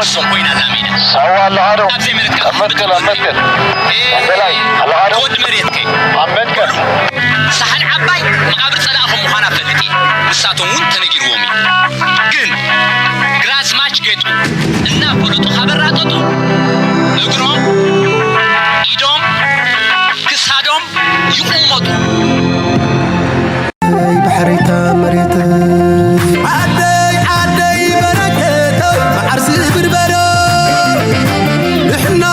ወሶም ኮይና ኣላ ሜዳ። ሳዋ ኣለኻ ዶ? ኣብ ዘይመሬትካ ኣብ መትከል፣ ኣብ መትከል። እ፣ ወንደላይ ኣለኻ ዶ? ወዲ መሬትከ። ኣብ መትከል። ሳሕል ዓባይ መቓብር ጸላእኹም ምዃና እፈልጥ እየ። ንሳቶም እውን ተነጊርዎም እዩ። ግን ግራዝማች ጌጡ እናፈለጡ ካበራጠጡ እግሮም፣ ኢዶም፣ ክሳዶም ይቑመጡ። ዓደይ ባሕረይታ መሬት ዓደይ ዓደይ በረከተይ መዓር ዝብርበሮ ንሕና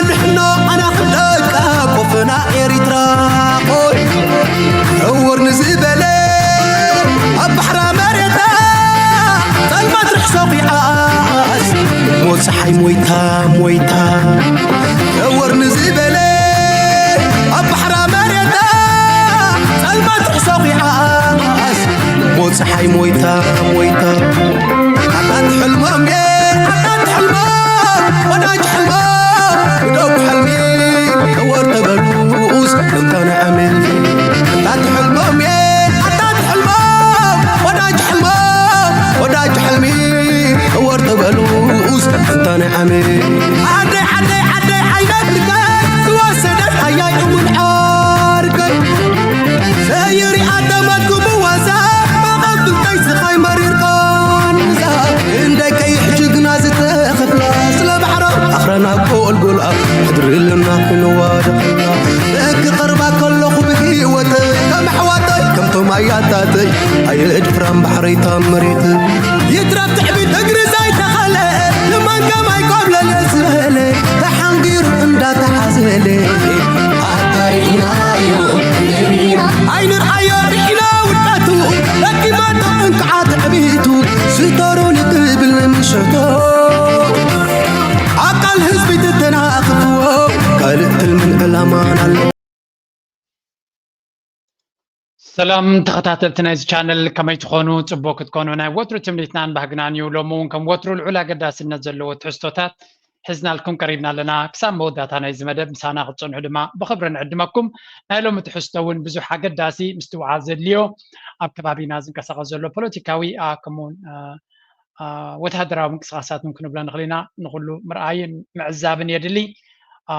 ንሕና ኣና ክንደቃ ኮፈና ኤሪትራ ቆይ ዕውር ንዝበለ ኣብ ባሕራ መሬታ ጸልማት ርሕሶ ኺዓስ ሞት ጸሓይ ሞይታ ሞይታ ዕውር ንዝበለ ኣብ ባሕራ መሬታ ጸልማት ርሕሶ ኺዓስ ሞት ጸሓይ ሞይታ ሞይታ ኣታት ሕልሞም እየ ኣታት ሕልሞም ወዳጅ ሕልሞም ብደጉ ሕልሚ ዕወር ተበሉስ እንተንዕሚ ኣታት ሕልሞም እየ ኣታት ሕልሞም ወዳጅ ሕልሞም ወዳጅ ሕልሚ ዕወር ተበሉስ እንተንዕሚ ዓደይ ዓደይ ዓደይ ዓይነ ብርከይ ዝወሰደት ኣያይ እውን ዓርከይ ዘይሪኣ ተመግቡ ዋዛ መቐብልተይ ስኻይ መሪርካን ዛ እንደይ ከይሕ ጅግና ዝተኸፍላ ስለ ባሕራ ኣኽረና ጎልጎል ኣብ ሕድሪ ኣለና ክንዋደቕ ክቐርባ ከለኹ ብህይወተይ ከም ኣሕዋተይ ከምቶም ኣያታተይ ኣየድፍራን ባሕረይታ መሬት ይትረፍ ትዕቢት እግሪ ዘይተኸለ ልማን ከማይ ኮብለለ ዝበለ ተሓንጊሩ እንዳተዓዘለ ኣታ ርኢናዮ ኣይንርኣዮ ርኢና ውድቀቱ ደኪማቶ እንክዓ ትዕቢቱ ስተሩ ንክብል ንምሸቶ ኣካል ህዝቢ ትተናኽፍዎ ካልእ ትልምን ዕላማን ኣሎ። ሰላም ተኸታተልቲ ናይዚ ቻነል፣ ከመይ ትኾኑ? ጽቡቕ ክትኮኑ ናይ ወትሩ ትምኒትናን ባህግናን እዩ። ሎሚ እውን ከም ወትሩ ልዑል ኣገዳስነት ዘለዎ ትሕዝቶታት ሒዝናልኩም ቀሪብና ኣለና። ክሳብ መወዳእታ ናይዚ መደብ ምሳና ክትጸንሑ ድማ ብኽብሪ ንዕድመኩም። ናይ ሎሚ ትሕዝቶ እውን ብዙሕ ኣገዳሲ ምስትውዓል ዘድልዮ፣ ኣብ ከባቢና ዝንቀሳቐስ ዘሎ ፖለቲካዊ፣ ኣ፣ ከምኡውን፣ ኣ፣ ኣ፣ ወተሃደራዊ ምንቅስቓሳት እውን ክንብሎ ንኽእል ኢና። ንኹሉ ምርኣይን ምዕዛብን የድሊ። ኣ፣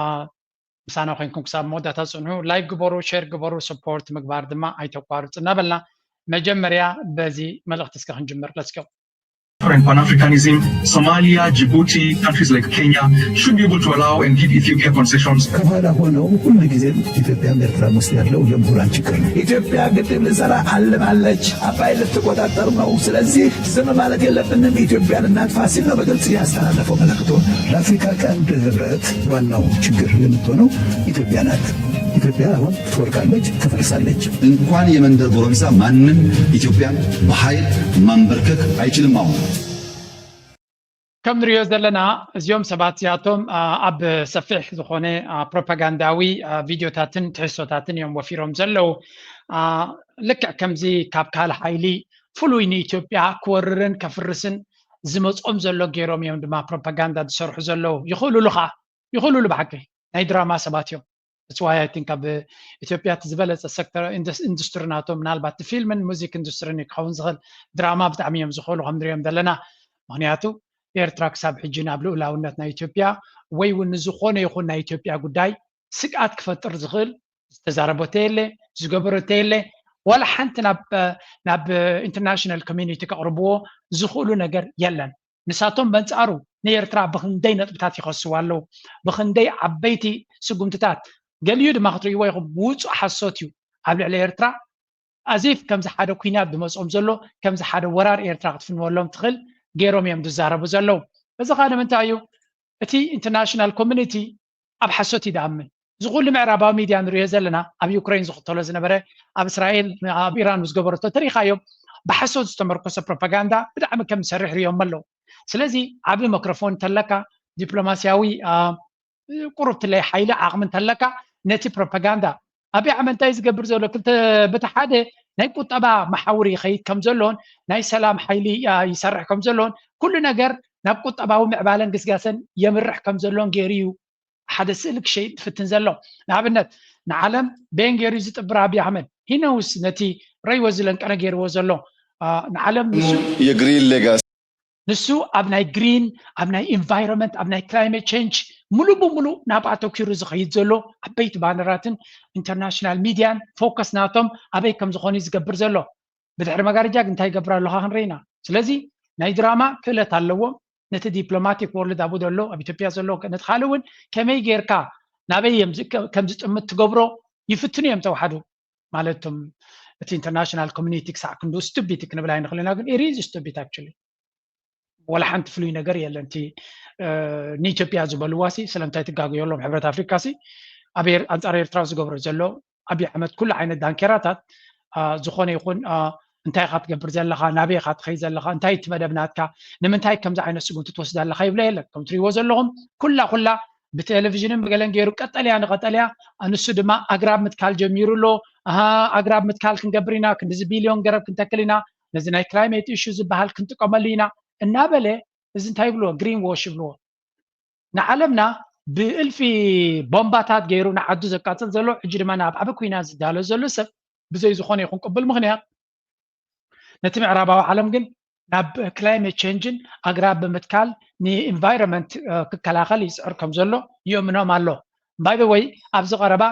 ምሳና ኮይንኩም ክሳብ መወዳእታ ጽንሑ። ላይክ ግበሩ፣ ሼር ግበሩ፣ ሰፖርት ምግባር ድማ ኣይተቋርጹ እናበልና መጀመርያ በዚ መልእኽቲ እስከ ክንጅምር። Let's go። For Pan-Africanism, Somalia, Djibouti, countries like Kenya should be able to allow and give Ethiopia concessions. ከኋላ ሆነው ሁል ጊዜም ኢትዮጵያም ኤርትራም ውስጥ ያለው የምሁራን ችግር ነው። ኢትዮጵያ ግድብ ልትሰራ አልማለች፣ አባይ ልትቆጣጠር ነው። ስለዚህ ዝም ማለት የለብንም፣ ኢትዮጵያን እናጥፋ ሲል ነው በግልጽ ያስተላለፈው መልእክቱ። ለአፍሪካ ቀንድ ህብረት ዋናው ችግር የምትሆነው ኢትዮጵያ ናት። ኢትዮጵያ አሁን ትወድቃለች፣ ትፈርሳለች። እንኳን የመንደር ጎረምሳ ማንም ኢትዮጵያን በኃይል ማንበርከክ አይችልም። አሁን ከም ንሪኦ ዘለና እዚኦም ሰባት እዚኣቶም፣ አ፣ ኣብ ሰፊሕ ዝኾነ፣ አ፣ ፕሮፓጋንዳዊ፣ አ፣ ቪድዮታትን ትሕዝቶታትን እዮም ወፊሮም ዘለዉ። አ፣ ልክዕ ከምዚ ካብ ካልእ ሓይሊ ፍሉይ ንኢትዮጵያ ክወርርን ከፍርስን ዝመጾም ዘሎ ገይሮም እዮም ድማ ፕሮፓጋንዳ ዝሰርሑ ዘለዉ። ይኽእሉሉ ኸዓ፣ ይኽእሉሉ ብሓቂ። ናይ ድራማ ሰባት እዮም። That's why I think ኣብ ኢትዮጵያ እቲ ዝበለጸ ሴክተር ኢንዱስ-፣ ኢንዱስትሪ ናቶም ምናልባት እቲ ፊልምን ሙዚክ ኢንዱስትርን እዩ ክኸውን ዝኽእል። ድራማ ብጣዕሚ እዮም ዝኽእሉ ከም ንሪኦም ዘለና። ምኽንያቱ ኤርትራ ክሳብ ሕጂ ናብ ልኡላውነት ናይ ኢትዮጵያ ወይ እውን ንዝኾነ ይኹን ናይ ኢትዮጵያ ጉዳይ ስግኣት ክፈጥር ዝኽእል ዝተዛረበቶ የለ፣ ዝገበረቶ የለ። ዋላ ሓንቲ ናብ፣ ናብ ኢንተርናሽናል ኮሚኒቲ ከቕርብዎ ዝኽእሉ ነገር የለን። ንሳቶም በንጻሩ ንኤርትራ ብኽንደይ ነጥብታት ይኸስዋ ኣለዉ፣ ብኽንደይ ዓበይቲ ስጉምትታት። ገሊኡ ድማ ክትርእይዎ ኢኹም፣ ውጹእ ሓሶት እዩ ኣብ ልዕሊ ኤርትራ። ኣዚፍ ከምዚ ሓደ ኲናት ዝመጾም ዘሎ፣ ከምዚ ሓደ ወራር ኤርትራ ክትፍንወሎም ትኽእል ገይሮም እዮም ዝዛረቡ ዘለዉ። እዚ ኸኣ ንምንታይ እዩ? እቲ ኢንተርናሽናል ኮሚኒቲ ኣብ ሓሶት እዩ ዝኣምን። እዚ ኩሉ ምዕራባዊ ሚድያ ንሪኦ ዘለና፣ ኣብ ዩክሬን ዝኽተሎ ዝነበረ፣ ኣብ እስራኤል፣ ኣብ ኢራን ምስ ገበረቶ ተሪኻዮም፣ ብሓሶት ዝተመርኮሰ ፕሮፓጋንዳ ብጣዕሚ ከም ዝሰርሕ ሪኦም ኣለዉ። ስለዚ ዓቢ መክሮፎን እንተለካ፣ ዲፕሎማስያዊ፣ አ፣ ቁሩብ ትለይ ሓይሊ ዓቕሚ እንተለካ፣ ነቲ ፕሮፓጋንዳ ኣብይ ኣሕመድ እንታይ ዝገብር ዘሎ? ክልተ፣ በቲ ሓደ ናይ ቁጠባ መሓውር ይኸይድ ከም ዘሎን ናይ ሰላም ሓይሊ፣ አ፣ ይሰርሕ ከም ዘሎን ኩሉ ነገር ናብ ቁጠባዊ ምዕባለን ግስጋሰን የምርሕ ከም ዘሎን ገይሩ እዩ ሓደ ስእሊ ክሸይጥ ዝፍትን ዘሎ። ንኣብነት ንዓለም በየን ገይሩ እዩ ዝጥብር ኣብይ ኣሕመድ? He knows ነቲ ረይዎ ዝለንቀነ ገይርዎ ዘሎ፣ አ፣ ንዓለም ንሱ የግሪን ሌጋሲ ንሱ ኣብ ናይ ግሪን፣ ኣብ ናይ ኢንቫይሮንመንት፣ ኣብ ናይ ክላይሜት ቸንጅ ሙሉ ብሙሉ ናብ ኣተኪሩ ዝኸይድ ዘሎ ዓበይቲ ባነራትን ኢንተርናሽናል ሚድያን ፎከስ ናቶም ኣበይ ከም ዝኾኑ እዩ ዝገብር ዘሎ። ብድሕሪ መጋረጃ ግን እንታይ ይገብር ኣለኻ ክንርኢ ኢና። ስለዚ ናይ ድራማ ክእለት ኣለዎም። ነቲ ዲፕሎማቲክ ወርልድ ኣብኡ ዘሎ ኣብ ኢትዮጵያ ዘሎ ነቲ ካልእ እውን ከመይ ጌርካ ናበይ እዮም ዝ- ከ- ከም ዝጥምት ትገብሮ ይፍትኑ እዮም ተዋሓዱ። ማለት እቶም እቲ ኢንተርናሽናል ኮሚኒቲ ክሳዕ ክንዱ ስቱቢድ ክንብል ኣይንኽእል ኢና፣ ግን ኢሪዝ ስቱቢድ ኣክቹሊ ወላ ሓንቲ ፍሉይ ነገር የለን። እቲ ንኢትዮጵያ ዝበልዋ ሲ ስለምንታይ ትጋገየሎም? ሕብረት ኣፍሪካ ሲ ኣብ ኤር- ኣንፃር ኤርትራ ዝገብሮ ዘሎ ኣብይ ኣሕመድ ኩሉ ዓይነት ዳንኬራታት ዝኾነ ይኹን እንታይ ኢኻ ትገብር ዘለኻ፣ ናበይ ኢኻ ትኸይ ዘለኻ፣ እንታይ እቲ መደብ ናትካ፣ ንምንታይ ከምዚ ዓይነት ስጉምቲ ትወስድ ኣለኻ ይብሎ የለን። ከም ትሪእዎ ዘለኹም ኩላ ኩላ ብቴሌቪዥንን ብገለን ገይሩ ቀጠልያ ንቀጠልያ፣ ንሱ ድማ ኣግራብ ምትካል ጀሚሩ ኣሎ። ኣሃ ኣግራብ ምትካል ክንገብር ኢና፣ ክንዲዚ ቢልዮን ገረብ ክንተክል ኢና፣ ነዚ ናይ ክላይሜት ኢሹ ዝበሃል ክንጥቀመሉ ኢና እናበለ እዚ እንታይ ይብልዎ? ግሪን ዎሽ ይብልዎ። ንዓለምና ብእልፊ ቦምባታት ገይሩ ንዓዱ ዘቃፅል ዘሎ፣ ሕጂ ድማ ናብ ዓቢ ኩናት ዝዳሎ ዘሎ ሰብ ብዘይ ዝኾነ ይኹን ቅቡል ምኽንያት ነቲ ምዕራባዊ ዓለም ግን ናብ ክላይሜት ቸንጅን ኣግራብ ብምትካል ንኢንቫይሮንመንት ክከላኸል ይፅዕር ከም ዘሎ ይእምኖም ኣሎ። ባይ ወይ ኣብዚ ቀረባ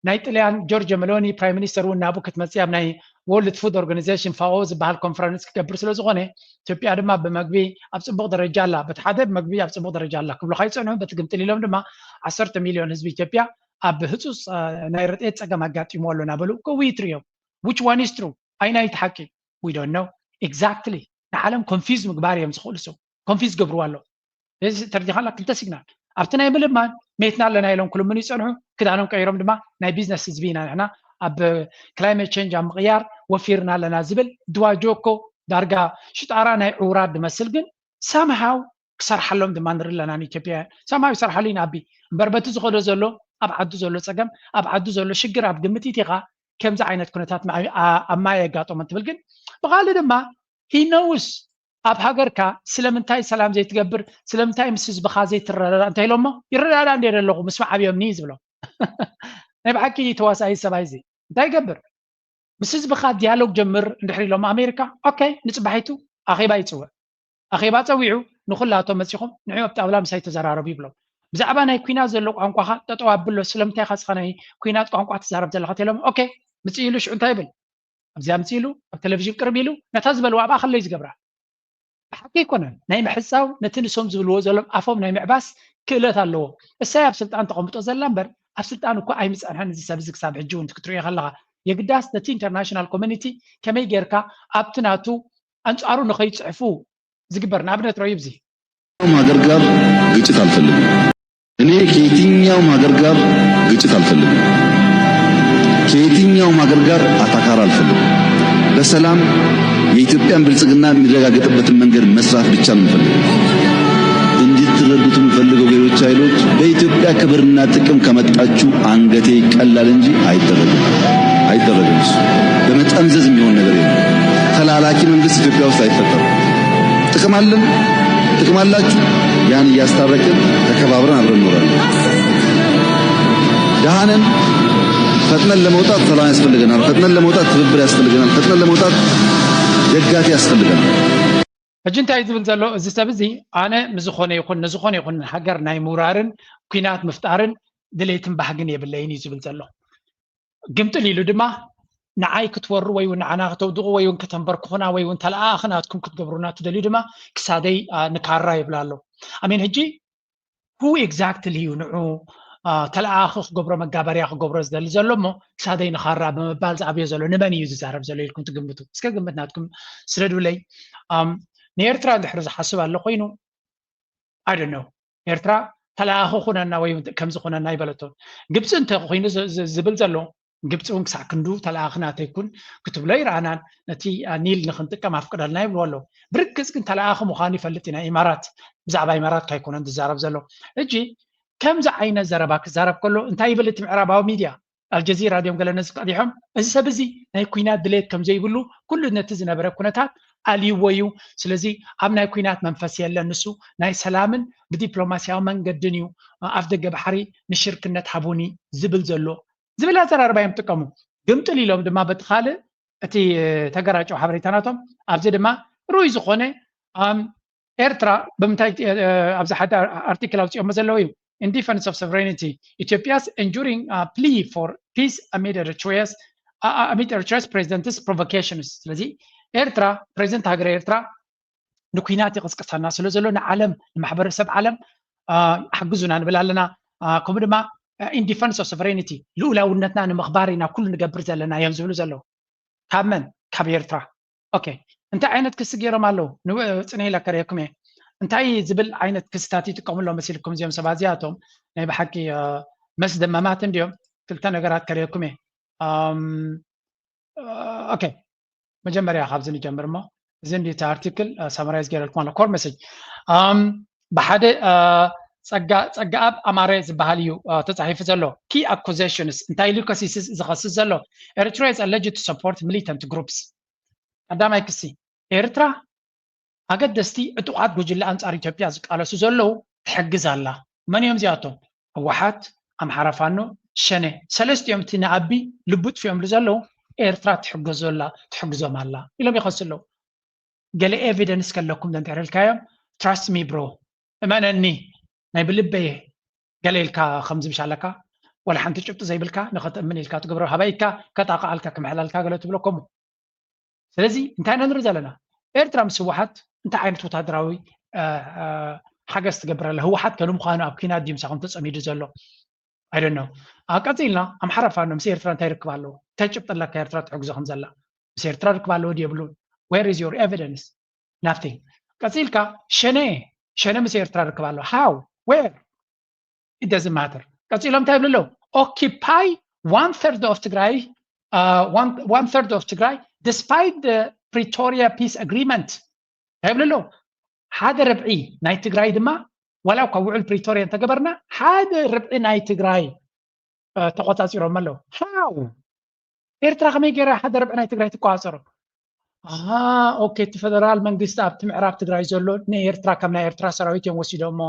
ናይ ጥልያን ጆርጅ መሎኒ ፕራይም ሚኒስተር እውን ናብኡ ክትመፅእ ኣብ ናይ ወርልድ ፉድ ኦርጋኒዜሽን ፋኦ ዝበሃል ኮንፈረንስ ክገብር ስለ ዝኾነ ኢትዮጵያ ድማ ብመግቢ ኣብ ፅቡቕ ደረጃ ኣላ። በቲ ሓደ መግቢ ኣብ ፅቡቕ ደረጃ ኣላ ክብሉኻ ይፀንሑ። በቲ ግምጥል ኢሎም ድማ ዓሰርተ ሚልዮን ህዝቢ ኢትዮጵያ ኣብ ህፁፅ ናይ ረድኤት ፀገም ኣጋጢሞ ኣሎ እናበሉ ክውይትሩ እዮም። Which one is true? ኣይናይቲ ሓቂ? We don't know exactly። ንዓለም ኮንፊዝ ምግባር እዮም ዝኽእሉ። ሰው ኮንፊዝ ገብርዋ ኣሎ። እዚ ተርዲኻላ ክልተ ሲግናል ኣብቲ ናይ ምልማን ሜትና ኣለና ኢሎም ክልምኑ ይፀንሑ። ክዳኖም ቀይሮም ድማ ናይ ቢዝነስ ህዝቢ ኢና ንሕና ኣብ ክላይሜት ቸንጅ ኣብ ምቕያር ወፊርና ኣለና ዝብል ድዋ ጆኮ ዳርጋ ሽጣራ ናይ ዕውራት ድመስል ግን ሳምሃው ክሰርሓሎም ድማ ንርኢ ኣለና ንኢትዮጵያውያን። ሳምሃው ይሰርሓሉ ኢና ኣቢ እምበር በቲ ዝኸዶ ዘሎ ኣብ ዓዱ ዘሎ ፀገም ኣብ ዓዱ ዘሎ ሽግር ኣብ ግምት ኢቲኻ ከምዚ ዓይነት ኩነታት ኣብ ማይ የጋጠሞ እንትብል ግን ብኻልእ ድማ ሂነውስ ኣብ ሃገርካ ስለምንታይ ሰላም ዘይትገብር ስለምንታይ ምስ ህዝብኻ ዘይትረዳዳ እንታይ ኢሎሞ ይረዳዳ እንደ ኣለኹ ምስ መዓብዮምኒ ዝብሎ ናይ ብሓቂ ተዋሳኢ ሰብኣይ እዚ እንታይ ይገብር ምስ ህዝብኻ ዲያሎግ ጀምር እንድሕር ኢሎም ኣሜሪካ ኦኬ ንፅባሒቱ ኣኼባ ይፅውዕ ኣኼባ ፀዊዑ ንኩላቶም መፂኹም ንዕኡ ኣብ ጣውላ ምሳይ ተዘራረቡ ይብሎም ብዛዕባ ናይ ኩናት ዘሎ ቋንቋኻ ጠጠው ኣብሎ ስለምንታይ ኢኻ ስኻ ናይ ኩናት ቋንቋ ትዛረብ ዘለኻ ተሎም ኦኬ ምፅእ ኢሉ ሽዑ እንታይ ይብል ኣብዚኣ ምፅእ ኢሉ ኣብ ቴሌቪዥን ቅርብ ኢሉ ነታ ዝበልዋ ኣብኣ ከለይ ዝገብራ ብሓቂ ኣይኮነን ናይ ምሕፃው ነቲ ንሶም ዝብልዎ ዘሎም ኣፎም ናይ ምዕባስ ክእለት ኣለዎ እሳይ ኣብ ስልጣን ተቐምጦ ዘላ እምበር ኣብ ስልጣን እኮ ኣይምፀንሐን እዚ ሰብ እዚ ክሳብ ሕጂ እውን ክትሪኦ ከለኻ የግዳስ ነቲ ኢንተርናሽናል ኮሚኒቲ ከመይ ጌርካ ኣብቲ ናቱ ኣንፃሩ ንኸይፅሕፉ ዝግበር ንኣብነት ረዩ ብዚ ከየትኛውም ሀገር ጋር ግጭት አልፈልግም። እኔ ከየትኛውም ሀገር ጋር ግጭት አልፈልግም። ከየትኛውም ሀገር ጋር አታካራ አልፈልግም። በሰላም የኢትዮጵያን ብልጽግና የሚረጋገጥበትን መንገድ መስራት ብቻ ነው የምፈልገው። እንድትረዱት የምፈልገው ሌሎች ኃይሎች በኢትዮጵያ ክብርና ጥቅም ከመጣችሁ አንገቴ ይቀላል እንጂ አይደረግም፣ አይደረግም። እሱ በመጠምዘዝ የሚሆን ነገር የለም። ተላላኪ መንግስት ኢትዮጵያ ውስጥ አይፈጠርም። ጥቅም አለን፣ ጥቅም አላችሁ። ያን እያስታረቅን ተከባብረን አብረን እንኖራለን። ደሃ ነን። ፈጥነን ለመውጣት ሰላም ያስፈልገናል። ፈጥነን ለመውጣት ትብብር ያስፈልገናል። ፈጥነን ለመውጣት ደጋፊ ያስፈልገናል። ሕጂ እንታይ ዝብል ዘሎ እዚ ሰብ እዚ ኣነ ንዝኾነ ይኹን ንዝኾነ ይኹን ሃገር ናይ ምውራርን ኩናት ምፍጣርን ድሌትን ባህግን የብለይን እዩ ዝብል ዘሎ ግምጥል ኢሉ ድማ ንዓይ ክትወሩ ወይ እውን ንዓና ክተውድቑ ወይ እውን ከተንበርክኹና ወይ እውን ተለኣኣኺ ናትኩም ክትገብሩና ትደልዩ ድማ ክሳደይ ንካራ ይብላ ኣሎ ኣሜን ሕጂ who exactly እዩ ንዑ ተለኣኣኺ ክገብሮ መጋበርያ ክገብሮ ዝደሊ ዘሎ እሞ ክሳደይ ንኻራ ብምባል ዝኣብዮ ዘሎ ንመን እዩ ዝዛረብ ዘሎ ኢልኩም ትግምቱ እስከ ግምት ናትኩም ስደዱለይ ንኤርትራ እንድሕር ዝሓስብ ኣሎ ኮይኑ I don't know ኤርትራ ተለኣኺ ኩነና ወይ ከምዚ ኩነና ይበለቶ ግብፂ እንተ ኮይኑ ዝብል ዘሎ ግብፂ እውን ክሳዕ ክንዱ ተለኣኺ ናተይ ኩን ክትብሎ ይረኣናን ነቲ ኒል ንክንጥቀም ኣፍቅደልና ይብልዎ ኣለዉ ብርግፅ ግን ተለኣኺ ምዃኑ ይፈልጥ ኢና ኢማራት ብዛዕባ ኢማራት ካይኮነን ዝዛረብ ዘሎ ሕጂ ከምዚ ዓይነት ዘረባ ክዛረብ ከሎ እንታይ ይብል እቲ ምዕራባዊ ሚድያ ኣልጀዚራ ድዮም ገለ ነዚ ቀዲሖም እዚ ሰብ እዚ ናይ ኩናት ድሌት ከም ዘይብሉ ኩሉ ነቲ ዝነበረ ኩነታት ኣልይዎ እዩ ስለዚ ኣብ ናይ ኩናት መንፈስ የለን ንሱ ናይ ሰላምን ብዲፕሎማሲያዊ መንገድን እዩ ኣፍ ደገ ባሕሪ ንሽርክነት ሃቡኒ ዝብል ዘሎ ዝብል ኣዘራርባ እዮም ጥቀሙ ግምጥል ኢሎም ድማ በቲ ካልእ እቲ ተገራጨው ሓበሬታ ናቶም ኣብዚ ድማ ርኡይ ዝኾነ ኤርትራ ብምንታይ ኣብዚ ሓደ ኣርቲክል ኣውፅኦሞ ዘለዉ እዩ። In defense of sovereignty, Ethiopia's enduring plea for peace amid Eritrea's amid Eritrea's president's provocations. ስለዚ ኤርትራ፣ ፕሬዚደንት ሃገር ኤርትራ ንኩናት ይቕስቅሰና ስለ ዘሎ ንዓለም ንማሕበረሰብ ዓለም ሓግዙና ንብል ኣለና። ከምኡ ድማ in defense of sovereignty ልኡላውነትና ንምኽባር ኢና ኩሉ ንገብር ዘለና እዮም ዝብሉ ዘለዉ። ካብ መን? ካብ ኤርትራ። ኦኬ፣ እንታይ ዓይነት ክሲ ገይሮም ኣለዉ? ጽንሕ ኢለ ከርእየኩም እየ። እንታይ ዝብል ዓይነት ክስታት ይጥቀሙ ኣለዉ መሲልኩም እዚኦም ሰባት እዚኣቶም? ናይ ብሓቂ መስደመማት እንድዮም። ክልተ ነገራት ከርእየኩም እየ። ኦኬ፣ መጀመርያ ካብዚ ንጀምር እሞ፣ እዚ እንዲ እቲ ኣርቲክል ሳመራይዝ ገይረልኩም ኣሎ። ኮር መሰጅ ብሓደ ጸጋኣብ ኣማረ ዝበሃል እዩ ተጻሒፉ ዘሎ። Key accusations እንታይ ኢሉ ከሲስስ ዝኸስስ ዘሎ? Eritrea is alleged to support militant groups። ቀዳማይ ክሲ፣ ኤርትራ ኣገደስቲ ዕጡቓት ጉጅለ ኣንጻር ኢትዮጵያ ዝቃለሱ ዘለዉ ትሕግዝ ኣላ። መን እዮም እዚኣቶም? ህወሓት፣ ኣምሓራ ፋኖ፣ ሸኔ። ሰለስቲኦም እቲ ንኣቢ ልቡ ጥፊኦምሉ ዘለዉ ኤርትራ ትሕግዞ ኣላ፣ ትሕግዞም ኣላ ኢሎም ይኸሱ ኣለዉ። ገለ ኤቪደንስ ከለኩም እንድሕር ኢልካዮም፣ trust me bro፣ እመነኒ፣ ናይ ብልበየ ገለ ኢልካ ከምዚ ምሽ ኣለካ፣ ወላ ሓንቲ ጭብጢ ዘይብልካ ንኸተእምን ኢልካ ትገብሮ ሃባይካ ከጣቕዓልካ ክምሕላልካ ገለ ትብሎ ከምኡ። ስለዚ እንታይ ኢና ንርኢ ዘለና? ኤርትራ ምስ ህወሓት እንታይ ዓይነት ወታደራዊ ሓገዝ ትገብር ኣላ? ህወሓት ከ ንምዃኑ ኣብ ኲናት ድዩ ምሳኹም ተጸሚዱ ዘሎ? I don't know። ቀጺልና ኣምሓራ ፋኖ ምስ ኤርትራ እንታይ ርክብ ኣለዎ? እንታይ ጭብጢ ኣለካ ኤርትራ ትሕግዞ ከም ዘላ? ምስ ኤርትራ ርክብ ኣለዎ ድዩ የብሉን? Where is your evidence? Nothing። ቀጺልካ ሸኔ፣ ሸኔ ምስ ኤርትራ ርክብ ኣለዎ። How? Where? It doesn't matter። ቀጺሎም እንታይ ይብሉ ኣለዉ? Occupy one third of ትግራይ፣ one third of ትግራይ despite the Pretoria peace agreement። እንታይ ይብሉ ኣለዉ? ሓደ ርብዒ ናይ ትግራይ ድማ፣ ዋላ እኳ ውዕል ፕሪቶርያ እንተገበርና፣ ሓደ ርብዒ ናይ ትግራይ ተቆጻጺሮም ኣለዉ። How? ኤርትራ ከመይ ገይራ ሓደ ርብዒ ናይ ትግራይ ትቆጻጸሮ? ኦኬ፣ እቲ ፈደራል መንግስቲ ኣብቲ ምዕራብ ትግራይ ዘሎ ንኤርትራ ከም ናይ ኤርትራ ሰራዊት እዮም ወሲዶሞ።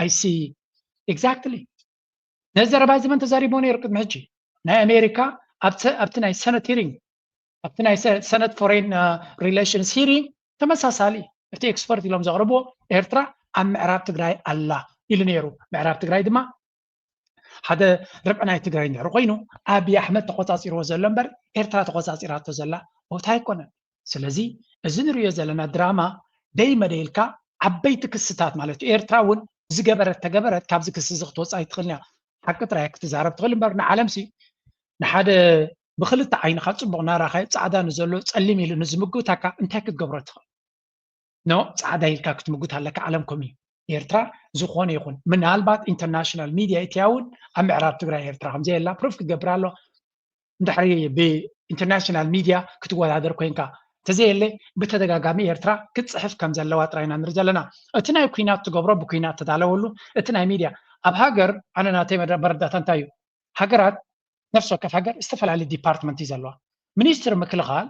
I see። Exactly። ነዚ ዘረባ እዚ መን ተዛሪቦ ነይሩ ቅድሚ ሕጂ? ናይ ኣሜሪካ ኣብቲ ናይ ሰነት ሂሪንግ፣ ኣብቲ ናይ ሰነት ፎሬን ሪሌሽንስ ሂሪንግ ተመሳሳሊ፣ እቲ ኤክስፐርት ኢሎም ዘቕርብዎ ኤርትራ ኣብ ምዕራብ ትግራይ ኣላ ኢሉ ነይሩ። ምዕራብ ትግራይ ድማ ሓደ ርብዒ ናይ ትግራይ እንድሕር ኮይኑ ኣብይ ኣሕመድ ተቆጻጺርዎ ዘሎ እምበር ኤርትራ ተቆጻጺራቶ ዘላ ቦታ ኣይኮነን። ስለዚ እዚ ንሪኦ ዘለና ድራማ ደይ መደይ ኢልካ ዓበይቲ ክስታት ማለት እዩ። ኤርትራ እውን ዝገበረት ተገበረት ካብዚ ክሲ እዚ ክትወፅእ ኣይትኽእልን እያ። ሓቂ ጥራይ ክትዛረብ ትኽእል እምበር ንዓለምሲ ንሓደ ብክልተ ዓይንኻ ፅቡቕ እናራኻዮ ፃዕዳ ንዘሎ ፀሊም ኢሉ ንዝምጉታካ እንታይ ክትገብሮ ትኽእል? ኖ ፃዕዳ ኢልካ ክትምጉት ኣለካ። ዓለም ከምኡ እዩ። ኤርትራ ዝኾነ ይኹን ምናልባት ኢንተርናሽናል ሚድያ ኢትያ እውን ኣብ ምዕራብ ትግራይ ኤርትራ ከምዘየላ ፕሩፍ ክገብር ኣሎ። እንድሕሪ ብኢንተርናሽናል ሚድያ ክትወዳደር ኮይንካ ተዘየለ ብተደጋጋሚ ኤርትራ ክትፅሕፍ ከም ዘለዋ ጥራይ ኢና ንርኢ ዘለና። እቲ ናይ ኩናት ትገብሮ ብኩናት ተዳለወሉ እቲ ናይ ሚድያ ኣብ ሃገር ኣነ ናተይ መረዳእታ እንታይ እዩ? ሃገራት ነፍሲ ወከፍ ሃገር ዝተፈላለዩ ዲፓርትመንት እዩ ዘለዋ። ሚኒስትሪ ምክልኻል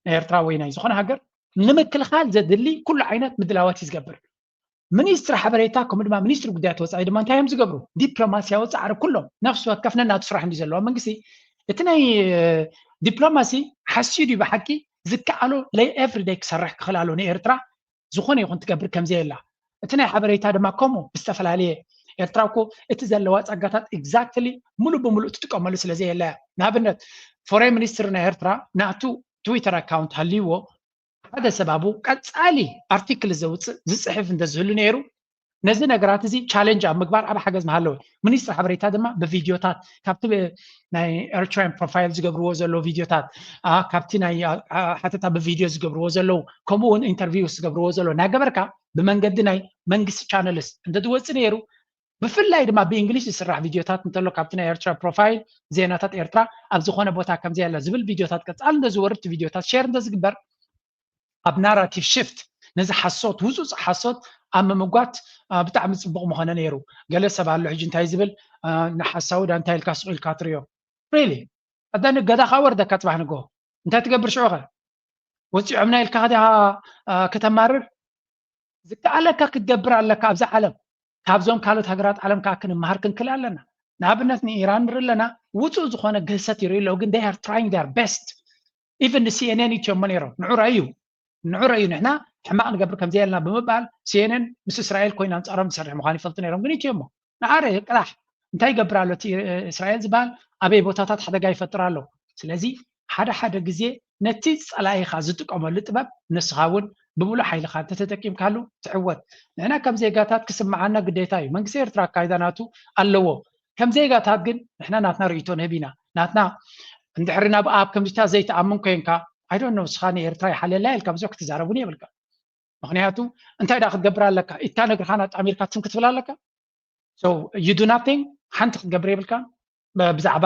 ናይ ኤርትራ ወይ ናይ ዝኾነ ሃገር ንምክልኻል ዘድሊ ኩሉ ዓይነት ምድላዋት እዩ ዝገብር። ሚኒስትሪ ሓበሬታ ከምኡ ድማ ሚኒስትሪ ጉዳያት ወፃኢ ድማ እንታይ እዮም ዝገብሩ? ዲፕሎማሲያዊ ፃዕሪ ኩሎም ነፍሲ ወከፍ ነናቱ ስራሕ እንዲ ዘለዋ መንግስቲ እቲ ናይ ዲፕሎማሲ ሓስዩ ድዩ ብሓቂ ዝከኣሎ ለይ ኤቭሪደይ ክሰርሕ ክኽእል ኣሎ ንኤርትራ ዝኾነ ይኹን ትገብር ከምዘየላ እቲ ናይ ሓበሬታ ድማ ከምኡ ብዝተፈላለየ ኤርትራ እኮ እቲ ዘለዋ ጸጋታት exactly ሙሉ ብሙሉ ትጥቀመሉ ስለ ዘየለ እያ። ንኣብነት ፎሬን ሚኒስትር ናይ ኤርትራ ናቱ ትዊተር ኣካውንት ሃልይዎ ሓደ ሰብ ኣብኡ ቀጻሊ ኣርቲክል ዘውጽእ ዝጽሕፍ እንተዝህሉ ነይሩ ነዚ ነገራት እዚ ቻለንጅ ኣብ ምግባር ኣብ ሓገዝ ምሃለወ። ሚኒስትር ሓበሬታ ድማ ብቪድዮታት ካብቲ ናይ ኤርትራውያን ፕሮፋይል ዝገብርዎ ዘለዉ ቪድዮታት ካብቲ ናይ ሓተታ ብቪድዮ ዝገብርዎ ዘለዉ ከምኡ እውን ኢንተርቪውስ ዝገብርዎ ዘለዉ እናገበርካ ብመንገዲ ናይ መንግስቲ ቻነልስ እንተዝወፅእ ነይሩ ብፍላይ ድማ ብእንግሊሽ ዝስራሕ ቪድዮታት እንተሎ ካብቲ ናይ ኤርትራ ፕሮፋይል ዜናታት ኤርትራ ኣብ ዝኾነ ቦታ ከምዘየለ ዝብል ቪድዮታት ቀፃል እንተዝወርድ ቪድዮታት ሼር እንተዝግበር ኣብ ናራቲቭ ሽፍት ነዚ ሓሶት ውፁፅ ሓሶት ኣብ ምምጓት ብጣዕሚ ፅቡቕ ምኾነ ነይሩ። ገለ ሰብ ኣሎ ሕጂ እንታይ ዝብል ንሓሳዊ ዳ እንታይ ኢልካ ስቕ ኢልካ ትሪኦ ሪሊ ኣዳኒ ገዳኻ ወርደካ ፅባሕ ንግሆ እንታይ ትገብር ሽዑኸ ወፂዖምና ኢልካ ከዲኻ ከተማርር ዝከኣለካ ክትገብር ኣለካ ኣብዛ ዓለም ካብዞም ካልኦት ሃገራት ዓለም ከዓ ክንመሃር ክንክል ኣለና ንኣብነት ንኢራን ንርኢ ኣለና ውፁእ ዝኾነ ግህሰት ይርኢ ኣለዉ ግን they are trying their best even ንሲኤንኤን ኢትዮሞ ነይሮም ንዑ ረእዩ ንዑ ረእዩ ንሕና ሕማቕ ንገብር ከምዘየለና ብምባል CNN ምስ እስራኤል ኮይኑ ኣንጻሮም ዝሰርሕ ምዃኑ ይፈልጡ ነይሮም። ግን ኢትዮ እሞ ንዓረ ቅላሕ እንታይ ይገብር ኣሎ እቲ እስራኤል ዝበሃል ኣበይ ቦታታት ሓደጋ ይፈጥር ኣሎ። ስለዚ ሓደ ሓደ ግዜ ነቲ ጸላኢኻ ዝጥቀመሉ ጥበብ ንስኻ እውን ብምሉእ ሓይልኻ እንተተጠቂምካሉ ትዕወት። ንሕና ከም ዜጋታት ክስምዓና ግዴታ እዩ። መንግስቲ ኤርትራ ኣካይዳ ናቱ ኣለዎ። ከም ዜጋታት ግን ንሕና ናትና ርእይቶ ንህብ ኢና። ናትና እንድሕሪ ናብ ኣብ ከምዚታ ዘይትኣምን ኮንካ I don't know ንስኻ ንኤርትራ ይሓለላ ኢልካ ብዙሕ ክትዛረብ እውን የብልካ። ምክንያቱ እንታይ ዳ ክትገብር ኣለካ? ኢታ ነግርኻን ኣጣሚርካ ትም ክትብል ኣለካ። So you do nothing፣ ሓንቲ ክትገብር የብልካ። ብዛዕባ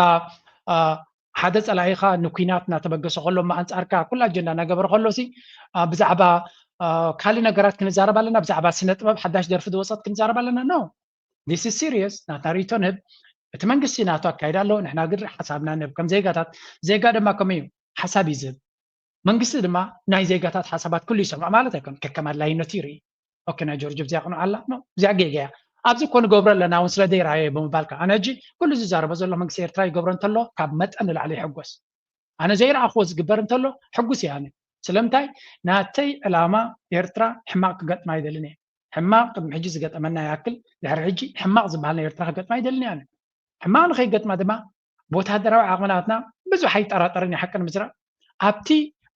ሓደ ጸላኢኻ ንኩናት እናተበገሰ ከሎ ኣንጻርካ ኩሉ ኣጀንዳ እናገበረ ከሎ ሲ ብዛዕባ ካልእ ነገራት ክንዛረብ ኣለና፣ ብዛዕባ ስነ ጥበብ ሓዳሽ ደርፊ ዝወፀት ክንዛረብ ኣለና። No, this is serious። ናትና ርእይቶ ንህብ። እቲ መንግስቲ ናቱ ኣካይዳ ኣለዎ፣ ንሕና ግን ሓሳብና ንህብ ከም ዜጋታት። ዜጋ ድማ ከመይ እዩ? ሓሳብ እዩ ዝህብ። መንግስቲ ድማ ናይ ዜጋታት ሓሳባት ኩሉ ይሰምዖ ማለት ኣይኮን፣ ከከም ኣድላይነቱ ይርኢ። ኦኬ፣ ናይ ጆርጅ ብዚኣ ቅኑዕ ኣላ፣ ኖ፣ ብዚኣ ጌጋ እያ። ኣብዚ እኮ ንገብሮ ኣለና እውን ስለ ዘይረኣየ ብምባልካ፣ ኣነ ሕጂ ኩሉ ዝዛረቦ ዘሎ መንግስቲ ኤርትራ ይገብሮ እንተሎ ካብ መጠን ንላዕሊ ይሕጎስ። ኣነ ዘይረኣኽዎ ዝግበር እንተሎ ሕጉስ እየ ኣነ። ስለምንታይ? ናተይ ዕላማ ኤርትራ ሕማቕ ክገጥማ ኣይደልን እየ። ሕማቕ ቅድሚ ሕጂ ዝገጠመና ይኣክል ድሕሪ ሕጂ ሕማቕ ዝበሃል ናይ ኤርትራ ክገጥማ ኣይደልን እየ ኣነ። ሕማቕ ንኸይገጥማ ድማ ብወተሃደራዊ ዓቕሚ ናትና ብዙሕ ኣይጠራጠርን እየ። ሓቂ ንምዝራብ ኣብቲ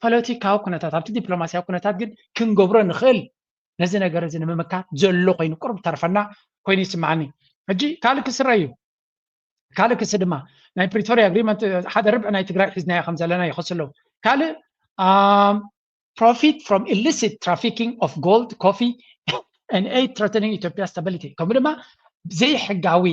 ፖለቲካዊ ኩነታት ኣብቲ ዲፕሎማስያዊ ኩነታት ግን ክንገብሮ ንኽእል ነዚ ነገር እዚ ንምምካት ዘሎ ኮይኑ ቁሩብ ተርፈና ኮይኑ ይስምዓኒ። ሕጂ ካልእ ክስረ እዩ። ካልእ ክሲ ድማ ናይ ፕሪቶሪያ ኣግሪመንት ሓደ ርብዒ ናይ ትግራይ ሒዝናዮ ከም ዘለና ይኸሱ ኣለዉ። ካልእ profit from illicit trafficking of gold, coffee and aid threatening Ethiopia stability፣ ከምኡ ድማ ዘይሕጋዊ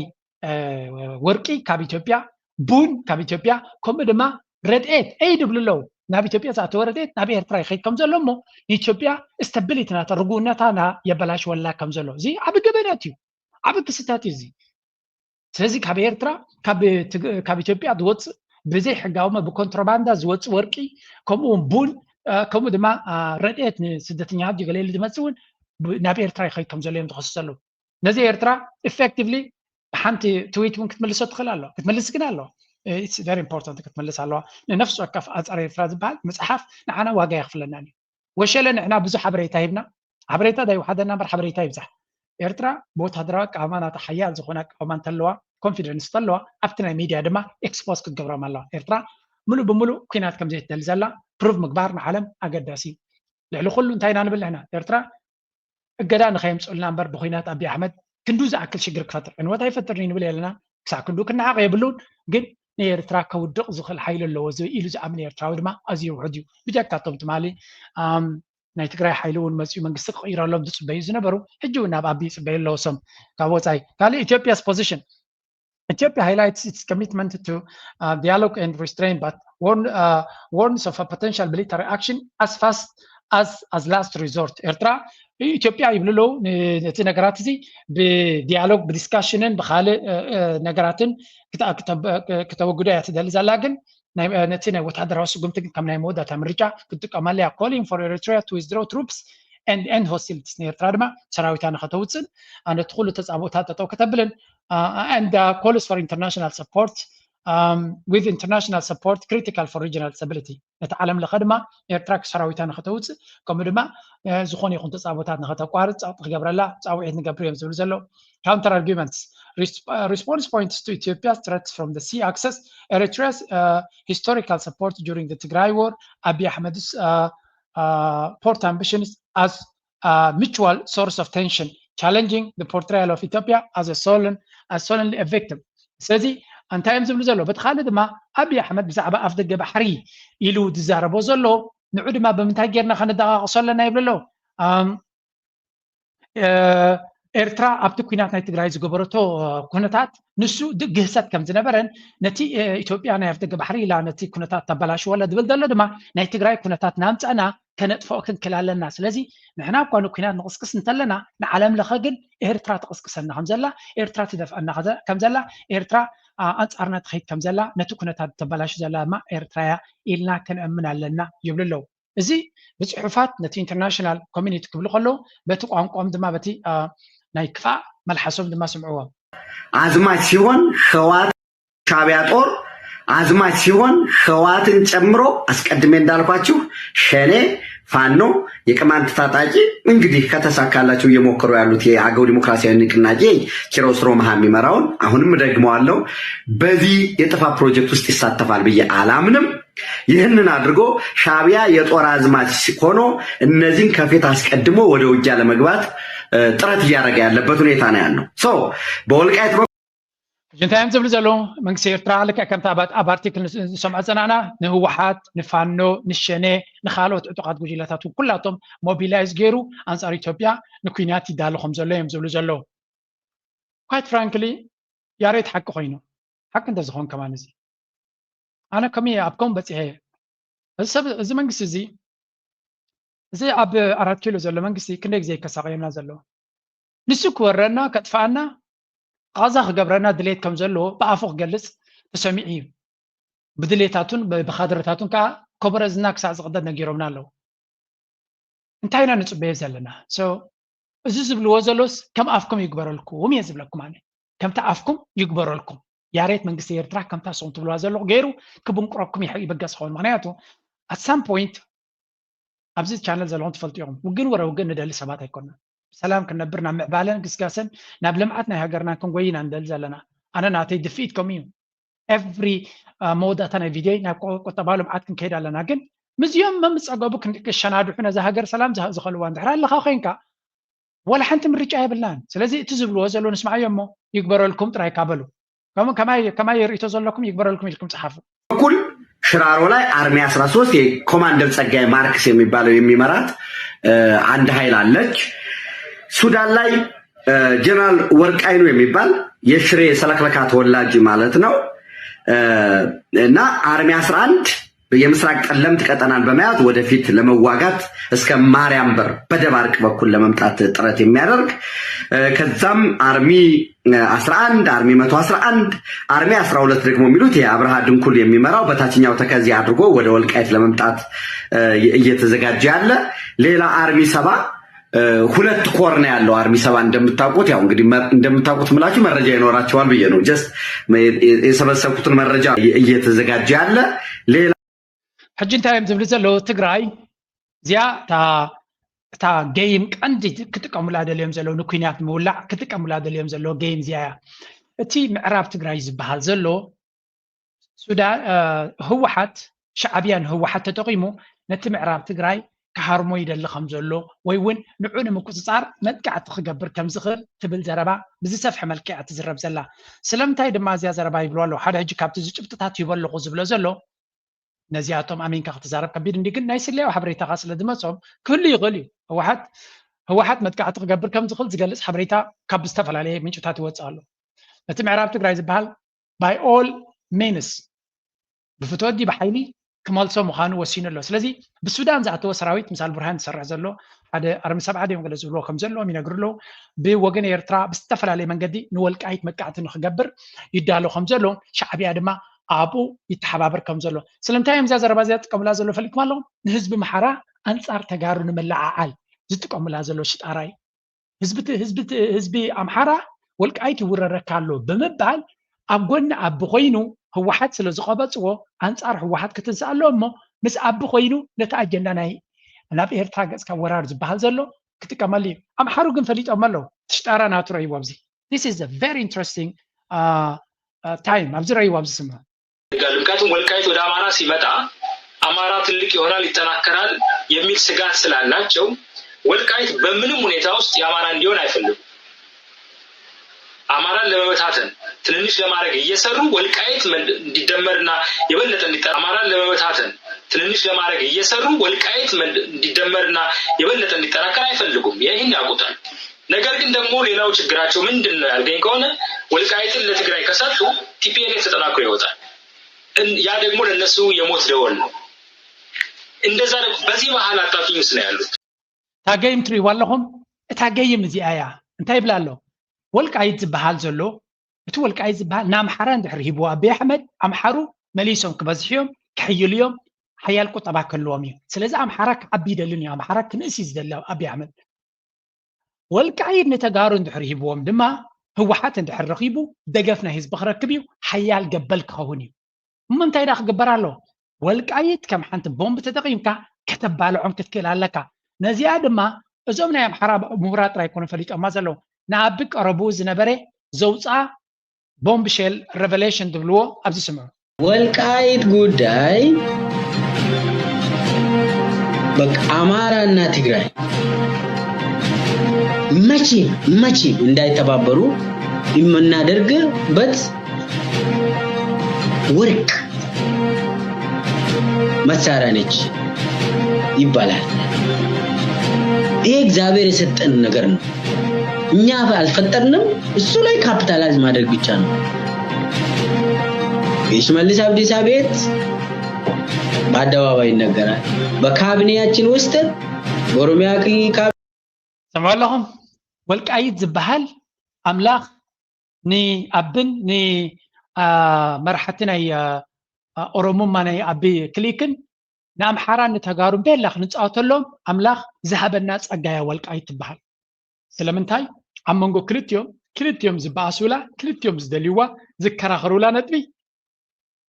ወርቂ ካብ ኢትዮጵያ፣ ቡን ካብ ኢትዮጵያ፣ ከምኡ ድማ ረድኤት aid ይብሉ ኣለዉ። ናብ ኢትዮጵያ ዝኣተወ ረድኤት ናብ ኤርትራ ይኸይድ ከም ዘሎ እሞ ንኢትዮጵያ stability ናታ ርጉእነታ የበላሽወላ ከም ዘሎ እዚ ዓቢ ገበናት እዩ፣ ዓቢ ክስታት እዩ እዚ። ስለዚ ካብ ኤርትራ ካብ ኢትዮጵያ ዝወፅእ ብዘይ ሕጋዊ ብኮንትሮባንዳ ዝወፅእ ወርቂ ከምኡ እውን ቡን ከምኡ ድማ ረድኤት ንስደተኛታት ገለ ኢሉ ዝመፅእ እውን ናብ ኤርትራ ይኸይድ ከም ዘሎ እዮም ዝኸሱ ዘለዉ። ነዚ ኤርትራ effectively ብሓንቲ ትዊት እውን ክትምልሶ ትኽእል ኣሎ ክትምልስ ግን ኣሎ very important ክትምልስ ኣለዋ። ንነፍሲ ወከፍ ኣንጻር ኤርትራ ዝበሃል መፅሓፍ ንዓና ዋጋ የኽፍለና እዩ። ወሸለ ንሕና ብዙሕ ሓበሬታ ሂብና፣ ሓበሬታ ዳይወሓደና እምበር ሓበሬታ ይብዛሕ። ኤርትራ ብወታደራዊ ኣቃውማ ናታ ሓያል ዝኾነ ኣቃውማ እንተለዋ፣ ኮንፊደንስ እንተለዋ ኣብቲ ናይ ሚድያ ድማ ኤክስፖዝ ክትገብሮም ኣለዋ። ኤርትራ ምሉእ ብምሉእ ኩናት ከም ዘይትደሊ ዘላ ፕሩቭ ምግባር ንዓለም ኣገዳሲ እዩ። ልዕሊ ኩሉ እንታይ ኢና ንብል ንሕና? ኤርትራ እገዳ ንኸየምፅኡልና እምበር ብኩናት ኣቢ ኣሕመድ ክንዱ ዝኣክል ሽግር ክፈጥር ዕንወት ኣይፈጥርን እዩ ንብል የለና። ክሳብ ክንዱ ክነዓቕ የብሉን። ግን ንኤርትራ ከውድቕ ዝኽእል ሓይሊ ኣለዎ ኢሉ ዝኣምን ኤርትራዊ ድማ ኣዝዩ ውሑድ እዩ። ብጀካ እቶም ትማሊ ናይ ትግራይ ሓይሊ እውን መፅኡ መንግስቲ ክቕይረሎም ዝፅበዩ ዝነበሩ ሕጂ እውን ናብ ኣቢ ይፅበዩ ኣለዎ። ሶም ካብ ወፃኢ ካልእ ኢትዮጵያስ position Ethiopia highlights its commitment to uh, dialogue and restraint, but warn, uh, warns of a potential military action as fast as as last resort. ኤርትራ ኢትዮጵያ ይብሉ ኣለዉ። ነቲ ነገራት እዚ ብዲያሎግ ብዲስካሽንን ብካልእ ነገራትን ክተወግዶ እያ ትደሊ ዘላ። ግን ነቲ ናይ ወታደራዊ ስጉምቲ ግን ከም ናይ መወዳእታ ምርጫ ክትጥቀመሉ እያ። Calling for Eritrea to withdraw troops and end hostilities፣ ንኤርትራ ድማ ሰራዊታ ንኸተውፅእን ነቲ ኩሉ ተፃብኦታት ጠጠው ከተብልን and calls for international support with international support critical for regional stability። ነቲ ዓለም ለኸ ድማ ኤርትራ ሰራዊታ ንኸተውፅእ ከምኡ ድማ ዝኾነ ይኹን ተፃቦታት ንኸተቋርፅ ፃውዒት ክገብረላ ፃውዒት ንገብር እዮም ዝብሉ ዘለዉ። Counter arguments response points to Ethiopia's threats from the sea access, Eritrea's uh, historical support during the Tigray war, Abiy Ahmed's uh, uh, port ambitions as a mutual source of tension, challenging the portrayal of Ethiopia as a solemn, as solemnly a victim. ስለዚ እንታይ እዮም ዝብሉ ዘለዉ? በቲ ካልእ ድማ ኣብይ ኣሕመድ ብዛዕባ ኣፍ ደገ ባሕሪ ኢሉ ዝዛረቦ ዘሎ ንዑ ድማ ብምንታይ ጌርና ከነደቃቕሶ ኣለና ይብሉ ኣለዉ። ኤርትራ ኣብቲ ኩናት ናይ ትግራይ ዝገበረቶ ኩነታት ንሱ ግህሰት ከም ዝነበረን ነቲ ኢትዮጵያ ናይ ኣፍ ደገ ባሕሪ ኢላ ነቲ ኩነታት ተበላሽወላ ዝብል ዘሎ ድማ ናይ ትግራይ ኩነታት ናምፀና ከነጥፍኦ ክንክእል ኣለና። ስለዚ ንሕና እኳ ንኩናት ንቕስቅስ እንተለና ንዓለም ለኸ ግን ኤርትራ ትቕስቅሰና ከም ዘላ ኤርትራ ትደፍአና ከም ዘላ ኤርትራ ኣንጻርና ትኸይድ ከም ዘላ ነቲ ኩነታት ተበላሹ ዘላ ድማ ኤርትራ እያ ኢልና ክንእምን ኣለና ይብሉ ኣለዉ። እዚ ብፅሑፋት ነቲ ኢንተርናሽናል ኮሚኒቲ ክብሉ ከለዉ በቲ ቋንቋኦም ድማ በቲ ናይ ክፋእ መልሓሶም ድማ ስምዕዎም። አዝማች ሲሆን ህወሓት ሻዕቢያ ጦር አዝማች ሲሆን ህወሓትን ጨምሮ አስቀድሜ እንዳልኳችሁ ሸኔ፣ ፋኖ የቅማንት ታጣቂ እንግዲህ ከተሳካላቸው እየሞከሩ ያሉት የአገው ዲሞክራሲያዊ ንቅናቄ ኪሮስ ሮማሃ የሚመራውን አሁንም እደግመዋለሁ በዚህ የጥፋት ፕሮጀክት ውስጥ ይሳተፋል ብዬ አላምንም። ይህንን አድርጎ ሻዕቢያ የጦር አዝማች ሆኖ እነዚህን ከፊት አስቀድሞ ወደ ውጊያ ለመግባት ጥረት እያደረገ ያለበት ሁኔታ ነው ያለው። በወልቃይት ሕጂ እንታይ እዮም ዝብሉ ዘለዉ? መንግስቲ ኤርትራ ልክዕ ከምቲ ኣብ ኣርቲክል ዝሰምዖ ዝጸናሕና ንህወሓት፣ ንፋኖ፣ ንሸኔ፣ ንኻልኦት ዕጡቓት ጉጅለታት እውን ኩላቶም ሞቢላይዝ ገይሩ ኣንጻር ኢትዮጵያ ንኲናት ይዳሎ ከም ዘሎ እዮም ዝብሉ ዘለዉ። Quite frankly ያሬት ሓቂ ኮይኑ ሓቂ እንተዝኸውን ከማን እዚ ኣነ ከመይ ኣብ ከምኡ በጺሐ እዚ ሰብ እዚ መንግስቲ እዚ እዚ ኣብ ኣራት ኪሎ ዘሎ መንግስቲ ክንደይ ግዜ ከሳቀየና ዘሎ ንሱ ክወረና ከጥፋኣና ቃዛ ክገብረና ድሌት ከም ዘለዎ ብኣፉ ክገልጽ ተሰሚዑ እዩ ብድሌታቱን ብካድረታቱን ከዓ ኮበረዝና ክሳዕ ዝቅደድ ነጊሮምና ኣለዉ እንታይ ኢና ንፅበዮ ዘለና እዚ ዝብልዎ ዘሎስ ከም ኣፍኩም ይግበረልኩም እየ ዝብለኩም ኣነ ከምቲ ኣፍኩም ይግበረልኩም ያሬት መንግስቲ ኤርትራ ከምታ ንስኹም ትብልዋ ዘለኹ ገይሩ ክብንቁረኩም ይበገስ ኸውን ምክንያቱ at some point ኣብዚ ቻነል ዘለኹም ትፈልጡ ኢኹም ውግን ወረ ውግን ንደሊ ሰባት ኣይኮና ብሰላም ክንነብር ናብ ምዕባለን ግስጋሰን ናብ ልምዓት ናይ ሃገርና ክንጎይ ኢና ንደሊ ዘለና ኣነ ናተይ ድፍኢት ከምኡ እዩ every መወዳእታ ናይ ቪድዮ ናብ ቁጠባዊ ልምዓት ክንከይድ ኣለና ግን ምስዚኦም መምፀገቡ ክሸናድሑ ነዛ ሃገር ሰላም ዝኸልዋ እንድሕር ኣለኻ ኮይንካ ዋላ ሓንቲ ምርጫ የብልናን ስለዚ እቲ ዝብልዎ ዘሎ ንስማዓዮ እሞ ይግበረልኩም ጥራይ ካበሉ ከማይ ርእቶ ዘለኩም ይግበረልኩም ኢልኩም ጸሓፉ። በኩል ሽራሮ ላይ አርሚ አስራ ሶስት የኮማንደር ጸጋይ ማርክስ የሚባለው የሚመራት አንድ ኃይል አለች። ሱዳን ላይ ጀነራል ወርቃይኑ የሚባል የሽሬ ሰለክለካ ተወላጅ ማለት ነው እና አርሚ አስራ አንድ የምስራቅ ጠለምት ቀጠናን በመያዝ ወደፊት ለመዋጋት እስከ ማርያም በር በደባርቅ በኩል ለመምጣት ጥረት የሚያደርግ ከዛም አርሚ አስራ አንድ አርሚ መቶ አስራ አንድ አርሚ አስራ ሁለት ደግሞ የሚሉት የአብርሃ ድንኩል የሚመራው በታችኛው ተከዜ አድርጎ ወደ ወልቃይት ለመምጣት እየተዘጋጀ ያለ ሌላ አርሚ ሰባ ሁለት ኮር ነው ያለው አርሚ ሰባ እንደምታውቁት ያው እንግዲህ እንደምታውቁት ምላችሁ መረጃ ይኖራቸዋል ብዬ ነው just የሰበሰብኩትን መረጃ እየተዘጋጀ ያለ ሌላ ሕጂ እንታይ እዮም ዝብሉ ዘለዉ ትግራይ እዚኣ እታ game ቀንዲ ክጥቀሙላ ደልዮም ዘለዉ ንኩናት ምውላዕ ክጥቀሙላ ደልዮም ዘለዉ game እዚኣ እያ እቲ ምዕራብ ትግራይ ዝበሃል ዘሎ ሱዳን ህወሓት ሻዕብያ ንህወሓት ተጠቒሙ ነቲ ምዕራብ ትግራይ ክሃርሞ ይደሊ ከም ዘሎ ወይ እውን ንዑ ንምቁፅፃር መጥቃዕቲ ክገብር ከም ዝኽእል ትብል ዘረባ ብዝሰፍሐ መልክዕ እያ ትዝረብ ዘላ። ስለምንታይ ድማ እዚኣ ዘረባ ይብልዋ ኣለዉ? ሓደ ሕጂ ካብቲ እዚ ጭብጥታት ሂቦ ኣለኹ ዝብሎ ዘሎ ነዚኣቶም ኣሚንካ ክትዛረብ ከቢድ እንዲ ግን ናይ ስለያዊ ሓበሬታኻ ስለ ዝመፆም ክህሉ ይኽእል እዩ። ህወሓት ህወሓት መጥቃዕቲ ክገብር ከም ዝኽእል ዝገልፅ ሓበሬታ ካብ ዝተፈላለየ ምንጭታት ይወፅእ ኣሎ። ነቲ ምዕራብ ትግራይ ዝበሃል by all means ብፍትወት ድዩ ብሓይሊ ክመልሶ ምዃኑ ወሲኑ ኣሎ። ስለዚ ብሱዳን ዝኣተወ ሰራዊት ምስ ኣልቡርሃን ዝሰርሕ ዘሎ ሓደ ኣርሚ ሰብዓ ድዮም ገለ ዝብልዎ ከም ዘለዎም ይነግሩ ኣለዉ። ብወገን ኤርትራ ብዝተፈላለየ መንገዲ ንወልቃይት መጥቃዕቲ ንክገብር ይዳሎ ከም ዘሎ ሻዕብያ ድማ ኣብኡ ይተሓባበር ከም ዘሎ ስለምንታይ እዮም እዛ ዘረባ እዚኣ ዝጥቀሙላ ዘሎ ፈሊጥኩም ኣለኹም ንህዝቢ ምሓራ ኣንጻር ተጋሩ ንምልዓዓል ዝጥቀሙላ ዘሎ ሽጣራ እዩ ህዝቢ ኣምሓራ ወልቃይት ይውረረካ ኣሎ ብምባል ኣብ ጎኒ ኣቢ ኮይኑ ህወሓት ስለ ዝቐበፅዎ ኣንፃር ህወሓት ክትንስእ ኣለዎ እሞ ምስ ኣቢ ኮይኑ ነቲ ኣጀንዳ ናይ ናብ ኤርትራ ገፅካ ወራር ዝበሃል ዘሎ ክጥቀመሉ እዩ ኣምሓሩ ግን ፈሊጦም ኣለዉ ሽጣራ ናቱ ረይዎ ኣብዚ this is a very interesting time ኣብዚ ረይዎ ኣብዚ ስማ ምክንያቱም ወልቃይት ወደ አማራ ሲመጣ አማራ ትልቅ ይሆናል ይጠናከራል የሚል ስጋት ስላላቸው ወልቃይት በምንም ሁኔታ ውስጥ የአማራ እንዲሆን አይፈልጉም። አማራን ለመበታተን ትንንሽ ለማድረግ እየሰሩ ወልቃይት እንዲደመርና የበለጠ እንዲጠ አማራን ለመበታተን ትንንሽ ለማድረግ እየሰሩ ወልቃይት እንዲደመርና የበለጠ እንዲጠናከር አይፈልጉም። ይህን ያውቁታል። ነገር ግን ደግሞ ሌላው ችግራቸው ምንድን ነው ያልከኝ ከሆነ ወልቃይትን ለትግራይ ከሰጡ ቲፒኤልኤፍ ተጠናክሮ ይወጣል። ያ ደግሞ ለነሱ የሞት ደወል ነው። እንደዛ በዚህ መሀል አጣብቂኝ ውስጥ ነው ያሉት። እታ ገይም ትሪእዋ ኣለኹም። እታ ገይም እዚኣ እያ። እንታይ ይብላ ኣሎ? ወልቃይት ዝበሃል ዘሎ እቲ ወልቃይት ዝበሃል ንኣምሓራ እንድሕር ሂብዎ ኣቢይ ኣሕመድ ኣምሓሩ መሊሶም ክበዝሑ እዮም፣ ክሕይሉ እዮም፣ ሓያል ቁጠባ ክህልዎም እዩ። ስለዚ ኣምሓራ ክዓቢ ይደልን እዩ። ኣምሓራ ክንእስ እዩ ዝደሊ ኣቢይ ኣሕመድ። ወልቃይት ንተጋሩ እንድሕር ሂብዎም ድማ ህወሓት እንድሕር ረኺቡ ደገፍ ናይ ህዝቢ ክረክብ እዩ፣ ሓያል ገበል ክኸውን እዩ። እሞ እንታይ ደኣ ክግበር ኣለዎ? ወልቃይት ከም ሓንቲ ቦምብ ተጠቒምካ ከተባልዖም ክትክእል ኣለካ። ነዚኣ ድማ እዞም ናይ ኣምሓራ ምሁራት ጥራይ ኣይኮኑን ፈሊጦማ ዘለዉ። ንኣቢ ቀረብኡ ዝነበረ ዘውፅኣ ቦምብሼል ሬቨሌሽን ዝብልዎ ኣብዚ ስምዑ። ወልቃይት ጉዳይ በቃ አማራና ትግራይ መቼም መቼም እንዳይተባበሩ የምናደርግበት ወርቅ መሳሪያ ነች ይባላል። ይሄ እግዚአብሔር የሰጠን ነገር ነው። እኛ አልፈጠርንም፣ እሱ ላይ ካፒታላይዝ ማድረግ ብቻ ነው። የሽመልስ አብዲሳ ቤት በአደባባይ ይነገራል። በካቢኔያችን ውስጥ በኦሮሚያ ክልል ካቢኔ ሰምዑ ኣለኹም። ወልቃይት ዝበሃል ኣምላኽ ንኣብን ንመራሕቲ ናይ ኦሮሙማ ናይ ኣቢ ክሊክን ንኣምሓራን ንተጋሩን ቤላ ክንፃወተሎም ኣምላኽ ዝሃበና ፀጋ እያ ወልቃይት ትበሃል። ስለምንታይ? ኣብ መንጎ ክልቲኦም ክልቲኦም ዝበኣሱላ ክልቲኦም ዝደልይዋ ዝከራኸሩላ ነጥቢ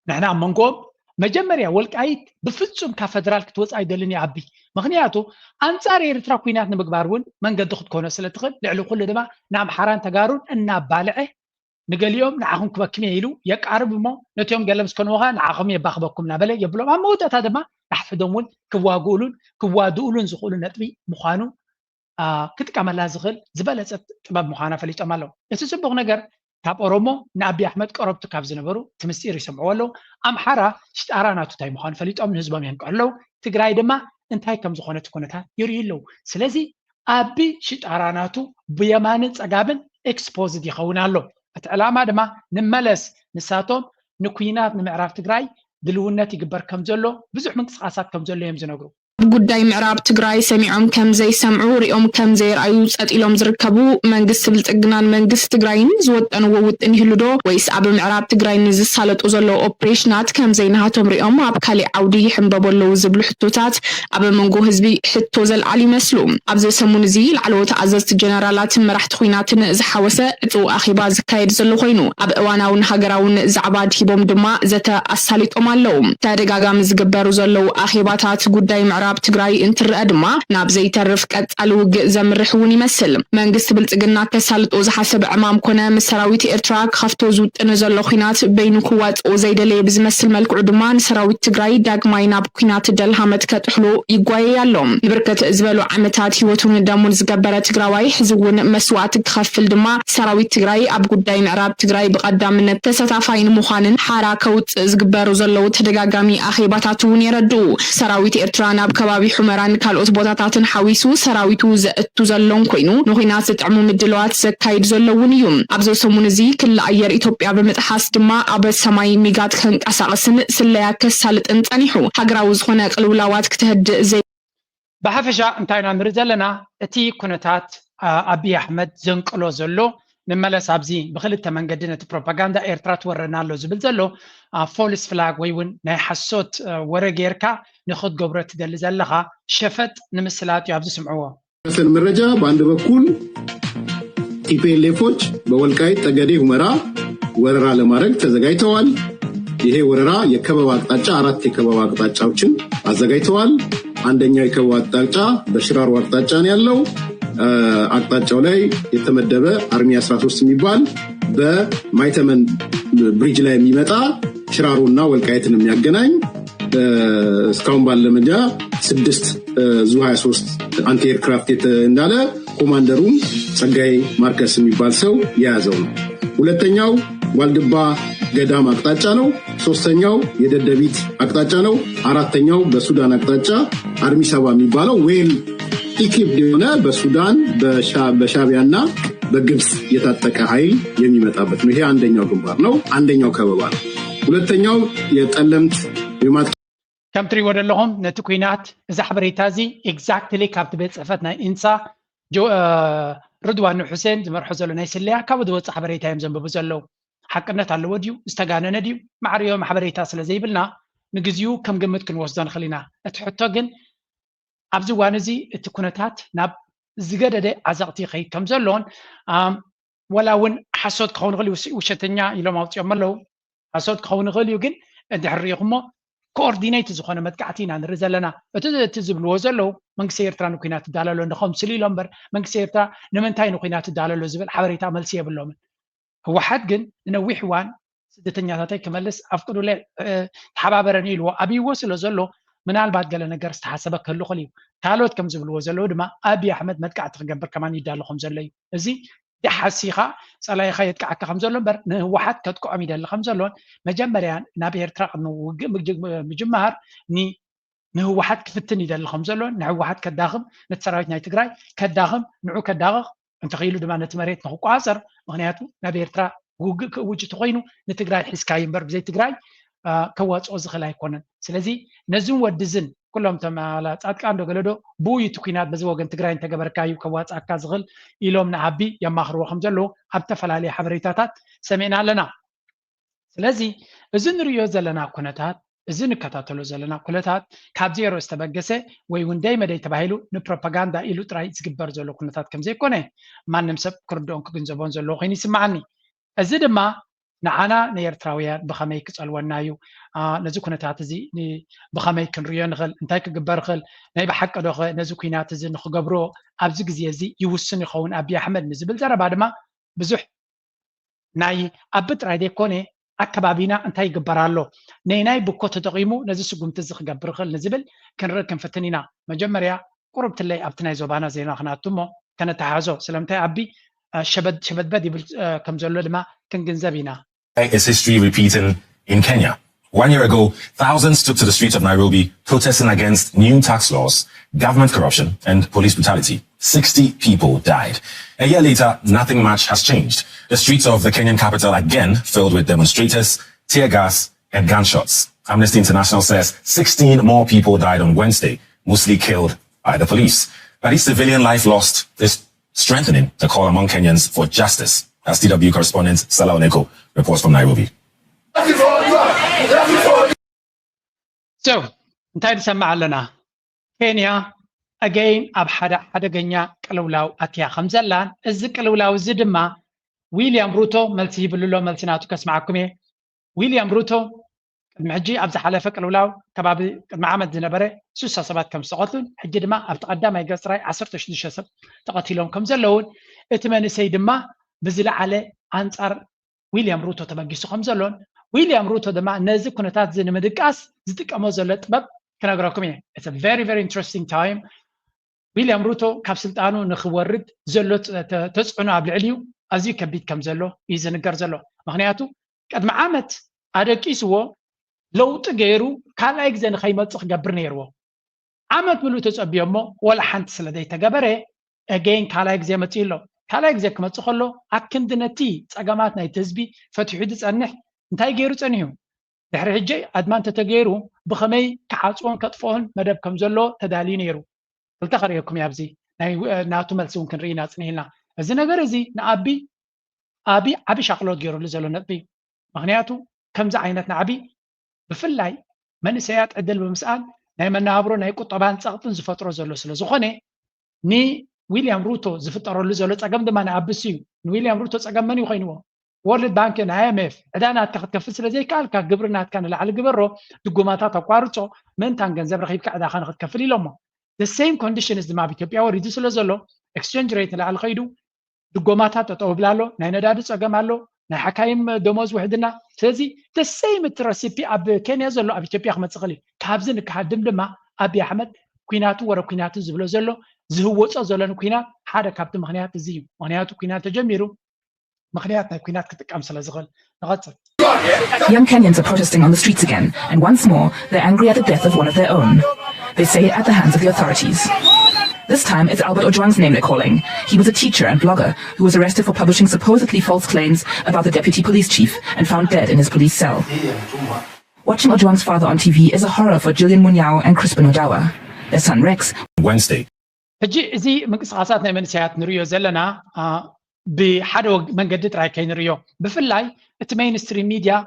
ንሕና ኣብ መንጎኦም መጀመርያ ወልቃይት ብፍፁም ካብ ፈደራል ክትወፅእ ኣይደልን እየ ኣቢ። ምክንያቱ ኣንፃር ኤርትራ ኩናት ንምግባር እውን መንገዲ ክትኮኖ ስለትኽእል ልዕሊ ኩሉ ድማ ንኣምሓራን ተጋሩን እናባልዐ ንገሊኦም ንዓኹም ክበክም እየ ኢሉ የቃርብ እሞ ነቲኦም ገለ ምስ ከንዎ ከዓ ንዓኹም የባኽበኩም እናበለ የብሎም። ኣብ መወዳእታ ድማ ናሕፍዶም እውን ክዋግኡሉን ክዋድኡሉን ዝኽእሉ ነጥቢ ምዃኑ ክጥቀመላ ዝኽእል ዝበለፀት ጥበብ ምዃና ፈሊጦም ኣለዉ። እቲ ፅቡቕ ነገር ካብ ኦሮሞ ንኣቢ ኣሕመድ ቀረብቱ ካብ ዝነበሩ እቲ ምስጢር ይሰምዕዎ ኣለዉ። ኣምሓራ ሽጣራ ናቱ እንታይ ምዃኑ ፈሊጦም ንህዝቦም የንቅሑ ኣለዉ። ትግራይ ድማ እንታይ ከም ዝኾነ እቲ ኩነታት ይርእዩ ኣለዉ። ስለዚ ኣቢ ሽጣራ ናቱ ብየማንን ፀጋምን ኤክስፖዝድ ይኸውን ኣሎ። እቲ ዕላማ ድማ ንመለስ ንሳቶም ንኩናት ንምዕራብ ትግራይ ድልውነት ይግበር ከም ዘሎ ብዙሕ ምንቅስቃሳት ከም ዘሎ እዮም ዝነግሩ። ኣብ ጉዳይ ምዕራብ ትግራይ ሰሚዖም ከም ዘይሰምዑ ሪኦም ከም ዘየርኣዩ ፀጥ ኢሎም ዝርከቡ መንግስቲ ብልፅግናን መንግስቲ ትግራይን ዝወጠንዎ ውጥን ይህሉ ዶ ወይስ ኣብ ምዕራብ ትግራይ ንዝሳለጡ ዘለዉ ኦፕሬሽናት ከም ዘይናሃቶም ሪኦም ኣብ ካሊእ ዓውዲ ይሕንበቡ ኣለዉ ዝብሉ ሕቶታት ኣብ መንጎ ህዝቢ ሕቶ ዘልዓሉ ይመስሉ። ኣብዚ ሰሙን እዚ ላዕለዎት ኣዘዝቲ ጀነራላትን መራሕቲ ኲናትን ዝሓወሰ ዕፁው ኣኼባ ዝካየድ ዘሎ ኮይኑ ኣብ እዋናውን ሃገራውን ዛዕባ ኣድሂቦም ድማ ዘተ ኣሳሊጦም ኣለዉ። ተደጋጋሚ ዝግበሩ ዘለዉ ኣኼባታት ጉዳይ ምዕራብ ትግራይ እንትረኣ ድማ ናብ ዘይተርፍ ቀፃሊ ውግእ ዘምርሕ እውን ይመስል። መንግስቲ ብልፅግና ከሳልጦ ዝሓሰበ ዕማም ኮነ ምስ ሰራዊት ኤርትራ ክኸፍቶ ዝውጥን ዘሎ ኲናት በይኑ ክዋፅኦ ዘይደለየ ብዝመስል መልክዑ ድማ ንሰራዊት ትግራይ ዳግማይ ናብ ኲናት ደልሃመት ከጥሕሎ ይጓየይ ኣሎ። ንብርክት ዝበሉ ዓመታት ህይወቱን ደሙን ዝገበረ ትግራዋይ ሕዚ እውን መስዋእቲ ክኸፍል ድማ ሰራዊት ትግራይ ኣብ ጉዳይ ምዕራብ ትግራይ ብቐዳምነት ተሳታፋይ ንምዃንን ሓራ ከውፅእ ዝግበሩ ዘለዉ ተደጋጋሚ ኣኼባታት እውን የረድኡ። ሰራዊት ኤርትራ ናብ ከባቢ ሑመራን ካልኦት ቦታታትን ሓዊሱ ሰራዊቱ ዘእቱ ዘሎን ኮይኑ ንኹናት ዝጥዕሙ ምድለዋት ዘካይድ ዘሎ እውን እዩ። ኣብዚ ሰሙን እዚ ክሊ ኣየር ኢትዮጵያ ብምጥሓስ ድማ ኣብ ሰማይ ሚጋት ከንቀሳቕስን ስለያ ከሳልጥን ጸኒሑ። ሃገራዊ ዝኾነ ቅልውላዋት ክተህድእ ዘይ ብሓፈሻ እንታይ ኢና ንርኢ ዘለና? እቲ ኩነታት ኣቢይ ኣሕመድ ዘንቅሎ ዘሎ ንመለስ ኣብዚ ብክልተ መንገዲ ነቲ ፕሮፓጋንዳ ኤርትራ ትወረና ኣሎ ዝብል ዘሎ ፎልስ ፍላግ ወይ እውን ናይ ሓሶት ወረ ጌርካ ንክትገብሮ ትደሊ ዘለኻ ሸፈጥ ንምስላጥ እዩ። ኣብዚ ስምዕዎ። መሰል መረጃ በአንድ በኩል ቲፒኤልኤፎች በወልቃይት ጠገዴ ሁመራ ወረራ ለማድረግ ተዘጋጅተዋል። ይሄ ወረራ የከበባ አቅጣጫ አራት የከበባ አቅጣጫዎችን አዘጋጅተዋል። አንደኛው የከበባ አቅጣጫ በሽራሮ አቅጣጫ ነው ያለው። አቅጣጫው ላይ የተመደበ አርሚ አስራ ሶስት የሚባል በማይተመን ብሪጅ ላይ የሚመጣ ሽራሮና ወልቃይትን የሚያገናኝ እስካሁን ባለ መረጃ ስድስት ዙ ሃያ ሶስት አንቲ ኤርክራፍት እንዳለ ኮማንደሩም ጸጋይ ማርከስ የሚባል ሰው የያዘው ነው። ሁለተኛው ዋልድባ ገዳም አቅጣጫ ነው። ሶስተኛው የደደቢት አቅጣጫ ነው። አራተኛው በሱዳን አቅጣጫ አርሚ ሰባ የሚባለው ዌል ኢኪፕድ የሆነ በሱዳን በሻቢያና በግብጽ የታጠቀ ኃይል የሚመጣበት ነው። ይሄ አንደኛው ግንባር ነው። አንደኛው ከበባ ነው። ሁለተኛው የጠለምት የማጥቃት ከም ትሪእዎ ዘለኹም ነቲ ኩናት እዚ ሓበሬታ እዚ ኤግዛክትሊ ካብቲ ቤት ፅሕፈት ናይ ኢንሳ ርድዋን ሑሴን ዝመርሖ ዘሎ ናይ ስለያ ካብ ዝወፅእ ሓበሬታ እዮም ዘንብቡ ዘለዉ። ሓቅነት ኣለዎ ድዩ ዝተጋነነ ድዩ ማዕርዮም ሓበሬታ ስለ ዘይብልና ንግዚኡ ከም ግምት ክንወስዶ ንኽእል ኢና። እቲ ሕቶ ግን ኣብዚ እዋን እዚ እቲ ኩነታት ናብ ዝገደደ ዓዘቕቲ ይኸይድ ከም ዘሎን ወላ እውን ሓሶት ክኸውን ይኽእል ውሸተኛ ኢሎም ኣውፅኦም ኣለዉ። ሓሶት ክኸውን ይኽእል እዩ ግን እንድሕር ሪኢኹሞ ኮኦርዲኔት ዝኾነ መጥቃዕቲ ኢና ንርኢ ዘለና። እቲ እቲ ዝብልዎ ዘለዉ መንግስቲ ኤርትራ ንኩናት ይዳለሎ እንደ ከምስሉ ኢሎም እምበር መንግስቲ ኤርትራ ንምንታይ ንኩናት ይዳለሎ ዝብል ሓበሬታ መልሲ የብሎምን። ህወሓት ግን ንነዊሕ እዋን ስደተኛታተይ ክመልስ ኣፍቅዱለይ ተሓባበረኒ ኢልዎ ኣብይዎ ስለ ዘሎ ምናልባት ገለ ነገር ዝተሓሰበ ክህሉ ክእል እዩ። ካልኦት ከም ዝብልዎ ዘለዉ ድማ ኣብይ ኣሕመድ መጥቃዕቲ ክገብር ከማን ይዳሎ ከም ዘሎ እዩ። እዚ ሓሲኻ ጸላኢኻ የጥቅዓካ ከም ዘሎ እምበር ንህወሓት ከጥቅዖም ይደሊ ከም ዘሎን መጀመርያ ናብ ኤርትራ ቅድሚ ውግእ ምጅማር ንህወሓት ክፍትን ይደሊ ከም ዘሎን ንህወሓት ከዳኽም ነቲ ሰራዊት ናይ ትግራይ ከዳኽም ንዑ ከዳቕቕ እንተኽኢሉ ድማ ነቲ መሬት ንክቋፀር ምክንያቱ ናብ ኤርትራ ውግእ ክእውጅ ተኮይኑ ንትግራይ ሒዝካዩ እምበር ብዘይ ትግራይ ከዋፅኦ ዝኽእል ኣይኮነን። ስለዚ ነዝን ወድዝን ኩሎም ተማላ ፃድቃን ዶ ገለዶ ብኡ እዩ እቲ ኩናት በዚ ወገን ትግራይ እንተገበርካ እዩ ከዋፅኣካ ዝኽእል ኢሎም ንኣቢ የማኽርዎ ከም ዘለዉ ኣብ ዝተፈላለዩ ሓበሬታታት ሰሚዕና ኣለና። ስለዚ እዚ ንርእዮ ዘለና ኩነታት እዚ ንከታተሎ ዘለና ኩነታት ካብ ዜሮ ዝተበገሰ ወይ እውን ደይ መደይ ተባሂሉ ንፕሮፓጋንዳ ኢሉ ጥራይ ዝግበር ዘሎ ኩነታት ከም ዘይኮነ ማንም ሰብ ክርድኦን ክግንዘቦን ዘለዎ ኮይኑ ይስምዓኒ። እዚ ድማ ንዓና ንኤርትራውያን ብኸመይ ክጸልወና እዩ? ነዚ ኩነታት እዚ ብኸመይ ክንርእዮ ንኽእል? እንታይ ክግበር ይኽእል? ናይ ብሓቂ ዶኸ ነዚ ኩናት እዚ ንኽገብሮ ኣብዚ ግዜ እዚ ይውስን ይኸውን ኣብይ ኣሕመድ ንዝብል ዘረባ ድማ ብዙሕ ናይ ኣቢ ጥራይ ዘይኮነ ኣከባቢና እንታይ ይግበር ኣሎ ነይናይ ብኮ ተጠቒሙ ነዚ ስጉምቲ እዚ ክገብር ይኽእል ንዝብል ክንርኢ ክንፍትን ኢና። መጀመርያ ቁርብትለይ ኣብቲ ናይ ዞባና ዜና ክነኣቱ እሞ ከነተሓሕዞ ስለምንታይ ኣቢ ሸበድበድ ይብል ከም ዘሎ ድማ ክንግንዘብ ኢና። Is history repeating in Kenya? One year ago, thousands took to the streets of Nairobi protesting against new tax laws, government corruption, and police brutality. Sixty people died. A year later, nothing much has changed. The streets of the Kenyan capital again filled with demonstrators, tear gas, and gunshots. Amnesty International says sixteen more people died on Wednesday, mostly killed by the police. But is civilian life lost is strengthening the call among Kenyans for justice, as D W correspondent Sala Oneko reports from Nairobi. So እንታይ ንሰምዕ ኣለና? ኬንያ ኣገይን ኣብ ሓደ ሓደገኛ ቅልውላው ኣትያ ከም ዘላን እዚ ቅልውላው እዚ ድማ ዊልያም ሩቶ መልሲ ይብሉ ኣሎ። መልሲ ናቱ ከስምዓኩም እየ። ዊልያም ሩቶ ቅድሚ ሕጂ ኣብ ዝሓለፈ ቅልውላው ከባቢ ቅድሚ ዓመት ዝነበረ ስሳ ሰባት ከም ዝተቐትሉን ሕጂ ድማ ኣብቲ ቀዳማይ ገጽ ጥራይ ዓሰርተ ሽዱሽተ ሰብ ተቐቲሎም ከም ዘለውን እቲ መንእሰይ ድማ ብዝለዓለ ኣንጻር ዊልያም ሩቶ ተበጊሱ ከም ዘሎን ዊልያም ሩቶ ድማ ነዚ ኩነታት እዚ ንምድቃስ ዝጥቀሞ ዘሎ ጥበብ ክነግረኩም እየ። It's a very very interesting time። ዊልያም ሩቶ ካብ ስልጣኑ ንክወርድ ዘሎ ተፅዕኖ ኣብ ልዕሊኡ ኣዝዩ ከቢድ ከም ዘሎ እዩ ዝንገር ዘሎ። ምክንያቱ ቅድሚ ዓመት ኣደቂስዎ ለውጢ ገይሩ ካልኣይ ግዜ ንከይመፅእ ክገብር ነይርዎ። ዓመት ምሉእ ተፀቢዮ እሞ ወላ ሓንቲ ስለ ዘይተገበረ again ካልኣይ ግዜ መፂኡ ኣሎ። ካልኣይ ግዜ ክመፅእ ከሎ ኣክንዲ ነቲ ፀገማት ናይቲ ህዝቢ ፈቲሑ ዝፀንሕ እንታይ ገይሩ ፀኒሑ? ድሕሪ ሕጂ ኣድማ እንተተገይሩ ብኸመይ ክዓፅዎን ከጥፍኦን መደብ ከም ዘሎ ተዳልዩ ነይሩ። ክልተ ከርእየኩም እየ ኣብዚ ናይ ናቱ መልሲ እውን ክንርኢ ኢና ፅኒህልና። እዚ ነገር እዚ ንኣቢ ኣቢ ዓቢ ሻቕሎት ገይሩሉ ዘሎ ነጥቢ እዩ። ምኽንያቱ ከምዚ ዓይነት ንዓቢ ብፍላይ መንእሰያት ዕድል ብምስኣን ናይ መነባብሮ ናይ ቁጠባን ፀቕጥን ዝፈጥሮ ዘሎ ስለ ዝኾነ ንዊልያም ሩቶ ዝፍጠረሉ ዘሎ ፀገም ድማ ንኣብስ እዩ። ንዊልያም ሩቶ ፀገም መን እዩ ኮይንዎ? ወርልድ ባንክን ኣይኤምኤፍ ዕዳ ናትካ ክትከፍል ስለ ዘይከኣልካ ግብሪ ናትካ ንላዕሊ ግበሮ፣ ድጎማታት ኣቋርጾ፣ ምእንታን ገንዘብ ረኺብካ ዕዳኻ ንክትከፍል ኢሎሞ። The same conditions ድማ ኣብ ኢትዮጵያ ወሪዱ ስለ ዘሎ exchange rate ንላዕሊ ከይዱ ድጎማታት ጠጠው ይብል ኣሎ፣ ናይ ነዳዲ ፀገም ኣሎ፣ ናይ ሓካይም ደሞዝ ውሕድና። ስለዚ the same እቲ recipe ኣብ ኬንያ ዘሎ ኣብ ኢትዮጵያ ክመፅእ ይኽእል እዩ። ካብዚ ንክሃድም ድማ ኣብይ ኣሕመድ ኲናቱ ወረ ኲናቱ ዝብሎ ዘሎ ዝህወፆ ዘሎ ንኲናት ሓደ ካብቲ ምኽንያት እዚ እዩ። ምኽንያቱ ኲናት ተጀሚሩ ምኽንያት ናይ ኲናት ክጥቀም ስለ ዝኽእል። ንቐፅል። Young Kenyans are protesting on the streets again, and once more, they're angry at the death of one of their own. They say at the hands of the authorities. This time, it's Albert Ojwang's name they're calling. He was a teacher and blogger who was arrested for publishing supposedly false claims about the deputy police chief and found dead in his police cell. Watching Ojwang's father on T V is a horror for Julian Munyao and Crispin Odawa. Their son Rex. Wednesday. ሕጂ እዚ ምንቅስቃሳት ናይ መንእሰያት ንርእዮ ዘለና ብሓደ መንገዲ ጥራይ ከይንርእዮ ብፍላይ እቲ mainstream media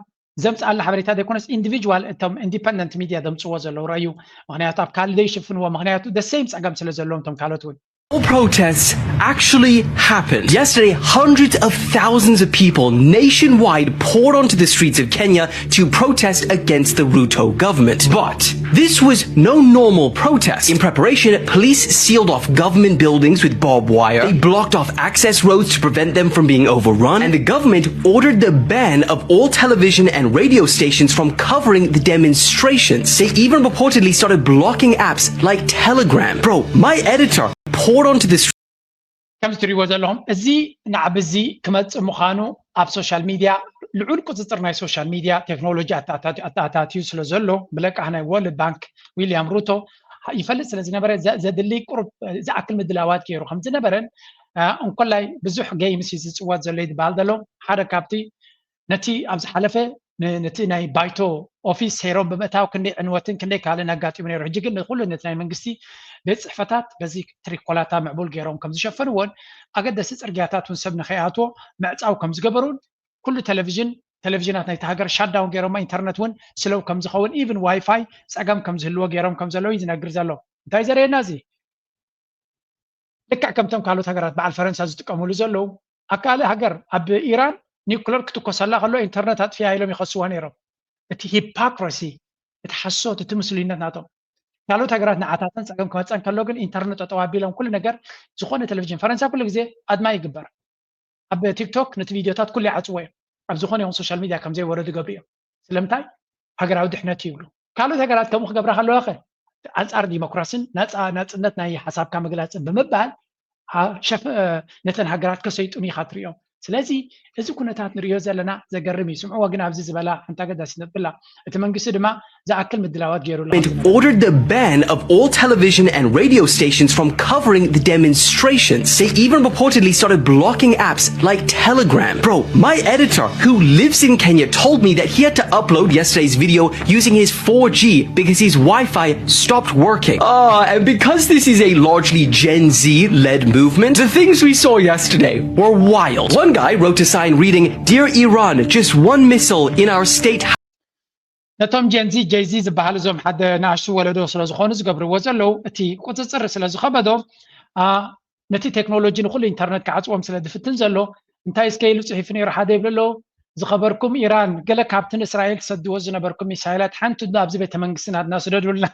ዘምፅኣልና ሓበሬታ ዘይኮነስ individual እቶም independent media ዘምፅዎ ዘለዉ ረእዩ። ምክንያቱ ኣብ ካልእ ዘይሽፍንዎ ምክንያቱ the same ፀገም ስለ ዘለዎም እቶም ካልኦት እውን Protests actually happened. Yesterday, hundreds of thousands of people nationwide poured onto the streets of Kenya to protest against the Ruto government. But this was no normal protest. In preparation, police sealed off government buildings with barbed wire. They blocked off access roads to prevent them from being overrun. And the government ordered the ban of all television and radio stations from covering the demonstrations. They even reportedly started blocking apps like Telegram. Bro, my editor poured onto the street. ከምዚ ትሪእዎ ዘለኹም እዚ ናዕቢ እዚ ክመፅእ ምዃኑ ኣብ ሶሻል ሚድያ ልዑል ቁፅፅር ናይ ሶሻል ሚድያ ቴክኖሎጂ ኣተኣታትዩ ስለ ዘሎ ብለቃህ ናይ ወርልድ ባንክ ዊልያም ሩቶ ይፈልጥ ስለ ዝነበረ ዘድሊ ቁሩብ ዝኣክል ምድላዋት ገይሩ ከም ዝነበረን እንኮላይ ብዙሕ ጌምስ እዩ ዝፅወት ዘሎ ይትበሃል ዘሎ ሓደ ካብቲ ነቲ ኣብ ዝሓለፈ ነቲ ናይ ባይቶ ኦፊስ ሴሮም ብምእታው ክንደይ ዕንወትን ክንደይ ካልእን ኣጋጢሙ ነይሩ። ሕጂ ግን ንኩሉ ነቲ ናይ መንግስቲ ቤት ፅሕፈታት በዚ ትሪኮላታ ምዕቡል ገይሮም ከም ዝሸፈንዎን ኣገደሲ ፅርግያታት እውን ሰብ ንከይኣትዎ ምዕፃው ከም ዝገበሩን ኩሉ ቴሌቪዥን ቴሌቪዥናት ናይቲ ሃገር ሻዳውን ገይሮማ ኢንተርነት እውን ስለው ከም ዝኸውን ኢቭን ዋይፋይ ፀገም ከም ዝህልዎ ገይሮም ከም ዘለዉ እዩ ዝነግር ዘሎ። እንታይ ዘርእየና እዚ? ልክዕ ከምቶም ካልኦት ሃገራት በዓል ፈረንሳ ዝጥቀምሉ ዘለዉ ኣብ ካልእ ሃገር ኣብ ኢራን ኒኩለር ክትኮሰላ ከሎ ኢንተርነት ኣጥፊያ ኢሎም ይኸስዋ ነይሮም። እቲ ሂፖክራሲ፣ እቲ ሓሶት፣ እቲ ምስሉይነት ናቶም ካልኦት ሃገራት ንዓታተን ፀገም ክመፀን ከሎ ግን ኢንተርነት ጠጠው ኣቢሎም ኩሉ ነገር ዝኾነ ቴሌቪዥን ፈረንሳ ኩሉ ግዜ ኣድማ ይግበር ኣብ ቲክቶክ ነቲ ቪድዮታት ኩሉ ይዓፅዎ እዮም ኣብ ዝኾነ ይኹን ሶሻል ሚድያ ከም ዘይወረዱ ይገብሩ እዮም ስለምንታይ ሃገራዊ ድሕነት ይብሉ ካልኦት ሃገራት ከምኡ ክገብራ ከለዋ ከ ኣንፃር ዲሞክራስን ናፃ ናፅነት ናይ ሓሳብካ ምግላፅን ብምባል ነተን ሃገራት ከሰይጡን ኢኻ ትሪኦም ስለዚ እዚ ኩነታት ንሪኦ ዘለና ዘገርም እዩ ስምዕዎ ግን ኣብዚ ዝበላ ሓንቲ ኣገዳሲት ነጥቢ ኣላ እቲ መንግስቲ ድማ ዝኣክል ምድላዋት ገይሩ ኣሎ ordered the ban of all television and radio stations from covering the demonstrations. They even reportedly started blocking apps like Telegram. Bro, my editor, who lives in Kenya, told me that he had to upload yesterday's video using his four G because his Wi Fi stopped working. Ah, and because this is a largely Gen Z led movement, the things we saw yesterday were wild. One guy wrote a sign reading, "Dear Iran, just one missile in our state." ነቶም ጀንዚ ጀይዚ ዝበሃል እዞም ሓደ ንኣሽቱ ወለዶ ስለ ዝኾኑ ዝገብርዎ ዘለዉ እቲ ቁፅፅር ስለ ዝኸበዶም ነቲ ቴክኖሎጂ ንኩሉ ኢንተርነት ክዓፅዎም ስለ ዝፍትን ዘሎ እንታይ እስከ ኢሉ ፅሒፉ ነይሩ ሓደ ይብሉ ኣለዉ ዝኸበርኩም ኢራን ገለ ካብቲ ንእስራኤል ትሰድዎ ዝነበርኩም ሚሳይላት ሓንቲ ኣብዚ ቤተ መንግስቲ ናትና ስደዱልና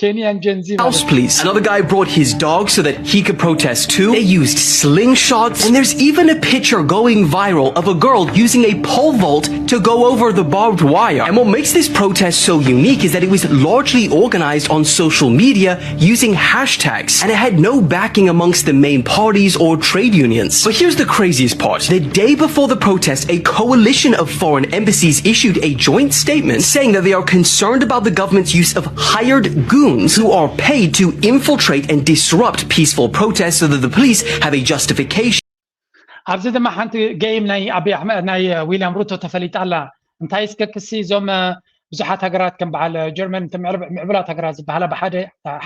Kenyan Gen Z. House, please. Another guy brought his dog so that he could protest too. They used slingshots, and there's even a picture going viral of a girl using a pole vault to go over the barbed wire. And what makes this protest so unique is that it was largely organized on social media using hashtags, and it had no backing amongst the main parties or trade unions. But here's the craziest part. The day before the protest, a coalition of foreign embassies issued a joint statement saying that they are concerned about the government's use of hired goons who are paid to infiltrate and disrupt peaceful protests so that the police have a justification. ኣብዚ ድማ ሓንቲ ጌም ናይ ኣቢ ኣሕመድ ናይ ዊልያም ሩቶ ተፈሊጣ ኣላ እንታይ እስከ ክሲ እዞም ብዙሓት ሃገራት ከም በዓል ጀርመን ምዕቡላት ሃገራት ዝበሃላ ብሓደ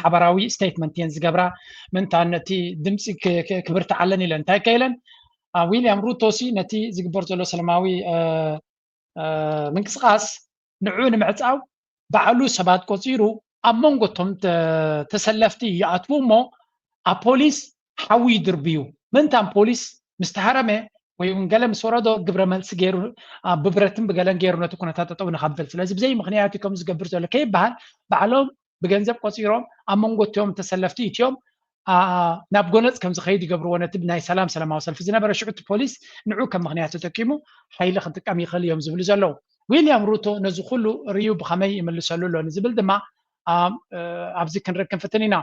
ሓበራዊ ስቴትመንት እየን ዝገብራ ምንታ ነቲ ድምፂ ክብርትዓለን ኢለን እንታይ ከኢለን ዊልያም ሩቶ ሲ ነቲ ዝግበር ዘሎ ሰላማዊ ምንቅስቃስ ንዑ ንምዕፃው ባዕሉ ሰባት ቆፂሩ ኣብ መንጎ እቶም ተሰለፍቲ ይኣትዉ እሞ ኣብ ፖሊስ ሓዊ ይድርብዩ ምንታን ፖሊስ ምስ ተሃረመ ወይ እውን ገለ ምስ ወረዶ ግብረ መልሲ ገይሩ ብብረትን ብገለን ገይሩ ነቲ ኩነታት ጠጠው ንኸብል ስለዚ ብዘይ ምክንያት እዩ ከም ዝገብር ዘሎ ከይበሃል ባዕሎም ብገንዘብ ቆፂሮም ኣብ መንጎ እቲኦም ተሰለፍቲ እቲኦም ናብ ጎነፅ ከም ዝኸይድ ይገብርዎ ነቲ ናይ ሰላም ሰላማዊ ሰልፊ ዝነበረ ሽዑ እቲ ፖሊስ ንዑ ከም ምክንያት ተጠቂሙ ሓይሊ ክንጥቀም ይኽእል እዮም ዝብሉ ዘለዉ ዊልያም ሩቶ ነዚ ኩሉ ርዩ ብኸመይ ይምልሰሉ ኣሎ ንዝብል ድማ ኣብዚ ክንርኢ ክንፍትን ኢና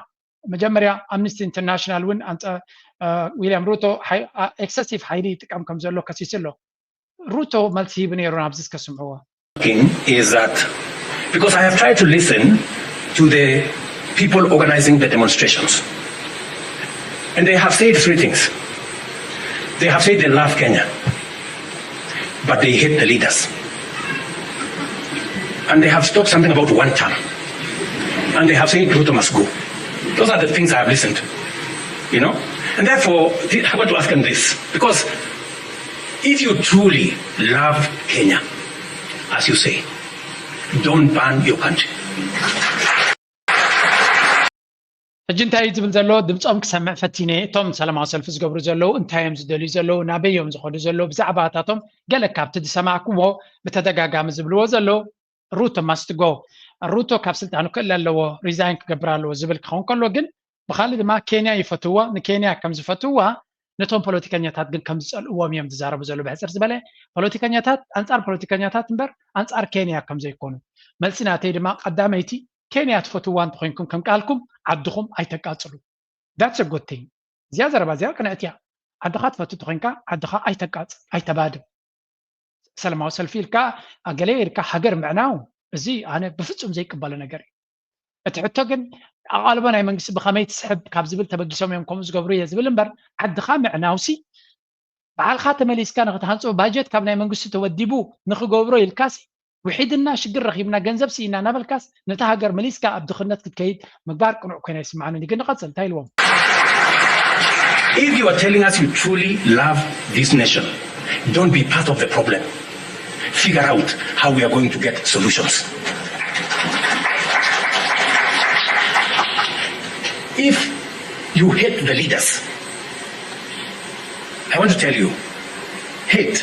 መጀመርያ ኣምነስቲ ኢንተርናሽናል እውን ኣንፀ ዊልያም ሩቶ ኤክሰሲቭ ሓይሊ ይጥቀም ከም ዘሎ ከሲሱ ኣሎ ሩቶ መልሲ ሂቡ ነይሩ ናብዚ እስከ ስምዕዎ is that because I have tried to listen to the people organizing the demonstrations and they have said three things they have said they love Kenya but they hate the leaders and they have talked something about one term and they have said Ruto must go those are the things I have listened you know and therefore I want to ask them this because If you truly love Kenya, as you say, don't ban your country. ሕጂ እንታይ እዩ ዝብል ዘሎ? ድምፆም ክሰምዕ ፈቲነ። እቶም ሰላማዊ ሰልፊ ዝገብሩ ዘለዉ እንታይ እዮም ዝደልዩ ዘለዉ? ናበይ እዮም ዝኸዱ ዘለዉ? ብዛዕባታቶም ገለ ካብቲ ዝሰማዕኩዎ ብተደጋጋሚ ዝብልዎ ዘለዉ ሩቶ ማስትጎ፣ ሩቶ ካብ ስልጣኑ ክእለ ኣለዎ፣ ሪዛይን ክገብር ኣለዎ ዝብል ክኸውን ከሎ ግን ብኻልእ ድማ ኬንያ ይፈትዋ፣ ንኬንያ ከም ዝፈትዋ ነቶም ፖለቲከኛታት ግን ከም ዝፀልእዎም እዮም ዝዛረቡ ዘለዉ። ብሕፅር ዝበለ ፖለቲከኛታት ኣንፃር ፖለቲከኛታት እምበር ኣንፃር ኬንያ ከም ዘይኮኑ። መልሲ ናተይ ድማ ቀዳመይቲ ኬንያ ትፈትዋ እንተኾይንኩም ከም ቃልኩም ዓድኹም ኣይተቃፅሉ። That's a good thing። እዚኣ ዘረባ እዚኣ ቅንዕቲ እያ። ዓድኻ ትፈቱ እንተኾይንካ ዓድኻ ኣይተቃፅል ኣይተባድም። ሰላማዊ ሰልፊ ኢልካ ኣገለ ኢልካ ሃገር ምዕናው እዚ ኣነ ብፍፁም ዘይቅበሎ ነገር እዩ። እቲ ሕቶ ግን ኣቓልቦ ናይ መንግስቲ ብኸመይ ትስሕብ ካብ ዝብል ተበጊሶም እዮም ከምኡ ዝገብሩ እየ ዝብል እምበር ዓድኻ ምዕናውሲ ባዕልኻ ተመሊስካ ንክትሃንፅኦ ባጀት ካብ ናይ መንግስቲ ተወዲቡ ንክገብሮ ኢልካሲ ውሒድና ሽግር ረኺብና ገንዘብ ስኢና እናበልካስ ነታ ሃገር መሊስካ ኣብ ድኽነት ክትከይድ ምግባር ቅኑዕ ኮይና ይስምዓኒ። ግን ንቐፅል እንታይ ኢልዎም? If you are telling us you truly love this nation, don't be part of the problem. Figure out how we are going to get solutions. If you hate the leaders, I want to tell you, hate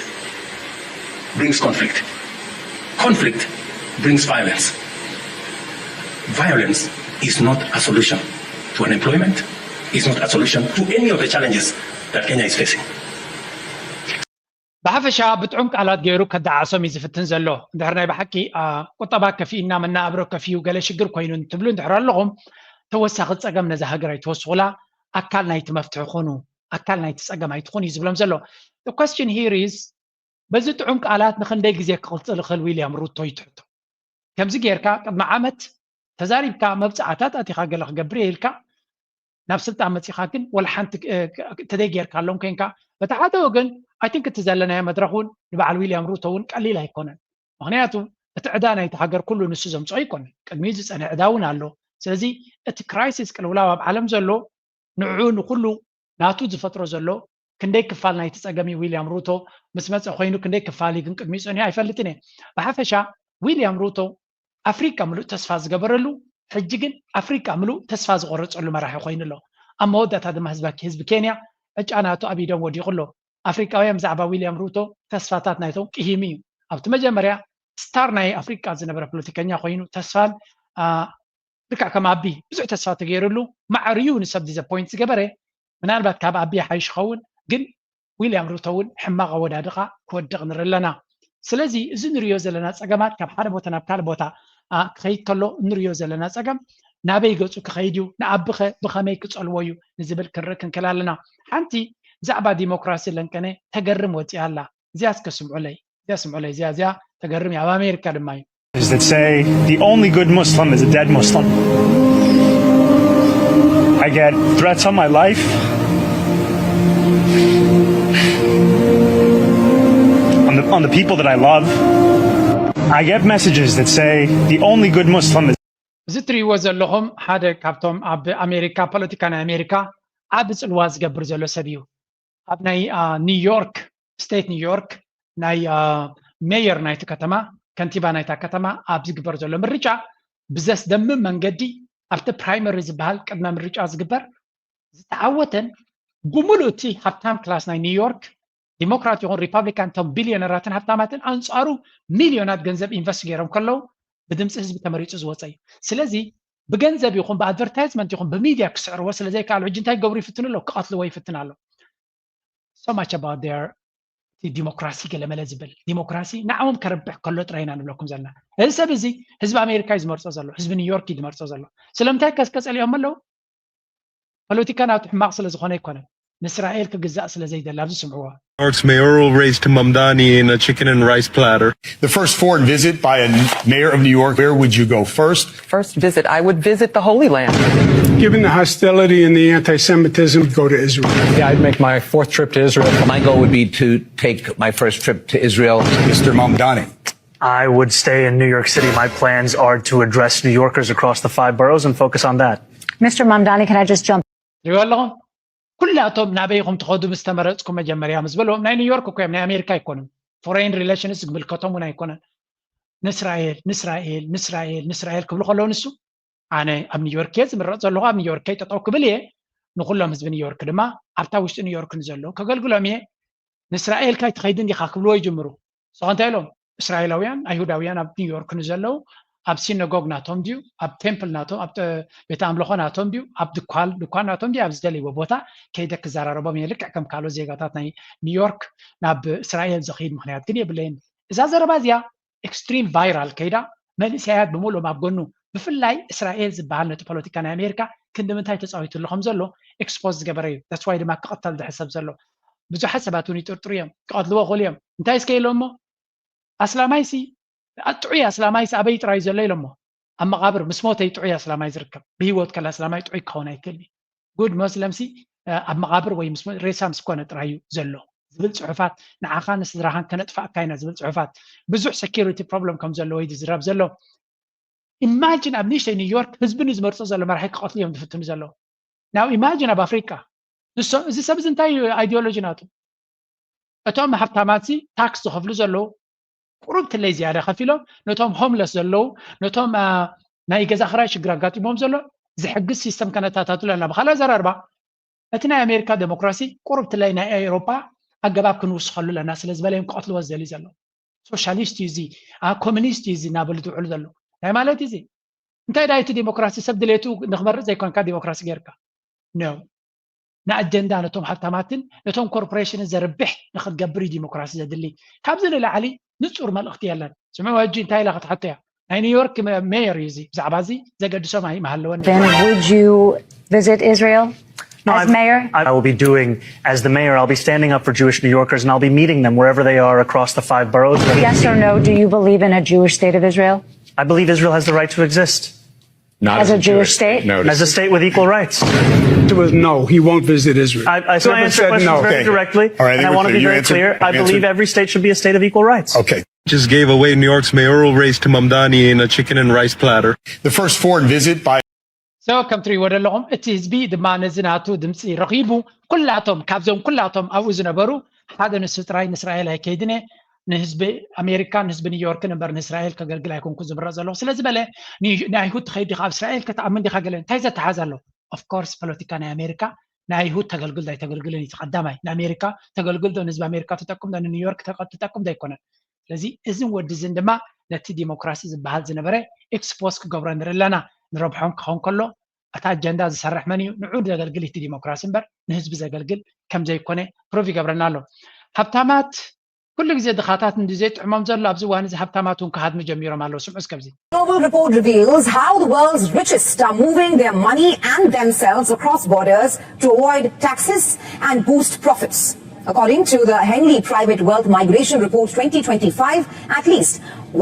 brings conflict. Conflict brings violence. Violence is not a solution to unemployment, is not a solution to any of the challenges that Kenya is facing. ብሓፈሻ ብጥዑም ቃላት ገይሩ ከደዓሶም እዩ ዝፍትን ዘሎ። እንድሕር ናይ ብሓቂ ቁጠባ ከፊእና መናብሮ ከፊኡ ገለ ሽግር ኮይኑ እንትብሉ እንድሕር ኣለኹም ተወሳኺ ፀገም ነዛ ሃገር ኣይትወስኹላ፣ ኣካል ናይቲ መፍትሒ ኩኑ፣ ኣካል ናይቲ ፀገም ኣይትኹን እዩ ዝብሎም ዘሎ። Question here is በዚ ጥዑም ቃላት ንክንደይ ግዜ ክቕፅል ይኽእል ዊልያም ሩቶ ይትሕቶ። ከምዚ ጌርካ ቅድሚ ዓመት ተዛሪብካ መብፅዓታት ኣቲኻ ገለ ክገብር እየ ኢልካ ናብ ስልጣን መፂኻ ግን ወላ ሓንቲ ተደይ ጌርካሎም ኮይንካ በቲ ሓደ ወገን I think እቲ ዘለናዮ መድረኽ እውን ንበዓል ዊልያም ሩቶ እውን ቀሊል ኣይኮነን። ምክንያቱ እቲ ዕዳ ናይቲ ሃገር ኩሉ ንሱ ዘምፅኦ ኣይኮነን። ቅድሚኡ ዝፀንሐ ዕዳ እውን ኣሎ። ስለዚ እቲ ክራይሲስ ቅልውላው ኣብ ዓለም ዘሎ ንዕኡ ንኩሉ ናቱ ዝፈጥሮ ዘሎ ክንደይ ክፋል ናይቲ ፀገም እዩ ዊልያም ሩቶ ምስ መፀ ኮይኑ ክንደይ ክፋል እዩ ግን ቅድሚኡ ፀኒሑ ኣይፈልጥን እየ። ብሓፈሻ ዊልያም ሩቶ ኣፍሪቃ ምሉእ ተስፋ ዝገበረሉ ሕጂ ግን ኣፍሪቃ ምሉእ ተስፋ ዝቆረፀሉ መራሒ ኮይኑ ኣሎ። ኣብ መወዳእታ ድማ ህዝቢ ኬንያ ዕጫ ናቱ ኣብ ኢዶም ወዲቑ ኣሎ። ኣፍሪቃውያን ብዛዕባ ዊልያም ሩቶ ተስፋታት ናይቶም ቅሂሙ እዩ። ኣብቲ መጀመርያ ስታር ናይ ኣፍሪቃ ዝነበረ ፖለቲከኛ ኮይኑ ተስፋን ልክዕ ከም ኣቢ ብዙሕ ተስፋ ተገይሩሉ ማዕርዩ ንሰብ ዲዘፖይንት ዝገበረ ምናልባት ካብ ኣቢ ሓይሽ ኸውን ግን ዊልያም ሩቶ እውን ሕማቕ ኣወዳድቓ ክወድቕ ንርኢ ኣለና። ስለዚ እዚ ንሪኦ ዘለና ፀገማት ካብ ሓደ ቦታ ናብ ካልእ ቦታ ክኸይድ ከሎ እንሪኦ ዘለና ፀገም ናበይ ገፁ ክኸይድ እዩ፣ ንኣቢኸ ብኸመይ ክፀልዎ እዩ ንዝብል ክንርኢ ክንክእል ኣለና። ሓንቲ ብዛዕባ ዲሞክራሲ ለንቀነ ተገርም ወፂኣ ኣላ። እዚኣ እስከ ስምዑለይ፣ እዚኣ ስምዑለይ፣ እዚኣ እዚኣ ተገርም እያ። ኣብ ኣሜሪካ ድማ እዩ። That say the only good Muslim is a dead Muslim. I get threats on my life, on the, on the people that I love. I get messages that say the only good Muslim is እዚ እትሪእዎ ዘለኹም ሓደ ካብቶም ኣብ ኣሜሪካ ፖለቲካ ናይ ኣሜሪካ ዓቢ ጽልዋ ዝገብር ዘሎ ሰብ እዩ። ኣብ ናይ ኒውዮርክ ስቴት ኒውዮርክ ናይ ሜየር ናይቲ ከተማ ከንቲባ ናይታ ከተማ ኣብ ዝግበር ዘሎ ምርጫ ብዘስደምም መንገዲ ኣብቲ ፕራይመሪ ዝበሃል ቅድመ ምርጫ ዝግበር ዝተዓወተን ብምሉእ እቲ ሃብታም ክላስ ናይ ኒውዮርክ ዲሞክራት ይኹን ሪፓብሊካን እቶም ቢልዮነራትን ሃብታማትን ኣንፃሩ ሚልዮናት ገንዘብ ኢንቨስት ገይሮም ከለዉ ብድምፂ ህዝቢ ተመሪፁ ዝወፀ እዩ። ስለዚ ብገንዘብ ይኹን ብኣድቨርታይዝመንት ይኹን ብሚድያ ክስዕርዎ ስለዘይከኣሉ ሕጂ እንታይ ክገብሩ ይፍትኑ ኣለዉ? ክቐትልዎ ይፍትን ኣሎ። So much about their ዲሞክራሲ ገለመለ ዝብል ዲሞክራሲ ንዓኦም ከርብሕ ከሎ ጥራይ ኢና ንብለኩም ዘለና። እዚ ሰብ እዚ ህዝቢ ኣሜሪካ እዩ ዝመርፆ ዘሎ፣ ህዝቢ ኒውዮርክ እዩ ዝመርፆ ዘሎ። ስለምንታይ ከ ከፀሊኦም ኣለዉ? ፖለቲካ ናቱ ሕማቕ ስለ ዝኾነ ኣይኮነን፣ ንእስራኤል ክግዛእ ስለ ዘይደሊ። ኣብዚ ስምዕዎ። York's mayoral race to Mamdani in a chicken and rice platter. The first foreign visit by a mayor of New York, where would you go first? First visit, I would visit the Holy Land. Given the hostility and the anti Semitism, go to Israel. Yeah, I'd make my fourth trip to Israel. My goal would be to take my first trip to Israel. Mister Mamdani. I would stay in New York City. My plans are to address New Yorkers across the five boroughs and focus on that. Mister Mamdani, can I just jump? ትሪእዎ ኣለኹም? ኩላቶም ናበይ ኢኹም ትኸዱ ምስ ተመረፅኩም መጀመርያ ምስ በልዎም ናይ ኒውዮርክ እኮ እዮም፣ ናይ ኣሜሪካ ኣይኮኑን። ፎሬን ሪሌሽንስ ዝምልከቶም እውን ኣይኮነን። ንእስራኤል ንእስራኤል ንእስራኤል ንእስራኤል ክብሉ ከለዉ ንሱ ኣነ ኣብ ኒውዮርክ እየ ዝምረፅ ዘለኹ፣ ኣብ ኒውዮርከይ ጠጠው ክብል እየ፣ ንኩሎም ህዝቢ ኒውዮርክ ድማ ኣብታ ውሽጢ ኒውዮርክ ንዘለዉ ከገልግሎም እየ። ንእስራኤል ካይ ትኸይድ እንዲኻ ክብልዎ ይጅምሩ። ንስኻ እንታይ ኢሎም? እስራኤላውያን ኣይሁዳውያን ኣብ ኒውዮርክ ንዘለዉ ኣብ ሲነጎግ ናቶም ድዩ፣ ኣብ ቴምፕል ናቶም፣ ኣብ ቤተ ኣምልኾ ናቶም ድዩ፣ ኣብ ድኳን ድኳን ናቶም ድዩ፣ ኣብ ዝደለይዎ ቦታ ከይደ ክዘራረቦም እየ። ልክዕ ከም ካልኦት ዜጋታት ናይ ኒውዮርክ ናብ እስራኤል ዝኸይድ ምክንያት ግን የብለይን። እዛ ዘረባ እዚኣ ኤክስትሪም ቫይራል ከይዳ መንእሰያት ብምሉኦም ኣብ ጎኑ፣ ብፍላይ እስራኤል ዝበሃል ነቲ ፖለቲካ ናይ ኣሜሪካ ክንዲ ምንታይ ተፃዊትሉ ከም ዘሎ ኤክስፖዝ ዝገበረ እዩ። ተስዋይ ድማ ክቐተል ዝሕሰብ ዘሎ ብዙሓት ሰባት እውን ይጥርጥሩ እዮም። ክቐትልዎ ክእሉ እዮም። እንታይ እስከ ኢሎሞ? ኣስላማይሲ፣ ጥዑይ ኣስላማይሲ ኣበይ ጥራይ ዘሎ ኢሎሞ? ኣብ መቓብር ምስ ሞተ እዩ ጥዑይ ኣስላማይ ዝርከብ። ብህይወት ከላ ኣስላማይ ጥዑይ ክኸውን ኣይክእል እዩ። ጉድ ሞስለምሲ ኣብ መቓብር ወይ ሬሳ ምስ ኮነ ጥራይ እዩ ዘሎ ዝብል ፅሑፋት፣ ንዓኻን ንስድራኻን ከነጥፋእካ ኢና ዝብል ፅሑፋት፣ ብዙሕ ሴኪሪቲ ፕሮብለም ከም ዘለዎ እዩ ዝዝረብ ዘሎ። ኢማጂን ኣብ ንእሽተይ ኒውዮርክ ህዝቢ ንዝመርፆ ዘሎ መራሒ ክቐትሉ እዮም ዝፍትኑ ዘለዉ። ናው ኢማጂን ኣብ ኣፍሪቃ እዚ ሰብ እዚ እንታይ እዩ ኣይዲዮሎጂ ናቱ? እቶም ሃብታማት ታክስ ዝኸፍሉ ዘለዉ ቁሩብ ትለይ ዝያዳ ከፊሎም ነቶም ሆምለስ ዘለዉ፣ ነቶም ናይ ገዛ ክራይ ሽግር ኣጋጢሞም ዘሎ ዝሕግዝ ሲስተም ከነታታትሉ ኣለና። ብካልእ ኣዘራርባ እቲ ናይ ኣሜሪካ ዴሞክራሲ ቁሩብ ትለይ ናይ ኤውሮጳ ኣገባብ ክንውስኸሉ ኣለና ስለ ዝበለ እዮም ክቐትልዎ ዝደልዩ ዘለዉ። ሶሻሊስት እዩ እዚ፣ ኮሚኒስት እዩ እዚ እናበሉ ዝውዕሉ ዘለዉ። እንታይ ማለት እዩ እዚ? እንታይ ዳ እቲ ዴሞክራሲ ሰብ ድሌቱ ንክመርፅ ዘይኮንካ ዴሞክራሲ ጌርካ ነው። ንኣጀንዳ ነቶም ሃብታማትን ነቶም ኮርፖሬሽንን ዘርብሕ ንክትገብር እዩ ዲሞክራሲ ዘድሊ። ካብዚ ንላዕሊ ንፁር መልእኽቲ የለን። ስምዑ ሕጂ እንታይ ኢላ ክትሓቶ እያ? ናይ ኒውዮርክ ሜየር እዩ እዚ። ብዛዕባ እዚ ዘገድሶም ኣይመሃለወን። Then would you visit Israel as mayor? I will be doing, as the mayor, I'll be standing up for Jewish New Yorkers and I'll be meeting them wherever they are across the five boroughs. Yes or no, do you believe in a Jewish state of Israel? I believe Israel has the right to exist. Not As a Jewish state? No, As a state with equal rights. It was no, he won't visit Israel. I, I, so I Never answer said questions no. very Okay. directly, All right, I and I think want to we're be clear. very You answered- clear. I you believe answered- every state should be a state of equal rights. Okay. Just gave away New York's mayoral race to Mamdani in a chicken and rice platter. The first foreign visit by So ከም ትሪእዎ ዘለኹም እቲ ህዝቢ ድማ ነዚ ናቱ ድምፂ ረኺቡ ኩላቶም ካብዞም ኩላቶም ኣብኡ ዝነበሩ ሓደ ንሱ ጥራይ ንእስራኤል ኣይከይድን እየ ንህዝቢ ኣሜሪካ ንህዝቢ ኒውዮርክን እምበር ንእስራኤል ከገልግል ኣይኮንኩ ዝምረፅ ዘለኹ ስለ ዝበለ ንኣይሁድ ትኸይድ ዲኻ ኣብ እስራኤል ከተኣምን ዲኻ ገለ እንታይ ዘተሓዝ ኣሎ ኦፍኮርስ ፖለቲካ ናይ ኣሜሪካ ንኣይሁድ ተገልግል ዶ ኣይተገልግልን እዩ ቀዳማይ ንኣሜሪካ ተገልግል ዶ ንህዝቢ ኣሜሪካ ትጠቅም ዶ ንኒውዮርክ ትጠቅም ዶ ኣይኮነን ስለዚ እዝን ወዲ እዝን ድማ ነቲ ዲሞክራሲ ዝበሃል ዝነበረ ኤክስፖስ ክገብሮ ንርኢ ኣለና ንረብሖም ክኸውን ከሎ እቲ ኣጀንዳ ዝሰርሕ መን እዩ ንዑ ዘገልግል እቲ ዲሞክራሲ እምበር ንህዝቢ ዘገልግል ከምዘይኮነ ፕሩቭ ይገብረና ኣሎ ሃብታማት ኩሉ ግዜ ድኻታት እንዲ ዘይጥዕሞም ዘሎ ኣብዚ እዋን እዚ ሃብታማት እውን ክሃድሙ ጀሚሮም ኣለዉ ስምዑ እስከብዚ Global report reveals how the world's richest are moving their money and themselves across borders to avoid taxes and boost profits. According to the Henley Private Wealth Migration Report twenty twenty-five, at least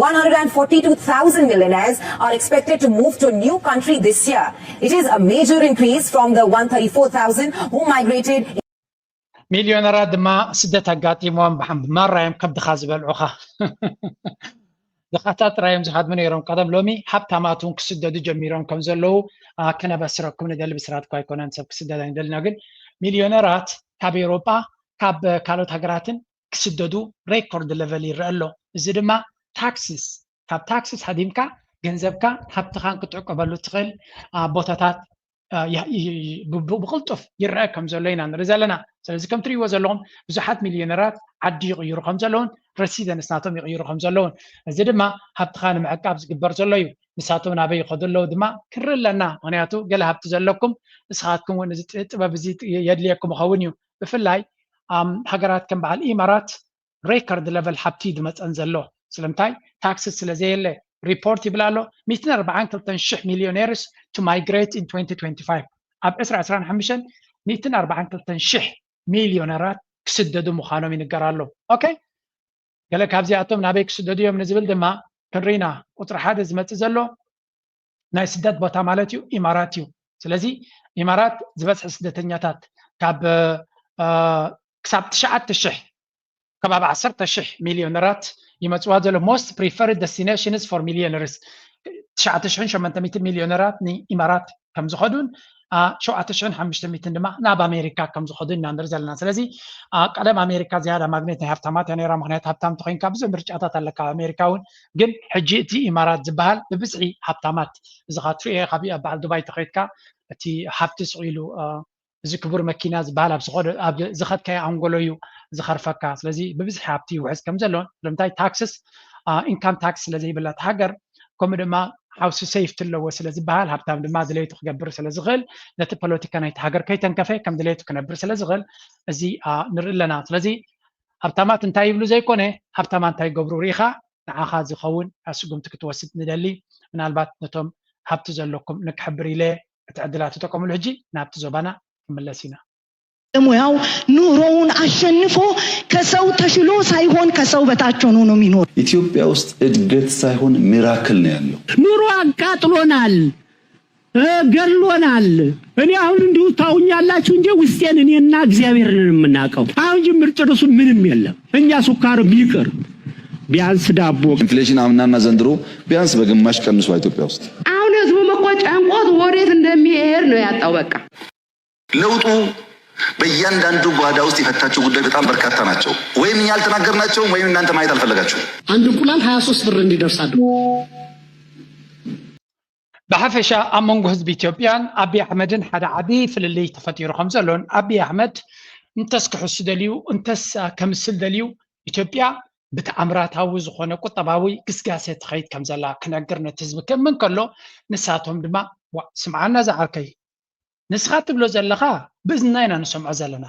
one hundred forty-two thousand millionaires are expected to move to a new country this year. It is a major increase from the one thirty-four thousand who migrated ሚልዮነራት ድማ ስደት ኣጋጢሞም ብሓም ብማራ እዮም ከብድኻ ዝበልዑኻ ድኻታት ጥራይ እዮም ዝሃድሙ ነይሮም ቀደም ሎሚ ሃብታማት እውን ክስደዱ ጀሚሮም ከም ዘለዉ ክነበስረኩም ንደሊ ብስራት እኳ ኣይኮነን ሰብ ክስደድ ኣይንደልና ግን ሚልዮነራት ካብ ኤውሮጳ ካብ ካልኦት ሃገራትን ክስደዱ ሬኮርድ ለቨል ይረአ ኣሎ እዚ ድማ ታክስስ ካብ ታክስስ ሃዲምካ ገንዘብካ ሃብትኻን ክትዕቀበሉ ትኽእል ቦታታት ብቕልጡፍ ይረአ ከም ዘሎ ኢና ንርኢ ዘለና። ስለዚ ከም ትርእይዎ ዘለኹም ብዙሓት ሚልዮነራት ዓዲ ይቕይሩ ከም ዘለውን ረሲደንስ ናቶም ይቕይሩ ከም ዘለውን እዚ ድማ ሃብትኻ ንምዕቃብ ዝግበር ዘሎ እዩ። ንሳቶም ናበይ ይኸዱ ኣለዉ ድማ ክንርኢ ኣለና። ምኽንያቱ ገለ ሃብቲ ዘለኩም ንስኻትኩም እውን እዚ ጥበብ እዚ የድልየኩም ይኸውን እዩ። ብፍላይ ሃገራት ከም በዓል ኢማራት ሬከርድ ለቨል ሃብቲ ዝመፀን ዘሎ ስለምንታይ ታክስስ ስለ ዘየለ report ይብል ኣሎ ሚእትን ኣርባዓን ክልተን ሽሕ ሚልዮኔርስ to migrate in twenty twenty-five ኣብ ዕስራ ዕስራን ሓሙሽተን ሚእትን ኣርባዓን ክልተን ሽሕ ሚልዮነራት ክስደዱ ምዃኖም ይንገር ኣሎ okay ገለ ካብዚኣቶም ናበይ ክስደዱ እዮም ንዝብል ድማ ክንርኢና ቁፅሪ ሓደ ዝመፅእ ዘሎ ናይ ስደት ቦታ ማለት እዩ ኢማራት እዩ ስለዚ ኢማራት ዝበዝሐ ስደተኛታት ካብ ክሳብ ትሽዓተ ሽሕ ከባቢ ዓሰርተ ሽሕ ሚልዮነራት ይመፅዋ ዘሎ most preferred destinations for millionaires ትሽዓተ ሽሕን ሸሞንተ ሚእትን ሚልዮነራት ንኢማራት ከም ዝኸዱን ሸውዓተ ሽሕን ሓሙሽተ ሚእትን ድማ ናብ ኣሜሪካ ከም ዝኸዱ ኢና ንርኢ ዘለና። ስለዚ ቀደም ኣሜሪካ ዝያዳ ማግኔት ናይ ሃብታማት እያ ነይራ። ምክንያቱ ሃብታም ተኮይንካ ብዙሕ ምርጫታት ኣለካ ኣብ ኣሜሪካ እውን። ግን ሕጂ እቲ ኢማራት ዝበሃል ብብዝሒ ሃብታማት፣ እዚ ካ ትሪኦ ኢኻ ኣብ በዓል ዱባይ ተኸይድካ እቲ ሃብቲ ስቕ ኢሉ እዚ ክቡር መኪና ዝበሃል ኣብ ዝኸድካዮ ኣንጎሎ እዩ ዝኸርፈካ። ስለዚ ብብዝሒ ሃብቲ ይውሕዝ ከም ዘሎ፣ ስለምንታይ? ታክስስ፣ ኢንካም ታክስ ስለ ዘይብላ እታ ሃገር፣ ከምኡ ድማ ሃውስ ሴፍቲ ኣለዎ ስለ ዝበሃል፣ ሃብታም ድማ ድሌቱ ክገብር ስለ ዝኽእል፣ ነቲ ፖለቲካ ናይቲ ሃገር ከይተንከፈ ከም ድሌቱ ክነብር ስለ ዝኽእል፣ እዚ ንርኢ ኣለና። ስለዚ ሃብታማት እንታይ ይብሉ ዘይኮነ፣ ሃብታማት እንታይ ይገብሩ ርኢኻ ንዓኻ ዝኸውን ስጉምቲ ክትወስድ ንደሊ። ምናልባት ነቶም ሃብቲ ዘለኩም ንክሕብር ኢለ እቲ ዕድላት ተጠቀምሉ። ሕጂ ናብቲ ዞባና ክምለስ ኢና። ሙያው ኑሮውን አሸንፎ ከሰው ተሽሎ ሳይሆን ከሰው በታች ሆኖ ነው የሚኖር። ኢትዮጵያ ውስጥ እድገት ሳይሆን ሚራክል ነው ያለው። ኑሮ አቃጥሎናል፣ ገሎናል። እኔ አሁን እንዲሁ ታውኛላችሁ እንጂ ውስጤን እኔና እግዚአብሔር ነን የምናውቀው። አሁን ጅምር ጨርሱ ምንም የለም። እኛ ሱካር ቢቅር ቢያንስ ዳቦ ኢንፍሌሽን አምናና ዘንድሮ ቢያንስ በግማሽ ቀንሷል ኢትዮጵያ ውስጥ። አሁን ህዝቡም እኮ ጨንቆት ወዴት እንደሚሄድ ነው ያጣው። በቃ ለውጡ በእያንዳንዱ ጓዳ ውስጥ የፈታቸው ጉዳዮች በጣም በርካታ ናቸው። ወይም እኛ አልተናገርናቸውም ወይም እናንተ ማየት አልፈለጋችሁም። አንድ እንቁላል ሃያ ሶስት ብር እንዲደርስ አድርጎ ብሓፈሻ ኣብ መንጎ ህዝቢ ኢትዮጵያን ኣብይ ኣሕመድን ሓደ ዓቢ ፍልልይ ተፈጢሩ ከም ዘሎን ኣብይ ኣሕመድ እንተስ ክሕሱ ደልዩ እንተስ ከምስል ደልዩ ኢትዮጵያ ብተኣምራታዊ ዝኾነ ቁጠባዊ ግስጋሴ ትኸይድ ከም ዘላ ክነግር ነቲ ህዝቢ ክእምን ከሎ ንሳቶም ድማ ዋ ስምዓና ዝዓርከይ ንስኻ ትብሎ ዘለኻ ብእዝንና ኢና ንሰምዖ ዘለና።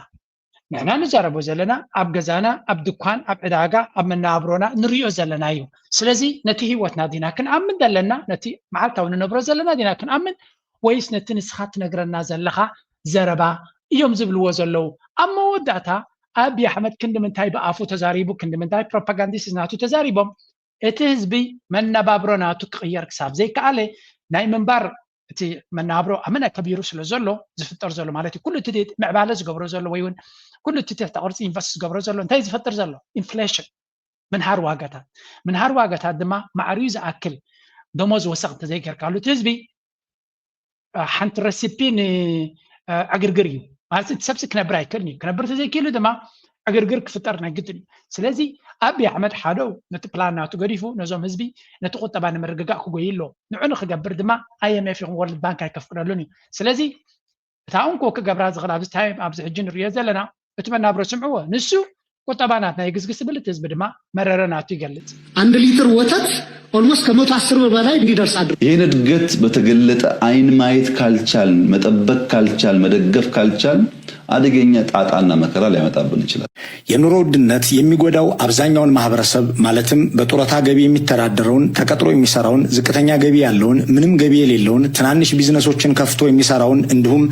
ንሕና ንዛረቦ ዘለና ኣብ ገዛና፣ ኣብ ድኳን፣ ኣብ ዕዳጋ፣ ኣብ መነባብሮና ንሪኦ ዘለና እዩ። ስለዚ ነቲ ህይወትና ዲና ክንኣምን ዘለና፣ ነቲ መዓልታዊ ንነብሮ ዘለና ዲና ክንኣምን ወይስ ነቲ ንስኻ ትነግረና ዘለኻ ዘረባ እዮም ዝብልዎ ዘለዉ። ኣብ መወዳእታ ኣብይ ኣሕመድ ክንዲ ምንታይ ብኣፉ ተዛሪቡ ክንዲ ምንታይ ፕሮፓጋንዲስት ናቱ ተዛሪቦም እቲ ህዝቢ መነባብሮ ናቱ ክቕየር ክሳብ ዘይከኣለ ናይ ምንባር እቲ መነባብሮ ኣመና ከቢሩ ስለ ዘሎ ዝፍጠር ዘሎ ማለት እዩ። ኩሉ እቲ ምዕባለ ዝገብሮ ዘሎ ወይ እውን ኩሉ እቲ ትሕተ ቅርፂ ኢንቨስት ዝገብሮ ዘሎ እንታይ ዝፈጥር ዘሎ? ኢንፍሌሽን፣ ምንሃር ዋጋታት። ምንሃር ዋጋታት ድማ ማዕርዩ ዝኣክል ደሞዝ ወሰኽ እንተዘይገርካሉ እቲ ህዝቢ ሓንቲ ረሲፒ ንዕግርግር እዩ ማለት እቲ ሰብሲ ክነብር ኣይክእልን እዩ። ክነብር ተዘይክእሉ ድማ ዕግርግር ክፍጠር ናይ ግድን እዩ። ስለዚ ኣብይ ኣሕመድ ሓደው ነቲ ፕላን ናቱ ገዲፉ ነዞም ህዝቢ ነቲ ቁጠባ ንምርግጋእ ክጎይ ኣሎ። ንዑ ንክገብር ድማ ኣይኤምኤፍ ይኹን ወርልድ ባንክ ኣይከፍቅደሉን እዩ። ስለዚ እታ እንኮ ክገብራ ዝኽእል ኣብዚ ታይም ኣብዚ ሕጂ ንሪኦ ዘለና እቲ መናብሮ ስምዕዎ ንሱ ቁጠባ ናትና ይግስግስ ይብል፣ እቲ ህዝቢ ድማ መረረ ናቱ ይገልጽ። አንድ ሊትር ወተት ኦልሞስት ከመቶ አስር ብር በላይ እንዲደርስ አድርጎ። ይህን እድገት በተገለጠ አይን ማየት ካልቻልን መጠበቅ ካልቻልን መደገፍ ካልቻልን አደገኛ ጣጣና መከራ ሊያመጣብን ይችላል። የኑሮ ውድነት የሚጎዳው አብዛኛውን ማህበረሰብ ማለትም በጡረታ ገቢ የሚተዳደረውን ተቀጥሮ የሚሰራውን ዝቅተኛ ገቢ ያለውን ምንም ገቢ የሌለውን ትናንሽ ቢዝነሶችን ከፍቶ የሚሰራውን እንዲሁም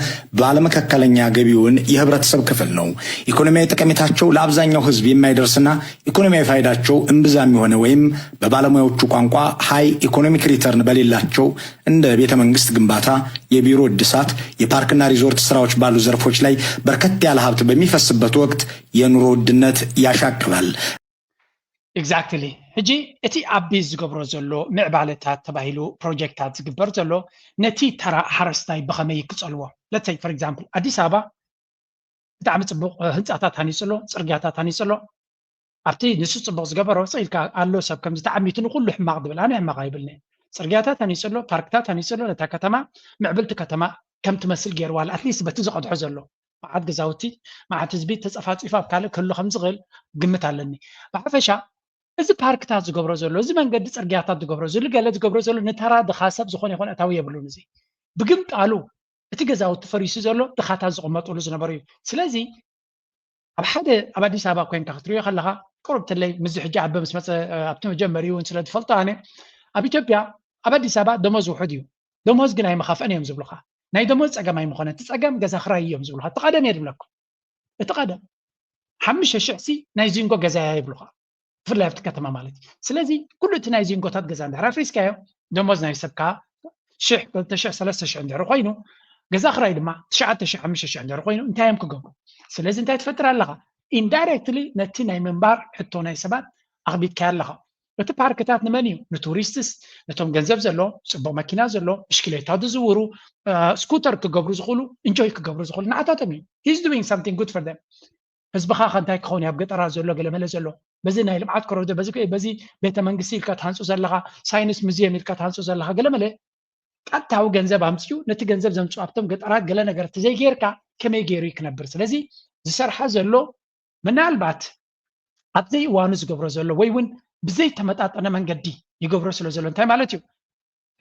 ባለመካከለኛ ገቢውን የህብረተሰብ ክፍል ነው። ኢኮኖሚያዊ ጠቀሜታቸው ለአብዛኛው ህዝብ የማይደርስና ኢኮኖሚያዊ ፋይዳቸው እምብዛም የሆነ ወይም በባለሙያዎቹ ቋንቋ high economic return በሌላቸው እንደ ቤተ መንግስት ግንባታ፣ የቢሮ እድሳት፣ የፓርክና ሪዞርት ስራዎች ባሉ ዘርፎች ላይ በርከት ያለ ሀብት በሚፈስበት ወቅት የኑሮ ውድነት ያሻቅባል። Exactly። ሕጂ እቲ ኣቢ ዝገብሮ ዘሎ ምዕባለታት ተባሂሉ ፕሮጀክታት ዝግበር ዘሎ ነቲ ተራ ሓረስታይ ብኸመይ ክጸልዎ? Let's say for example ኣዲስ ኣበባ ብጣዕሚ ጽቡቕ ህንጻታት ሃኒጹ ኣሎ፣ ጽርግያታት ሃኒጹ ኣሎ። ኣብቲ ንሱ ጽቡቕ ዝገበሮ ስቕ ኢልካ ኣሎ ሰብ ከምዚ ተዓሚቱ ንኹሉ ሕማቕ ድብል ኣነ ሕማቕ ኣይብልኒ። ጽርግያታት ሃኒጹ ኣሎ፣ ፓርክታት ሃኒጹ ኣሎ፣ ነታ ከተማ ምዕብልቲ ከተማ ከም ትመስል ገይርዋ ኣሎ። ኣትሊስት በቲ ዝቐድሖ ዘሎ መዓት ገዛውቲ መዓት ህዝቢ ተጸፋጺፉ ኣብ ካልእ ክህሉ ከም ዝኽእል ግምት ኣለኒ። ብሓፈሻ እዚ ፓርክታት ዝገብሮ ዘሎ፣ እዚ መንገዲ ጽርግያታት ዝገብሮ ዘሎ፣ ገለ ዝገብሮ ዘሎ ንተራ ድኻ ሰብ ዝኾነ ይኹን ኣታዊ የብሉን። እዚ ብግምጣሉ እቲ ገዛውቲ ፈሪሱ ዘሎ ድኻታት ዝቕመጥሉ ዝነበሩ እዩ። ስለዚ ኣብ ሓደ ኣብ ኣዲስ ኣበባ ኮይንካ ክትሪኦ ከለኻ ቁሩብ ትለይ ምስዚ ሕጂ ዓቢ ምስ መጸ ኣብቲ መጀመሪኡ እውን ስለ ዝፈልጦ ኣነ ኣብ ኢትዮጵያ ኣብ ኣዲስ ኣበባ ደሞዝ ውሑድ እዩ። ደሞዝ ግን ኣይመኻፍእን እዮም ዝብሉኻ። ናይ ደሞዝ ጸገም ኣይምኾነ፣ እቲ ጸገም ገዛ ክራይ እዮም ዝብሉኻ። እቲ ቀደም እየ ዝብለኩም። እቲ ቀደም ሓሙሽተ ሽሕ ሲ ናይ ዚንጎ ገዛ እያ ይብሉኻ። ብፍላይ ኣብቲ ከተማ ማለት እዩ። ስለዚ ኩሉ እቲ ናይ ዚንጎታት ገዛ እንድሕር ኣፍሪስካዮ ደሞዝ ናይ ሰብካ ሽሕ ክልተ ሽሕ ሰለስተ ሽሕ እንድሕር ኮይኑ ገዛ ክራይ ድማ ትሽዓተ ሽሕ ሓሙሽተ ሽሕ እንድሕር ኮይኑ እንታይ እዮም ክገብሩ? ስለዚ እንታይ ትፈጥር ኣለኻ? ኢንዳይሬክትሊ ነቲ ናይ ምንባር ሕቶ ናይ ሰባት ኣኽቢድካዮ ኣለኻ። እቲ ፓርክታት ንመን እዩ? ንቱሪስትስ፣ ነቶም ገንዘብ ዘለዎም፣ ፅቡቕ መኪና ዘለዎም፣ ብሽክሌታ ዝዝውሩ፣ ስኩተር ክገብሩ ዝኽእሉ፣ እንጆይ ክገብሩ ዝኽእሉ ንዓታቶም እዩ። He's doing something good for them። ህዝብኻ ከ እንታይ ክኸውን እዩ? ኣብ ገጠራት ዘሎ ገለመለ ዘሎ በዚ ናይ ልምዓት ኮረዶ በዚ በዚ ቤተ መንግስቲ ኢልካ ትሃንፁ ዘለኻ፣ ሳይንስ ሙዚየም ኢልካ ትሃንፁ ዘለኻ ገለመለ ቀጥታዊ ገንዘብ ኣምፅኡ፣ ነቲ ገንዘብ ዘምፅኡ ኣብቶም ገጠራት ገለ ነገር ተዘይጌርካ ከመይ ገይሩ እዩ ክነብር? ስለዚ ዝሰርሓ ዘሎ ምናልባት ኣብ ዘይእዋኑ ዝገብሮ ዘሎ ወይ እውን ብዘይተመጣጠነ መንገዲ ይገብሮ ስለ ዘሎ እንታይ ማለት እዩ?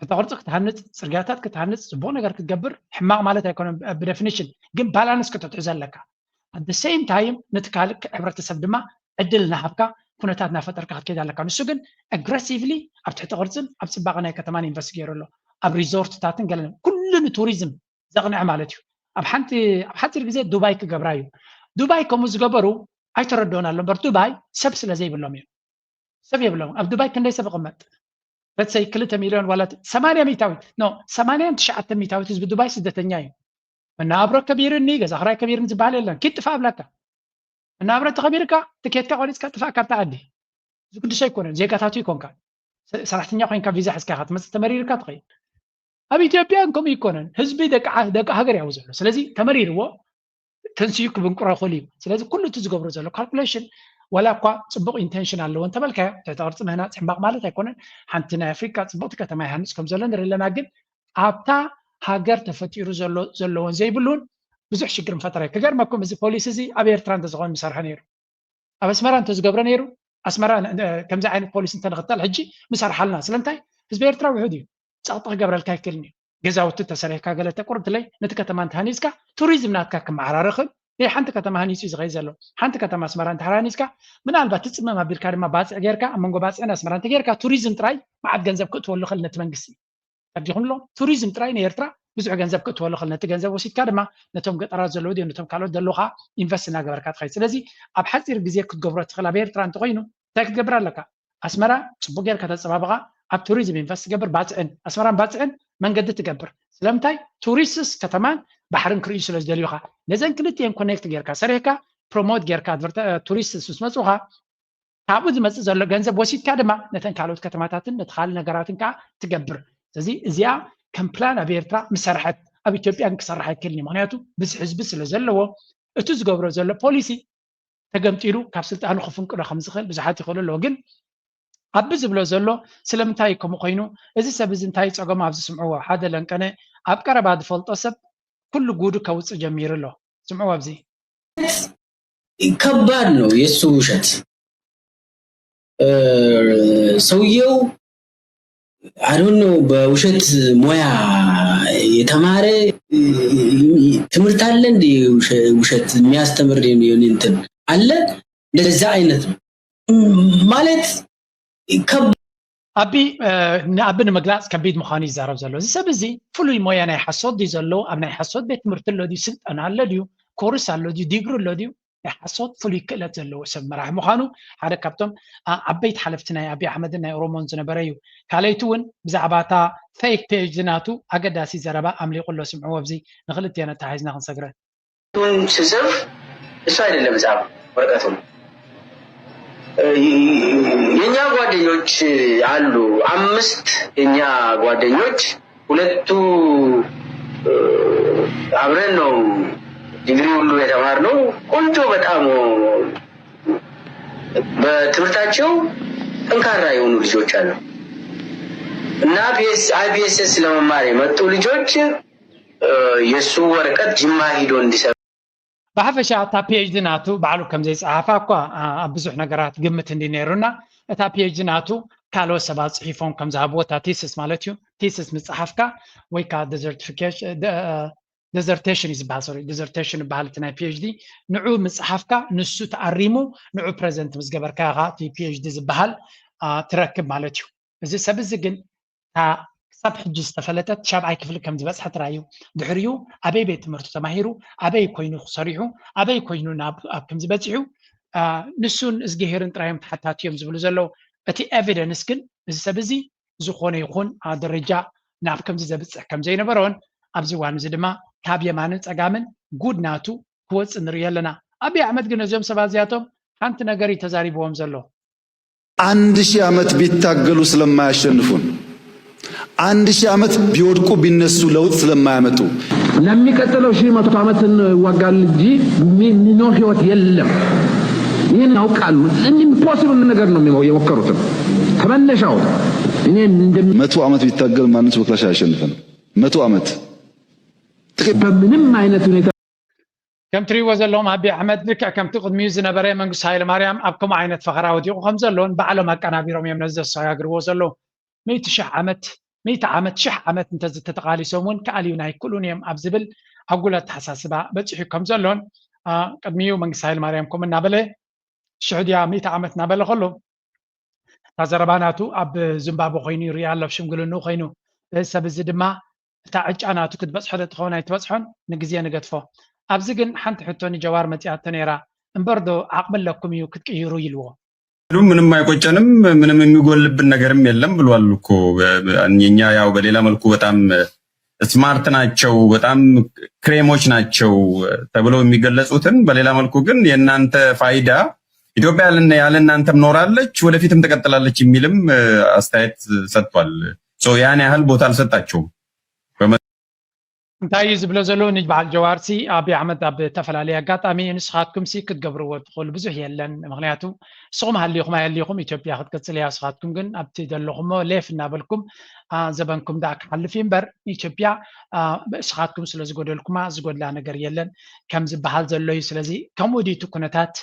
ትሕተ ቅርፂ ክትሃንፅ፣ ፅርግያታት ክትሃንፅ፣ ፅቡቕ ነገር ክትገብር ሕማቕ ማለት ኣይኮነን ብደፊኒሽን፣ ግን ባላንስ ክትሕዝ ኣለካ። ኣት ሴም ታይም ነቲ ካልእ ሕብረተሰብ ድማ ዕድል እናሃብካ ኩነታት እናፈጠርካ ክትከይድ ኣለካ። ንሱ ግን ኣግረሲቭሊ ኣብ ትሕተ ቅርፅን ኣብ ፅባቐ ናይ ከተማን ኢንቨስት ገይሩ ኣሎ። ኣብ ሪዞርትታትን ገለን ኩሉ ንቱሪዝም ዘቕንዐ ማለት እዩ። ኣብ ሓንቲ ኣብ ሓፂር ግዜ ዱባይ ክገብራ እዩ። ዱባይ ከምኡ ዝገበሩ ኣይተረድኦን ኣሎ እምበር ዱባይ ሰብ ስለ ዘይብሎም እዮም። ሰብ የብሎም። ኣብ ዱባይ ክንደይ ሰብ ይቕመጥ? ለትሰይ ክልተ ሚልዮን ዋላ ሰማንያ ሚእታዊት ኖ ሰማንያን ትሽዓተ ሚእታዊት ህዝቢ ዱባይ ስደተኛ እዩ። መናብሮ ከቢርኒ ገዛ ክራይ ከቢርኒ ዝበሃል የለን። ኪድ ጥፋ ኣብላካ መናብሮ ተኸቢርካ ትኬትካ ቆሪፅካ ጥፋእ ካብታ ዓዲ። ዝግድሶ ኣይኮነን። ዜጋታቱ ይኮንካ ሰራሕተኛ ኮይንካ ቪዛ ሕዝካ ኢኻ ትመፅእ ተመሪርካ ትኸይድ። ኣብ ኢትዮጵያ ከምኡ ይኮነን። ህዝቢ ደቂ ደቂ ሃገር ያው ዘሎ ስለዚ ተመሪርዎ ተንስዩ ክብንቁሮ ይኽእል እዩ። ስለዚ ኩሉ እቲ ዝገብሮ ዘሎ ካልኩሌሽን ዋላ እኳ ፅቡቕ ኢንቴንሽን ኣለዎ እንተበልካዮ ትሕቲ ቅርፂ ምህናፅ ሕማቕ ማለት ኣይኮነን። ሓንቲ ናይ ኣፍሪካ ፅቡቕቲ ከተማ ይሃንፅ ከም ዘሎ ንርኢ ኣለና። ግን ኣብታ ሃገር ተፈጢሩ ዘሎ ዘለዎን ዘይብሉን ብዙሕ ሽግር ምፈጠረ። ክገርመኩም እዚ ፖሊሲ እዚ ኣብ ኤርትራ እንተዝኸውን ምሰርሐ ነይሩ። ኣብ ኣስመራ እንተዝገብረ ነይሩ ኣስመራ ከምዚ ዓይነት ፖሊሲ እንተንኽተል ሕጂ ምሰርሓልና። ስለምንታይ ህዝቢ ኤርትራ ውሑድ እዩ። ጸቕጢ ክገብረልካ ኣይክእልን እዩ። ገዛውቲ ተሰሪሕካ ገለ ተቁርብትለይ ነቲ ከተማ እንተሃኒፅካ ቱሪዝም ናትካ ክመዓራረኽን ናይ ሓንቲ ከተማ ሃኒፁ እዩ ዝኸይድ ዘሎ። ሓንቲ ከተማ ኣስመራ እንተሃኒፅካ ምናልባት ትፅመም ኣቢልካ ድማ ባፅዕ ጌርካ ኣብ መንጎ ባፅዕን ኣስመራ እንተጌርካ ቱሪዝም ጥራይ መዓት ገንዘብ ክእትወሉ ክእል ነቲ መንግስቲ። ተረዲኹምሎ? ቱሪዝም ጥራይ ንኤርትራ ብዙሕ ገንዘብ ክእትወሉ ክእል። ነቲ ገንዘብ ወሲድካ ድማ ነቶም ገጠራት ዘለዉ ድዮም ነቶም ካልኦት ዘለዉ ከዓ ኢንቨስት እናገበርካ ትኸይድ። ስለዚ ኣብ ሓፂር ግዜ ክትገብሮ ትኽእል ኣብ ኤርትራ እንተኮይኑ እንታይ ክትገብር ኣለካ? ኣስመራ ፅቡቅ ጌርካ ተፀባብቃ ኣብ ቱሪዝም ኢንቨስት ትገብር ባፅዕን ኣስመራን ባፅዕን መንገዲ ትገብር። ስለምንታይ? ቱሪስትስ ከተማን ባሕርን ክርእዩ ስለ ዝደልዩካ ነዘን ክልቲኤን ኮኔክት ጌርካ ሰሪሕካ ፕሮሞት ጌርካ ቱሪስትስ ምስ መፁካ ካብኡ ዝመፅእ ዘሎ ገንዘብ ወሲድካ ድማ ነተን ካልኦት ከተማታትን ነቲ ካልእ ነገራትን ከዓ ትገብር። ስለዚ እዚኣ ከም ፕላን ኣብ ኤርትራ ምሰርሐት ኣብ ኢትዮጵያ ግን ክሰርሕ ኣይክእልን እዩ። ምክንያቱ ብዙሕ ህዝቢ ስለ ዘለዎ እቲ ዝገብሮ ዘሎ ፖሊሲ ተገምጢሉ ካብ ስልጣኑ ክፍንቅሎ ከም ዝኽእል ብዙሓት ይኽእሉ ኣለዉ። ግን ኣቢ ዝብሎ ዘሎ ስለምንታይ እዩ ከምኡ ኮይኑ? እዚ ሰብ እዚ እንታይ ጸገሙ ኣብዚ ስምዕዎ። ሓደ ለንቀነ ኣብ ቀረባ ዝፈልጦ ሰብ ኩሉ ጉዱ ከውጽእ ጀሚሩ ኣሎ። ስምዕዎ ኣብዚ። ከባድ ነው የሱ ውሸት። ሰውየው አዶኖ በውሸት ሙያ የተማረ ትምህርት አለ እንዴ? ውሸት የሚያስተምር እንትን አለ? እንደዛ አይነት ነው ማለት ኣቢ ንኣቢ ንምግላፅ ከቢድ ምዃኑ ይዛረብ ዘሎ እዚ ሰብ እዚ ፍሉይ ሞያ ናይ ሓሶት ድዩ ዘለዎ ኣብ ናይ ሓሶት ቤት ትምህርቲ ኣሎ ድዩ ስልጠና ኣሎ ድዩ ኮርስ ኣሎ ድዩ ዲግሪ ኣሎ ድዩ ናይ ሓሶት ፍሉይ ክእለት ዘለዎ ሰብ መራሒ ምዃኑ ሓደ ካብቶም ዓበይቲ ሓለፍቲ ናይ ኣቢ ኣሕመድን ናይ ኦሮሞን ዝነበረ እዩ። ካልኣይቲ እውን ብዛዕባ እታ ፌክ ፔጅ ናቱ ኣገዳሲ ዘረባ ኣምሊቑ ኣሎ። ስምዕዎ ኣብዚ ንክልቲኤን ኣተሓሒዝና ክንሰግረን። ስጽፍ እሱ አይደለም ጻፍ ወረቀቱን የኛ ጓደኞች አሉ አምስት የኛ ጓደኞች ሁለቱ አብረን ነው ዲግሪ ሁሉ የተማርነው። ቆንጆ በጣም በትምህርታቸው ጠንካራ የሆኑ ልጆች አሉ እና አይፒኤስኤስ ለመማር የመጡ ልጆች የእሱ ወረቀት ጅማ ሂዶ እንዲሰሩ ብሓፈሻ እታ ፒኤችዲ ናቱ ባዕሉ ከም ዘይፀሓፋ እኳ ኣብ ብዙሕ ነገራት ግምት እንዲ ነይሩና እታ ፒኤችዲ ናቱ ካልኦት ሰባት ፅሒፎም ከም ዝሃብዎ እታ ቲስስ ማለት እዩ ቲስስ ምፅሓፍካ ወይ ከዓ ዲዘርቲፊኬሽን ዲዘርቴሽን እዩ ዝበሃል ሶሪ ዲዘርቴሽን ዝበሃል እቲ ናይ ፒኤችዲ ንዑ ምፅሓፍካ ንሱ ተኣሪሙ ንዑ ፕረዘንት ምስ ገበርካ ኢኻ እቲ ፒኤችዲ ዝበሃል ትረክብ ማለት እዩ እዚ ሰብ እዚ ግን እታ ክሳብ ሕጂ ዝተፈለጠት ሻብዓይ ክፍሊ ከም ዝበፅሐ ጥራይ እዩ። ድሕሪኡ ኣበይ ቤት ትምህርቲ ተማሂሩ፣ ኣበይ ኮይኑ ሰሪሑ፣ ኣበይ ኮይኑ ናብ ኣብ ከምዚ በፂሑ ንሱን እዝግሄርን ጥራይ እዮም ተሓታቲ እዮም ዝብሉ ዘለዉ። እቲ ኤቪደንስ ግን እዚ ሰብ እዚ ዝኾነ ይኹን ደረጃ ናብ ከምዚ ዘብፅሕ ከም ዘይነበሮን ኣብዚ እዋን እዚ ድማ ካብ የማንን ፀጋምን ጉድ ናቱ ክወፅእ ንርኢ ኣለና። ኣብይ ኣሕመድ ግን እዚኦም ሰባት እዚኣቶም ሓንቲ ነገር እዩ ተዛሪብዎም ዘሎ። አንድ ሺህ ዓመት ቢታገሉ ስለማያሸንፉን፣ አንድ ሺህ ዓመት ቢወድቁ ቢነሱ ለውጥ ስለማያመጡ፣ ለሚቀጥለው ሺህ መቶ ዓመት እንዋጋል እንጂ የሚኖር ህይወት የለም። ይህን ያውቃሉ። ኢምፖሲብል ነገር ነው የሞከሩትም ከመነሻው። እኔ መቶ ዓመት ቢታገል ማንም ሰው በክላሽ አያሸንፈንም። መቶ ዓመት በምንም አይነት ሁኔታ ከም ትሪእዎ ዘለኹም ኣቢ ኣሕመድ ልክዕ ከምቲ ቅድሚኡ ዝነበረ መንግስቱ ሃይለማርያም ኣብ ከምኡ ዓይነት ፈኸራ ወዲቑ ከም ዘሎን ባዕሎም ኣቀናቢሮም እዮም ነዚ ዘሰጋግርዎ ዘለዉ። ሚእቲ ሽሕ ዓመት ሚእቲ ዓመት ሽሕ ዓመት እንተተተቓሊሶም እውን ክኣልዩና ኣይክእሉን እዮም ኣብ ዝብል ኣጉል ኣተሓሳስባ በፂሑ ከም ዘሎን ቅድሚኡ መንግስቱ ሃይለማርያም ከምኡ እናበለ ሽሕ ድያ ሚእቲ ዓመት እናበለ ከሎ እታ ዘረባ ናቱ ኣብ ዝምባቡ ኮይኑ ይርኣ ኣሎ ኣብ ሽምግልንኡ ኮይኑ እዚ ሰብ እዚ ድማ እታ ዕጫ ናቱ ክትበፅሖ ዶ ትኸውን ኣይትበፅሖን ንግዜ ንገድፎ። ኣብዚ ግን ሓንቲ ሕቶ ንጀዋር መፂኣቶ ነይራ፣ እምበር ዶ ዓቕሚ ኣለኩም እዩ ክትቅይሩ ኢልዎ። ምንም አይቆጨንም፣ ምንም የሚጎልብን ነገርም የለም ብሏል እኮ። እኛ ያው በሌላ መልኩ በጣም ስማርት ናቸው፣ በጣም ክሬሞች ናቸው ተብለው የሚገለጹትን በሌላ መልኩ ግን የእናንተ ፋይዳ ኢትዮጵያ ያለ እናንተም ኖራለች ወደፊትም ትቀጥላለች የሚልም አስተያየት ሰጥቷል። ያን ያህል ቦታ አልሰጣቸውም። እንታይ እዩ ዝብሎ ዘሎ ንበዓል ጀዋርሲ ኣቢ ኣሕመድ ኣብ ዝተፈላለየ ኣጋጣሚ ንስኻትኩም ሲ ክትገብርዎ ትኽእሉ ብዙሕ የለን ምክንያቱ ንስኹም ሃሊኹም ኣየሊኹም ኢትዮጵያ ክትቅፅል እያ ስኻትኩም ግን ኣብቲ ዘለኹሞ ሌፍ እናበልኩም ዘበንኩም ዳ ክሓልፍ እዩ እምበር ኢትዮጵያ ስኻትኩም ስለ ዝጎደልኩማ ዝጎድላ ነገር የለን ከም ዝበሃል ዘሎ እዩ ስለዚ ከምኡ ድዩ እቲ ኩነታት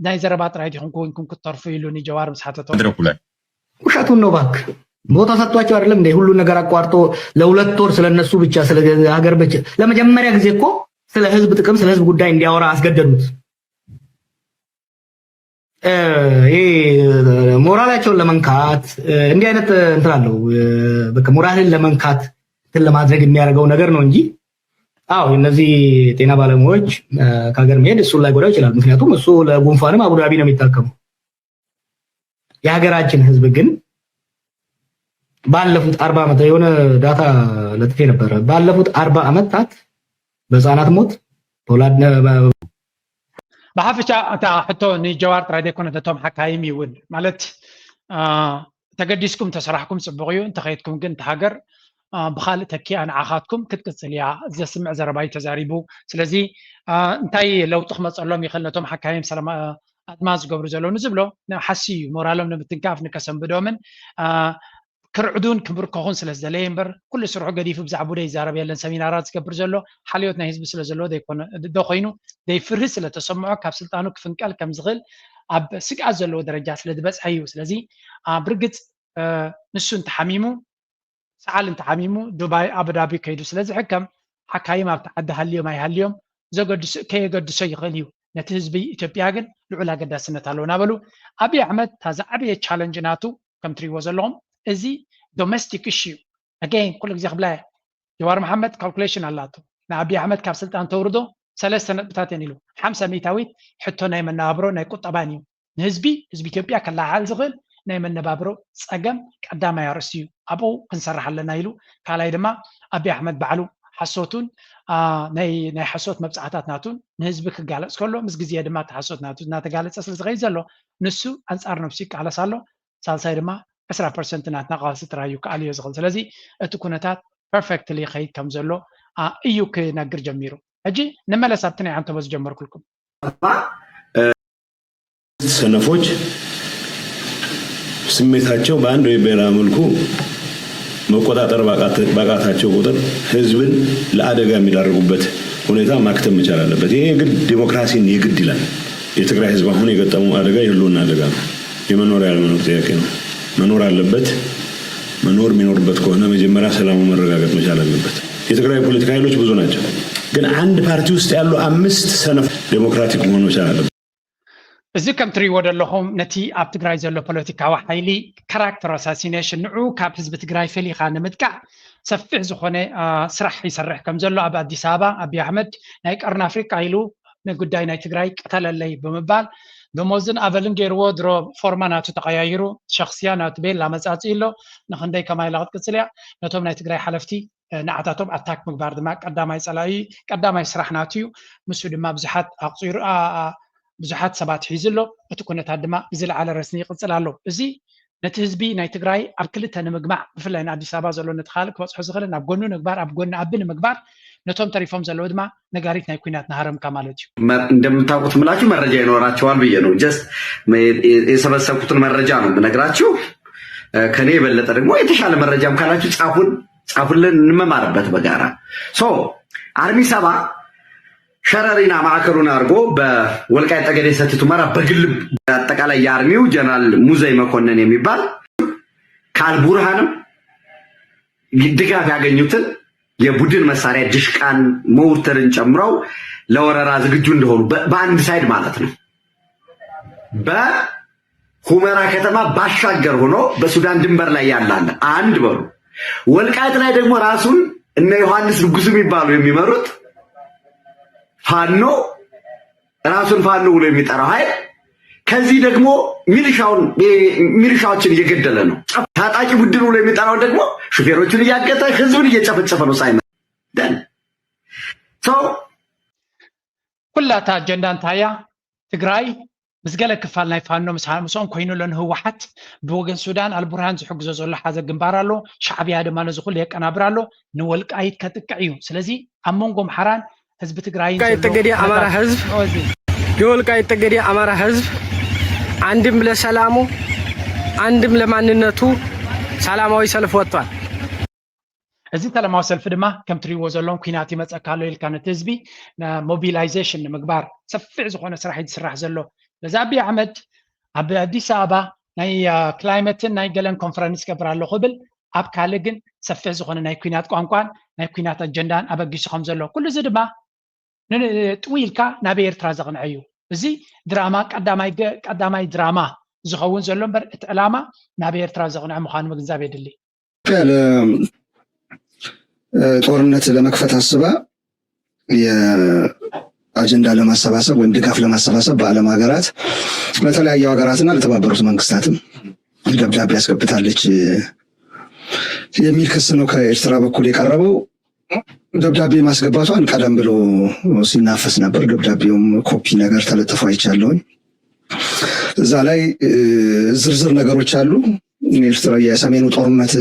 ናይ ዘረባ ጥራይ ዲኹም ኮንኩም ክትተርፉ ኢሉ ንጀዋር ምስ ሓተቶ መድረኩ ላይ ውሸቱን ነው እባክህ። ቦታ ሰጥቷቸው አይደለም እንደ ሁሉ ነገር አቋርጦ ለሁለት ወር ስለነሱ ብቻ ስለ ሀገር ብቻ ለመጀመሪያ ጊዜ እኮ ስለ ህዝብ ጥቅም ስለ ህዝብ ጉዳይ እንዲያወራ አስገደዱት። ይሄ ሞራላቸውን ለመንካት እንዲህ አይነት እንትን አለው። በቃ ሞራልን ለመንካት እንትን ለማድረግ የሚያደርገው ነገር ነው እንጂ አዎ እነዚህ ጤና ባለሙያዎች ከሀገር መሄድ እሱን ላይጎዳው ይችላል። ምክንያቱም እሱ ለጉንፋንም አቡዳቢ ነው የሚታከመው። የሀገራችን ህዝብ ግን ባለፉት አርባ ዓመት የሆነ ዳታ ለጥፌ ነበረ። ባለፉት አርባ ዓመታት በህፃናት ሞት በወላድ ብሓፈሻ እታ ሕቶ ንጀዋር ጥራይ ዘይኮነት ነቶም ሓካይም እዩ እውን ማለት ተገዲስኩም ተሰራሕኩም ፅቡቅ እዩ እንተኸይድኩም ግን እቲ ሃገር ብካልእ ተኪኣ ንዓኻትኩም ክትቅፅል እያ ዘስምዕ ዘረባ እዩ ተዛሪቡ ስለዚ እንታይ ለውጢ ክመፀሎም ይኽእል ነቶም ሓካይም ኣድማ ዝገብሩ ዘለዉ ንዝብሎ ንሓሲ እዩ ሞራሎም ንምትንካፍ ንከሰንብዶምን ክርዕዱን ክምርከኹን ስለ ዝደለየ እምበር ኩሉ ስርሑ ገዲፉ ብዛዕባ ቡደ ይዛረብ የለን ሰሚናራት ዝገብር ዘሎ ሓልዮት ናይ ህዝቢ ስለ ዘለዎ ዘይኮነ ዶ ኮይኑ ዘይፍርህ ስለ ተሰምዖ ካብ ስልጣኑ ክፍንቀል ከም ዝኽእል ኣብ ስግኣት ዘለዎ ደረጃ ስለ ዝበፅሐ እዩ ስለዚ ብርግፅ ንሱ እንተሓሚሙ ሰዓል እንተሓሚሙ ዱባይ ኣቡዳቢ ከይዱ ስለ ዝሕከም ሓካይም ኣብቲ ዓዲ ሃልዮም ኣይሃልዮም ዘገድሶ ከየገድሶ ይኽእል እዩ ነቲ ህዝቢ ኢትዮጵያ ግን ልዑል ኣገዳስነት ኣለዎ እናበሉ ኣብይ ኣሕመድ እታ ዝዓበየ ቻለንጅ ናቱ ከም ትሪእዎ ዘለኹም እዚ ዶሜስቲክ ኢሹ ኣገይን ኩሉ ግዜ ክብላ እየ ጀዋር መሓመድ ካልኩሌሽን ኣላቶ ንኣብይ ኣሕመድ ካብ ስልጣን ተውርዶ ሰለስተ ነጥብታት እየን ኢሉ ሓምሳ ሚእታዊት ሕቶ ናይ መነባብሮ ናይ ቁጠባን እዩ ንህዝቢ ህዝቢ ኢትዮጵያ ከለዓዓል ዝኽእል ናይ መነባብሮ ፀገም ቀዳማይ ኣርእስቲ እዩ ኣብኡ ክንሰርሕ ኣለና ኢሉ ካልኣይ ድማ ኣብይ ኣሕመድ ባዕሉ ሓሶቱን ናይ ሓሶት መብፃዕታት ናቱን ንህዝቢ ክጋለፅ ከሎ ምስ ግዜ ድማ እቲ ሓሶት ናቱ እናተጋለፀ ስለ ዝኸይድ ዘሎ ንሱ ኣንፃር ነብሱ ይቃለስ ኣሎ ሳልሳይ ድማ ዕስራ ፐርሰንት ናትና ቃልሲ ጥራይ እዩ ክኣልዮ ዝኽእል ስለዚ እቲ ኩነታት ፐርፌክትሊ ይኸይድ ከም ዘሎ እዩ ክነግር ጀሚሩ ሕጂ ንመለስ ኣብቲ ናይ ዓንተቦ ዝጀመርኩልኩም ሰነፎች ስሜታቸው በአንድ ወይ በሌላ መልኩ መቆጣጠር ባቃታቸው ቁጥር ህዝብን ለአደጋ የሚዳርጉበት ሁኔታ ማክተም መቻል አለበት። ይሄ የግድ ዲሞክራሲን የግድ ይላል። የትግራይ ህዝብ አሁን የገጠመው አደጋ የህልውና አደጋ ነው። የመኖር ያለመኖር ጥያቄ ነው። መኖር አለበት። መኖር የሚኖርበት ከሆነ መጀመሪያ ሰላሙ መረጋገጥ መቻል አለበት። የትግራይ ፖለቲካ ኃይሎች ብዙ ናቸው። ግን አንድ ፓርቲ ውስጥ ያሉ አምስት ሰነፍ ዴሞክራቲክ መሆን መቻል አለበት። እዚ ከም ትሪእዎ ዘለኹም ነቲ ኣብ ትግራይ ዘሎ ፖለቲካዊ ሓይሊ ካራክተር ኣሳሲኔሽን ንዑ ካብ ህዝቢ ትግራይ ፈሊኻ ንምጥቃዕ ሰፊሕ ዝኾነ ስራሕ ይሰርሕ ከም ዘሎ ኣብ ኣዲስ ኣበባ ኣብይ ኣሕመድ ናይ ቀርኒ ኣፍሪቃ ኢሉ ንጉዳይ ናይ ትግራይ ቅተለለይ ብምባል ደሞዝን ኣበልን ገይርዎ ድሮ ፎርማ ናቱ ተቐያይሩ ሸክስያ ናቱ ቤላ መፃፅኢ ኣሎ ንክንደይ ከማይላ ክትቅፅል እያ ነቶም ናይ ትግራይ ሓለፍቲ ንዓታቶም ኣታክ ምግባር ድማ ቀዳማይ ፀላኢ ቀዳማይ ስራሕ ናቱ እዩ። ንሱ ድማ ብዙሓት ኣቑፂሩ ብዙሓት ሰባት ሒዙ ኣሎ። እቲ ኩነታት ድማ ብዝለዓለ ረስኒ ይቕጽል ኣሎ። እዚ ነቲ ህዝቢ ናይ ትግራይ ኣብ ክልተ ንምግማዕ፣ ብፍላይ ንኣዲስ ኣበባ ዘሎ ነቲ ካልእ ክበጽሖ ዝኽእል ናብ ጎኑ ንምግባር፣ ኣብ ጎኒ ኣቢ ንምግባር፣ ነቶም ተሪፎም ዘለዉ ድማ ነጋሪት ናይ ኲናት ንሃረምካ ማለት እዩ። እንደምታውቁት ምላችሁ መረጃ ይኖራችኋል ብዬ ነው። ጀስት የሰበሰብኩትን መረጃ ነው የምነግራችሁ። ከኔ የበለጠ ደግሞ የተሻለ መረጃም ካላችሁ ጻፉን፣ ጻፉልን፣ እንመማርበት በጋራ። ሶ አርሚ ሰባ ሸረሪና ማዕከሉን አድርጎ በወልቃይት ጠገዴ ሰቲት ሁመራ በግል አጠቃላይ የአርሚው ጀነራል ሙዘይ መኮንን የሚባል ከአልቡርሃንም ድጋፍ ያገኙትን የቡድን መሳሪያ ድሽቃን ሞርተርን ጨምረው ለወረራ ዝግጁ እንደሆኑ በአንድ ሳይድ ማለት ነው። በሁመራ ከተማ ባሻገር ሆኖ በሱዳን ድንበር ላይ ያላለ አንድ በሉ። ወልቃይት ላይ ደግሞ ራሱን እነ ዮሐንስ ንጉሱ የሚባሉ የሚመሩት ፋኖ ራሱን ፋኖ ብሎ የሚጠራው ኃይል ከዚህ ደግሞ ሚሊሻውን ሚሊሻዎችን እየገደለ ነው። ታጣቂ ቡድን ብሎ የሚጠራው ደግሞ ሹፌሮቹን እያገተ ህዝቡን እየጨፈጨፈ ነው። ሳይመን ኩላታ ኣጀንዳ እንታይ እያ? ትግራይ ምስ ገለ ክፋል ናይ ፋኖ ምስኦም ኮይኑ ኣሎ ንህወሓት ብወገን ሱዳን ኣልቡርሃን ዝሕግዞ ዘሎ ሓደ ግንባር ኣሎ። ሻዕብያ ድማ ነዚ ኩሉ የቀናብር ኣሎ። ንወልቃይት ከጥቅዕ እዩ። ስለዚ ኣብ መንጎ ኣምሓራን ህዝቢ ትግራይን ወልቃይት ጠገዴ ኣማራ ህዝብ የወልቃይት ጠገዴ ኣማራ ህዝብ አንድም ለሰላሙ አንድም ለማንነቱ ሰላማዊ ሰልፍ ወጥቷል። እዚ ሰላማዊ ሰልፊ ድማ ከም ትሪእዎ ዘለኹም ኲናት ይመፀካ ኣሎ ኢልካ ነቲ ህዝቢ ሞቢላይዜሽን ንምግባር ሰፊሕ ዝኾነ ስራሕ እዩ ዝስራሕ ዘሎ። በዚ ኣብይ ኣሕመድ ኣብ ኣዲስ ኣበባ ናይ ክላይመትን ናይ ገለን ኮንፈረንስ ይገብር ኣለኹ ይብል፣ ኣብ ካልእ ግን ሰፊሕ ዝኾነ ናይ ኲናት ቋንቋን ናይ ኲናት ኣጀንዳን ኣበጊሱ ከም ዘሎ ኩሉ እዚ ድማ ጥው ኢልካ ናብ ኤርትራ ዘቕንዐ እዩ። እዚ ድራማ ቀዳማይ ድራማ ዝኸውን ዘሎ እምበር እቲ ዕላማ ናብ ኤርትራ ዘቕንዐ ምዃኑ ምግንዛብ የድሊ። ጦርነት ለመክፈት አስባ የአጀንዳ ለማሰባሰብ ወይም ድጋፍ ለማሰባሰብ በዓለም ሀገራት ለተለያዩ ሀገራትና ለተባበሩት መንግስታትም ደብዳቤ አስገብታለች የሚል ክስ ነው ከኤርትራ በኩል የቀረበው። ደብዳቤ ማስገባቷን ቀደም ብሎ ሲናፈስ ነበር። ደብዳቤውም ኮፒ ነገር ተለጥፎ አይቻለሁኝ። እዛ ላይ ዝርዝር ነገሮች አሉ። ኤርትራ የሰሜኑ ጦርነት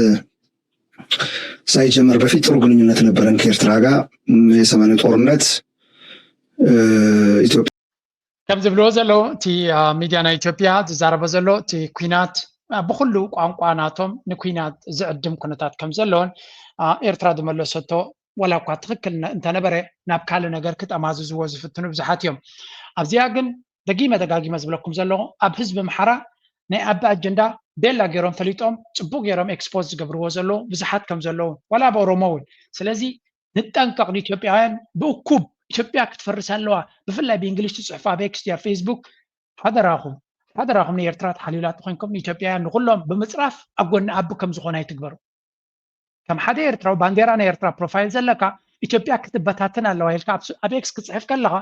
ሳይጀመር በፊት ጥሩ ግንኙነት ነበረን ከኤርትራ ጋር። የሰሜኑ ጦርነት ኢትዮጵያ ከም ዝብልዎ ዘለዉ እቲ ሚድያ ናይ ኢትዮጵያ ዝዛረቦ ዘሎ እቲ ኲናት ብኩሉ ቋንቋ ናቶም ንኲናት ዝዕድም ኩነታት ከም ዘለዎን ኤርትራ ዝመለሰቶ ዋላ እኳ ትኽክል እንተነበረ ናብ ካልእ ነገር ክጠማዝዝዎ ዝፍትኑ ብዙሓት እዮም። ኣብዚኣ ግን ደጊመ ደጋጊመ ዝብለኩም ዘለኹ ኣብ ህዝቢ ኣምሓራ ናይ ኣቢ ኣጀንዳ ቤላ ገይሮም ፈሊጦም ፅቡቅ ገይሮም ኤክስፖዝ ዝገብርዎ ዘለዉ ብዙሓት ከም ዘለዉ ዋላ ኣብ ኦሮሞ እውን። ስለዚ ንጠንቀቕ ንኢትዮጵያውያን ብእኩብ ኢትዮጵያ ክትፈርስ ኣለዋ። ብፍላይ ብእንግሊሽ ትፅሕፉ ኣብ ኤክስ ድዩ ኣብ ፌስቡክ ሓደራኹም ሓደራኹም ንኤርትራ ተሓልዩላ ተኮይንኩም ንኢትዮጵያውያን ንኩሎም ብምፅራፍ ኣብ ጎኒ ኣቢ ከም ዝኾነ ኣይትግበሩ። ከም ሓደ ኤርትራዊ ባንዴራ ናይ ኤርትራ ፕሮፋይል ዘለካ ኢትዮጵያ ክትበታተን ኣለዋ ኢልካ ኣብ ኤክስ ክፅሕፍ ከለኻ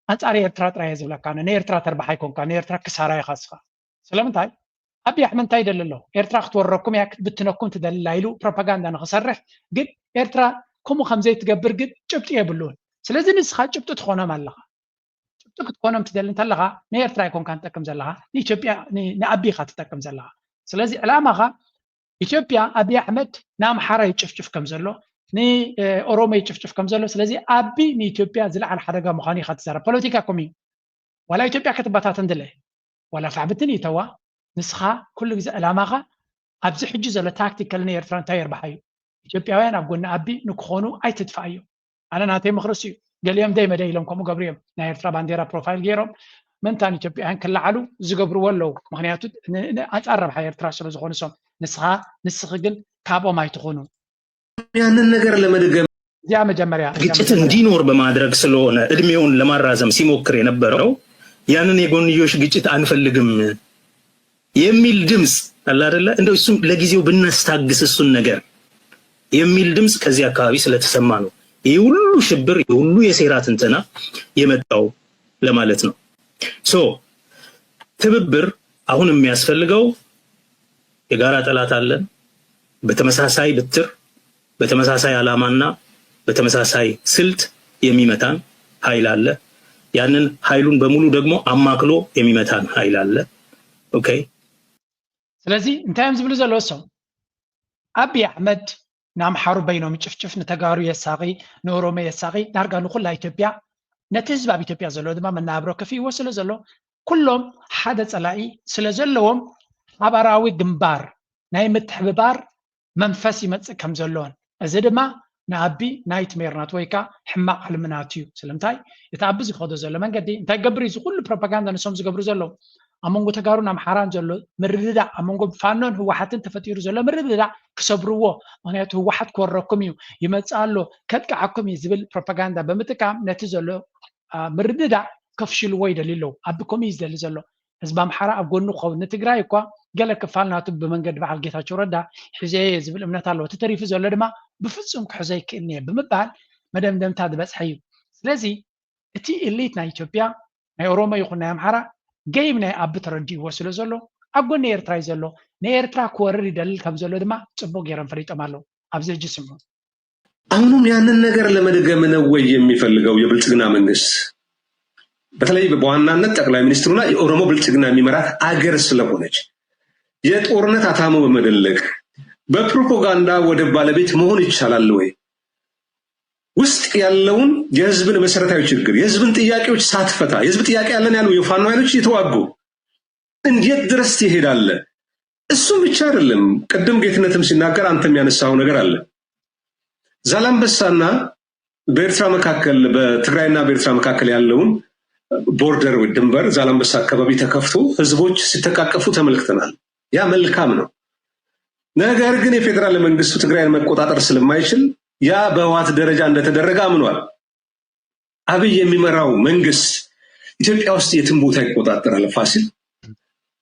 ኣንጻር ኤርትራ ጥራይ እየ ዝብለካ ኣነ ንኤርትራ ተርባሓ ኣይኮንካ ንኤርትራ ክሳራ ኢኻ እስኻ። ስለምንታይ ኣብይ ኣሕመድ እንታይ ይደሊ ኣሎ? ኤርትራ ክትወረኩም እያ ክትብትነኩም ትደሊ ኣላ ኢሉ ፕሮፓጋንዳ ንኽሰርሕ ግን ኤርትራ ከምኡ ከምዘይትገብር ግን ጭብጢ የብሉን። ስለዚ ንስኻ ጭብጢ ትኾኖም ኣለኻ። ጭብጢ ክትኮኖም ትደሊ እንተለኻ ንኤርትራ ኣይኮንካ ትጠቅም ዘለኻ ንኢትዮጵያ ንኣቢ ኢኻ ትጠቅም ዘለኻ። ስለዚ ዕላማኻ ኢትዮጵያ ኣብይ ኣሕመድ ንኣምሓራ ይጭፍጭፍ ከም ዘሎ ንኦሮሞ ይጭፍጭፍ ከም ዘሎ ስለዚ ኣቢ ንኢትዮጵያ ዝለዓለ ሓደጋ ምዃኑ ኢኻ ትዛረብ። ፖለቲካ ከምኡ እዩ። ዋላ ኢትዮጵያ ክትበታተን ድለ ዋላ ፋሕብትን ይተዋ ንስኻ ኩሉ ግዜ ዕላማኻ ኣብዚ ሕጂ ዘሎ ታክቲካል ንኤርትራ እንታይ የርብሓ እዩ? ኢትዮጵያውያን ኣብ ጎኒ ኣቢ ንክኾኑ ኣይትጥፋእዮም። ኣነ ናተይ ምኽሪ እሱ እዩ። ገሊኦም ደይ መደይ ኢሎም ከምኡ ገብሩ እዮም ናይ ኤርትራ ባንዴራ ፕሮፋይል ገይሮም ምንታን ኢትዮጵያውያን ክለዓሉ ዝገብርዎ ኣለዉ። ምክንያቱ ኣንፃር ረብሓ ኤርትራ ስለ ዝኾኑ እሶም ንስኻ ንስኺ ግን ካብኦም ኣይትኹኑ። ያንን ነገር ለመድገም እዚኣ መጀመሪያ ግጭት እንዲኖር በማድረግ ስለሆነ እድሜውን ለማራዘም ሲሞክር የነበረው ያንን የጎንዮሽ ግጭት አንፈልግም የሚል ድምፅ አለ አይደለ? እንደው እሱም ለጊዜው ብናስታግስ እሱን ነገር የሚል ድምፅ ከዚህ አካባቢ ስለተሰማ ነው ይህ ሁሉ ሽብር ይህ ሁሉ የሴራ ትንተና የመጣው ለማለት ነው። ሶ ትብብር አሁን የሚያስፈልገው የጋራ ጠላት አለን። በተመሳሳይ ብትር በተመሳሳይ ዓላማና በተመሳሳይ ስልት የሚመታን ኃይል አለ። ያንን ኃይሉን በሙሉ ደግሞ አማክሎ የሚመታን ኃይል አለ። ኦኬ። ስለዚ እንታይ እዮም ዝብሉ ዘለዉ እሶም? ኣብይ ኣሕመድ ንኣምሓሩ በይኖም ይጭፍጭፍ፣ ንተጋሩ የሳቒ፣ ንኦሮሞ የሳቒ፣ ዳርጋ ንኩላ ኢትዮጵያ፣ ነቲ ህዝቢ ኣብ ኢትዮጵያ ዘሎ ድማ መናብሮ ከፊእዎ ስለ ዘሎ ኩሎም ሓደ ጸላኢ ስለ ዘለዎም ሓባራዊ ግንባር ናይ ምትሕብባር መንፈስ ይመጽእ ከም ዘሎን እዚ ድማ ንኣቢ ናይትሜር ናት ወይ ከዓ ሕማቕ ሕልሚ ናት እዩ። ስለምንታይ እቲ ኣቢ ዝኸዶ ዘሎ መንገዲ እንታይ ገብር እዩ? እዚ ኩሉ ፕሮፓጋንዳ ንሶም ዝገብሩ ዘለዉ ኣብ መንጎ ተጋሩን ኣምሓራን ዘሎ ምርድዳእ ኣብ መንጎ ፋኖን ህወሓትን ተፈጢሩ ዘሎ ምርድዳእ ክሰብርዎ። ምክንያቱ ህወሓት ክወረኩም እዩ፣ ይመፅእ ኣሎ፣ ከጥቅዓኩም እዩ ዝብል ፕሮፓጋንዳ ብምጥቃም ነቲ ዘሎ ምርድዳእ ከፍሽልዎ ይደልዩ ኣለዉ። ኣቢ ከምኡ እዩ ዝደሊ ዘሎ። ህዝቢ ኣምሓራ ኣብ ጎኑ ክኸውን ንትግራይ እኳ ገለ ክፋል ናቱ ብመንገዲ በዓል ጌታቸው ረዳ ሒዘዮ እየ ዝብል እምነት ኣለዎ። እቲ ተሪፉ ዘሎ ድማ ብፍፁም ክሕዞ ይክእል እየ ብምባል መደምደምታ ዝበፅሐ እዩ። ስለዚ እቲ ኢሊት ናይ ኢትዮጵያ ናይ ኦሮሞ ይኹን ናይ ኣምሓራ ገይም ናይ ኣቢ ተረዲእዎ ስለ ዘሎ ኣብ ጎኒ ኤርትራ እዩ ዘሎ። ንኤርትራ ክወርር ይደልል ከም ዘሎ ድማ ፅቡቅ ገይሮም ፈሊጦም ኣለዉ። ኣብዚ ሕጂ ስምዑ። አሁንም ያንን ነገር ለመድገም ነው ወይ የሚፈልገው የብልጽግና መንግስት? በተለይ በዋናነት ጠቅላይ ሚኒስትሩና የኦሮሞ ብልጽግና የሚመራት አገር ስለሆነች የጦርነት አታሞ በመደለቅ በፕሮፓጋንዳ ወደብ ባለቤት መሆን ይቻላል ወይ? ውስጥ ያለውን የህዝብን መሰረታዊ ችግር የህዝብን ጥያቄዎች ሳትፈታ የህዝብ ጥያቄ ያለን ያሉ የፋኖ ኃይሎች እየተዋጉ እንዴት ድረስ ትሄዳለህ? እሱም ብቻ አይደለም። ቅድም ጌትነትም ሲናገር አንተም ያነሳው ነገር አለ። ዛላምበሳና በኤርትራ መካከል በትግራይና በኤርትራ መካከል ያለውን ቦርደር ወይ ድንበር ዛላምበሳ አካባቢ ተከፍቶ ህዝቦች ሲተቃቀፉ ተመልክተናል። ያ መልካም ነው። ነገር ግን የፌዴራል መንግስቱ ትግራይን መቆጣጠር ስለማይችል ያ በህወሓት ደረጃ እንደተደረገ አምኗል። አብይ የሚመራው መንግስት ኢትዮጵያ ውስጥ የትም ቦታ ይቆጣጠራል። ፋሲል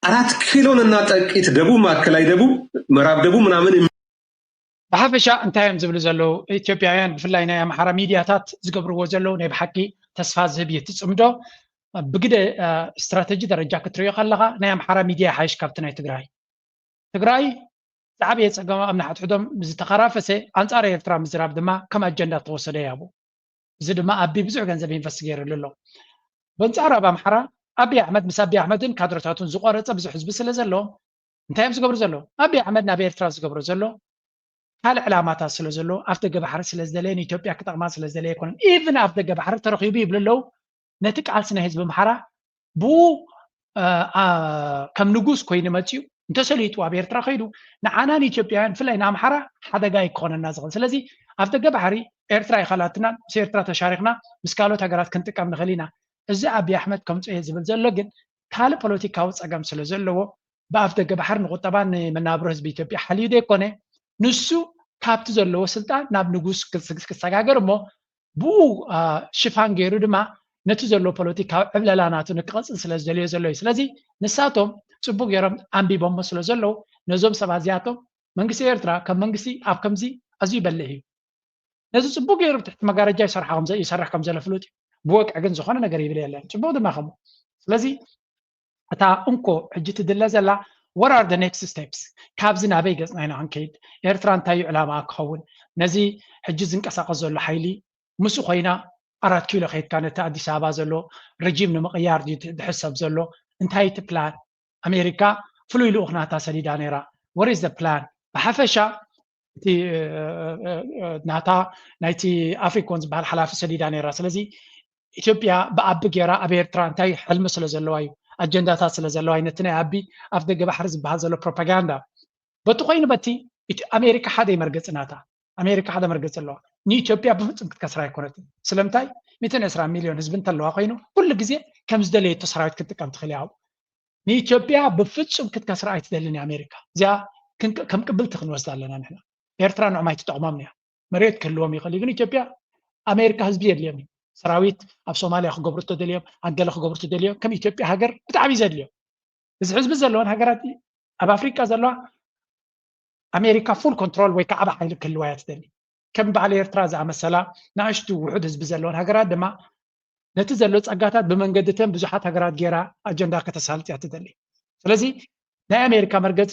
አራት ኪሎንና ጠቂት ደቡብ፣ ማዕከላዊ ደቡብ፣ ምዕራብ ደቡብ ምናምን ብሓፈሻ እንታይ እዮም ዝብሉ ዘለዉ ኢትዮጵያውያን ብፍላይ ናይ ኣምሓራ ሚድያታት ዝገብርዎ ዘለዉ ናይ ብሓቂ ተስፋ ዝህብ እዩ። እቲ ፅምዶ ብግደ ስትራተጂ ደረጃ ክትሪኦ ከለካ ናይ ኣምሓራ ሚድያ ይሓይሽ ካብቲ ናይ ትግራይ። ትግራይ ዝዓበየ ፀገማ ኣብ ንሓድሕዶም ዝተኸራፈሰ ኣንፃር ኤርትራ ምዝራብ ድማ ከም ኣጀንዳ ተወሰደ ያቡ። እዚ ድማ ኣቢ ብዙሕ ገንዘብ ኢንቨስት ገይርሉ ኣሎ። በንፃር ኣብ ኣምሓራ ኣቢ ኣሕመድ ምስ ኣቢ ኣሕመድን ካድረታቱን ዝቆረፀ ብዙሕ ህዝቢ ስለ ዘሎ እንታይ እዮም ዝገብሩ ዘለዉ? ኣቢ ኣሕመድ ናብ ኤርትራ ዝገብሮ ዘሎ ካልእ ዕላማታት ስለ ዘሎ ኣብ ደገ ባሕሪ ስለ ዝደለየ ንኢትዮጵያ ክጠቕማ ስለ ዝደለየ ኣይኮነን። ኢቭን ኣብ ደገ ባሕሪ ተረኺቡ ይብሉ ኣለዉ። ነቲ ቃልሲ ናይ ህዝቢ ኣምሓራ ብኡ ከም ንጉስ ኮይኑ መፅኡ እንተሰሊጡ ኣብ ኤርትራ ከይዱ ንዓና ንኢትዮጵያውያን ብፍላይ ንኣምሓራ ሓደጋ እዩ ክኾነና ዝኽእል። ስለዚ ኣብ ደገ ባሕሪ ኤርትራ ይኸላትና ምስ ኤርትራ ተሻሪኽና ምስ ካልኦት ሃገራት ክንጥቀም ንኽእል ኢና። እዚ ኣቢ ኣሕመድ ከምፅኦ እየ ዝብል ዘሎ ግን ካልእ ፖለቲካዊ ፀገም ስለ ዘለዎ ብኣፍ ደገ ባሕሪ ንቁጠባን ንመናብሮ ህዝቢ ኢትዮጵያ ሓልዩ ዘይኮነ ንሱ ካብቲ ዘለዎ ስልጣን ናብ ንጉስ ክሰጋገር እሞ ብኡ ሽፋን ገይሩ ድማ ነቲ ዘሎ ፖለቲካዊ ዕብለላ ናቱ ንክቐፅል ስለ ዝደልዮ ዘሎ እዩ። ስለዚ ንሳቶም ፅቡቅ ገይሮም ኣንቢቦሞ ስለ ዘለዉ ነዞም ሰባት እዚኣቶም መንግስቲ ኤርትራ ከም መንግስቲ ኣብ ከምዚ ኣዝዩ ይበልዕ እዩ። ነዚ ፅቡቅ ገይሩ ትሕቲ መጋረጃ ይሰርሕ ከም ዘሎ ፍሉጥ እዩ። ብወግዒ ግን ዝኾነ ነገር ይብል የለን። ፅቡቅ ድማ ከምኡ። ስለዚ እታ እንኮ ሕጂ ትድለ ዘላ what are the next steps? ካብዚ ናበይ ገፅና ኢና ክንከይድ? ኤርትራ እንታይ እዩ ዕላማ ክኸውን? ነዚ ሕጂ ዝንቀሳቀስ ዘሎ ሓይሊ ምስኡ ኮይና ኣራት ኪሎ ከይድካ ነቲ ኣዲስ ኣበባ ዘሎ ረጂም ንምቕያር ድዩ ዝሕሰብ ዘሎ? እንታይ እቲ ፕላን? ኣሜሪካ ፍሉይ ልኡኽ ናታ ሰዲዳ ነይራ። What is the plan? ብሓፈሻ እቲ ናታ ናይቲ ኣፍሪኮን ዝበሃል ሓላፊ ሰዲዳ ነይራ። ስለዚ ኢትዮጵያ ብኣቢ ገይራ ኣብ ኤርትራ እንታይ ሕልሚ ስለ ዘለዋ እዩ ኣጀንዳታት ስለ ዘለዋ እዩ ነቲ ናይ ኣቢ ኣፍ ደገ ባሕሪ ዝበሃል ዘሎ ፕሮፓጋንዳ በቲ ኮይኑ በቲ ኣሜሪካ ሓደ መርገፂ ናታ ኣሜሪካ ሓደ መርገፂ ኣለዋ። ንኢትዮጵያ ብፍፁም ክትከስራ ኣይኮነትን። ስለምንታይ ሚእትን ዕስራን ሚልዮን ህዝቢ እንተለዋ ኮይኑ ኩሉ ግዜ ከም ዝደለየቶ ሰራዊት ክትጥቀም ትኽእል እያ። ንኢትዮጵያ ብፍፁም ክትከስራ ኣይትደልን እያ ኣሜሪካ። እዚኣ ከም ቅብልቲ ክንወስዳ ኣለና ንሕና። ኤርትራ ንዕማ ኣይትጠቕሞም እያ። መሬት ክህልዎም ይኽእል እዩ ግን ኢትዮጵያ ኣሜሪካ ህዝቢ የድልዮም እዩ። ሰራዊት ኣብ ሶማልያ ክገብሩ ተደልዮም ኣገለ ክገብሩ ተደልዮም ከም ኢትዮጵያ ሃገር ብጣዕሚ ዘድልዮም እዚ ህዝቢ ዘለወን ሃገራት ኣብ ኣፍሪቃ ዘለዋ ኣሜሪካ ፉል ኮንትሮል ወይ ከዓ ዓቢ ሓይሊ ክህልዋ እያ ትደሊ። ከም በዓል ኤርትራ ዝኣመሰላ ንኣሽቱ ውሑድ ህዝቢ ዘለወን ሃገራት ድማ ነቲ ዘሎ ጸጋታት ብመንገድተን ብዙሓት ሃገራት ገይራ ኣጀንዳ ከተሳልጥ እያ ትደሊ። ስለዚ ናይ ኣሜሪካ መርገጺ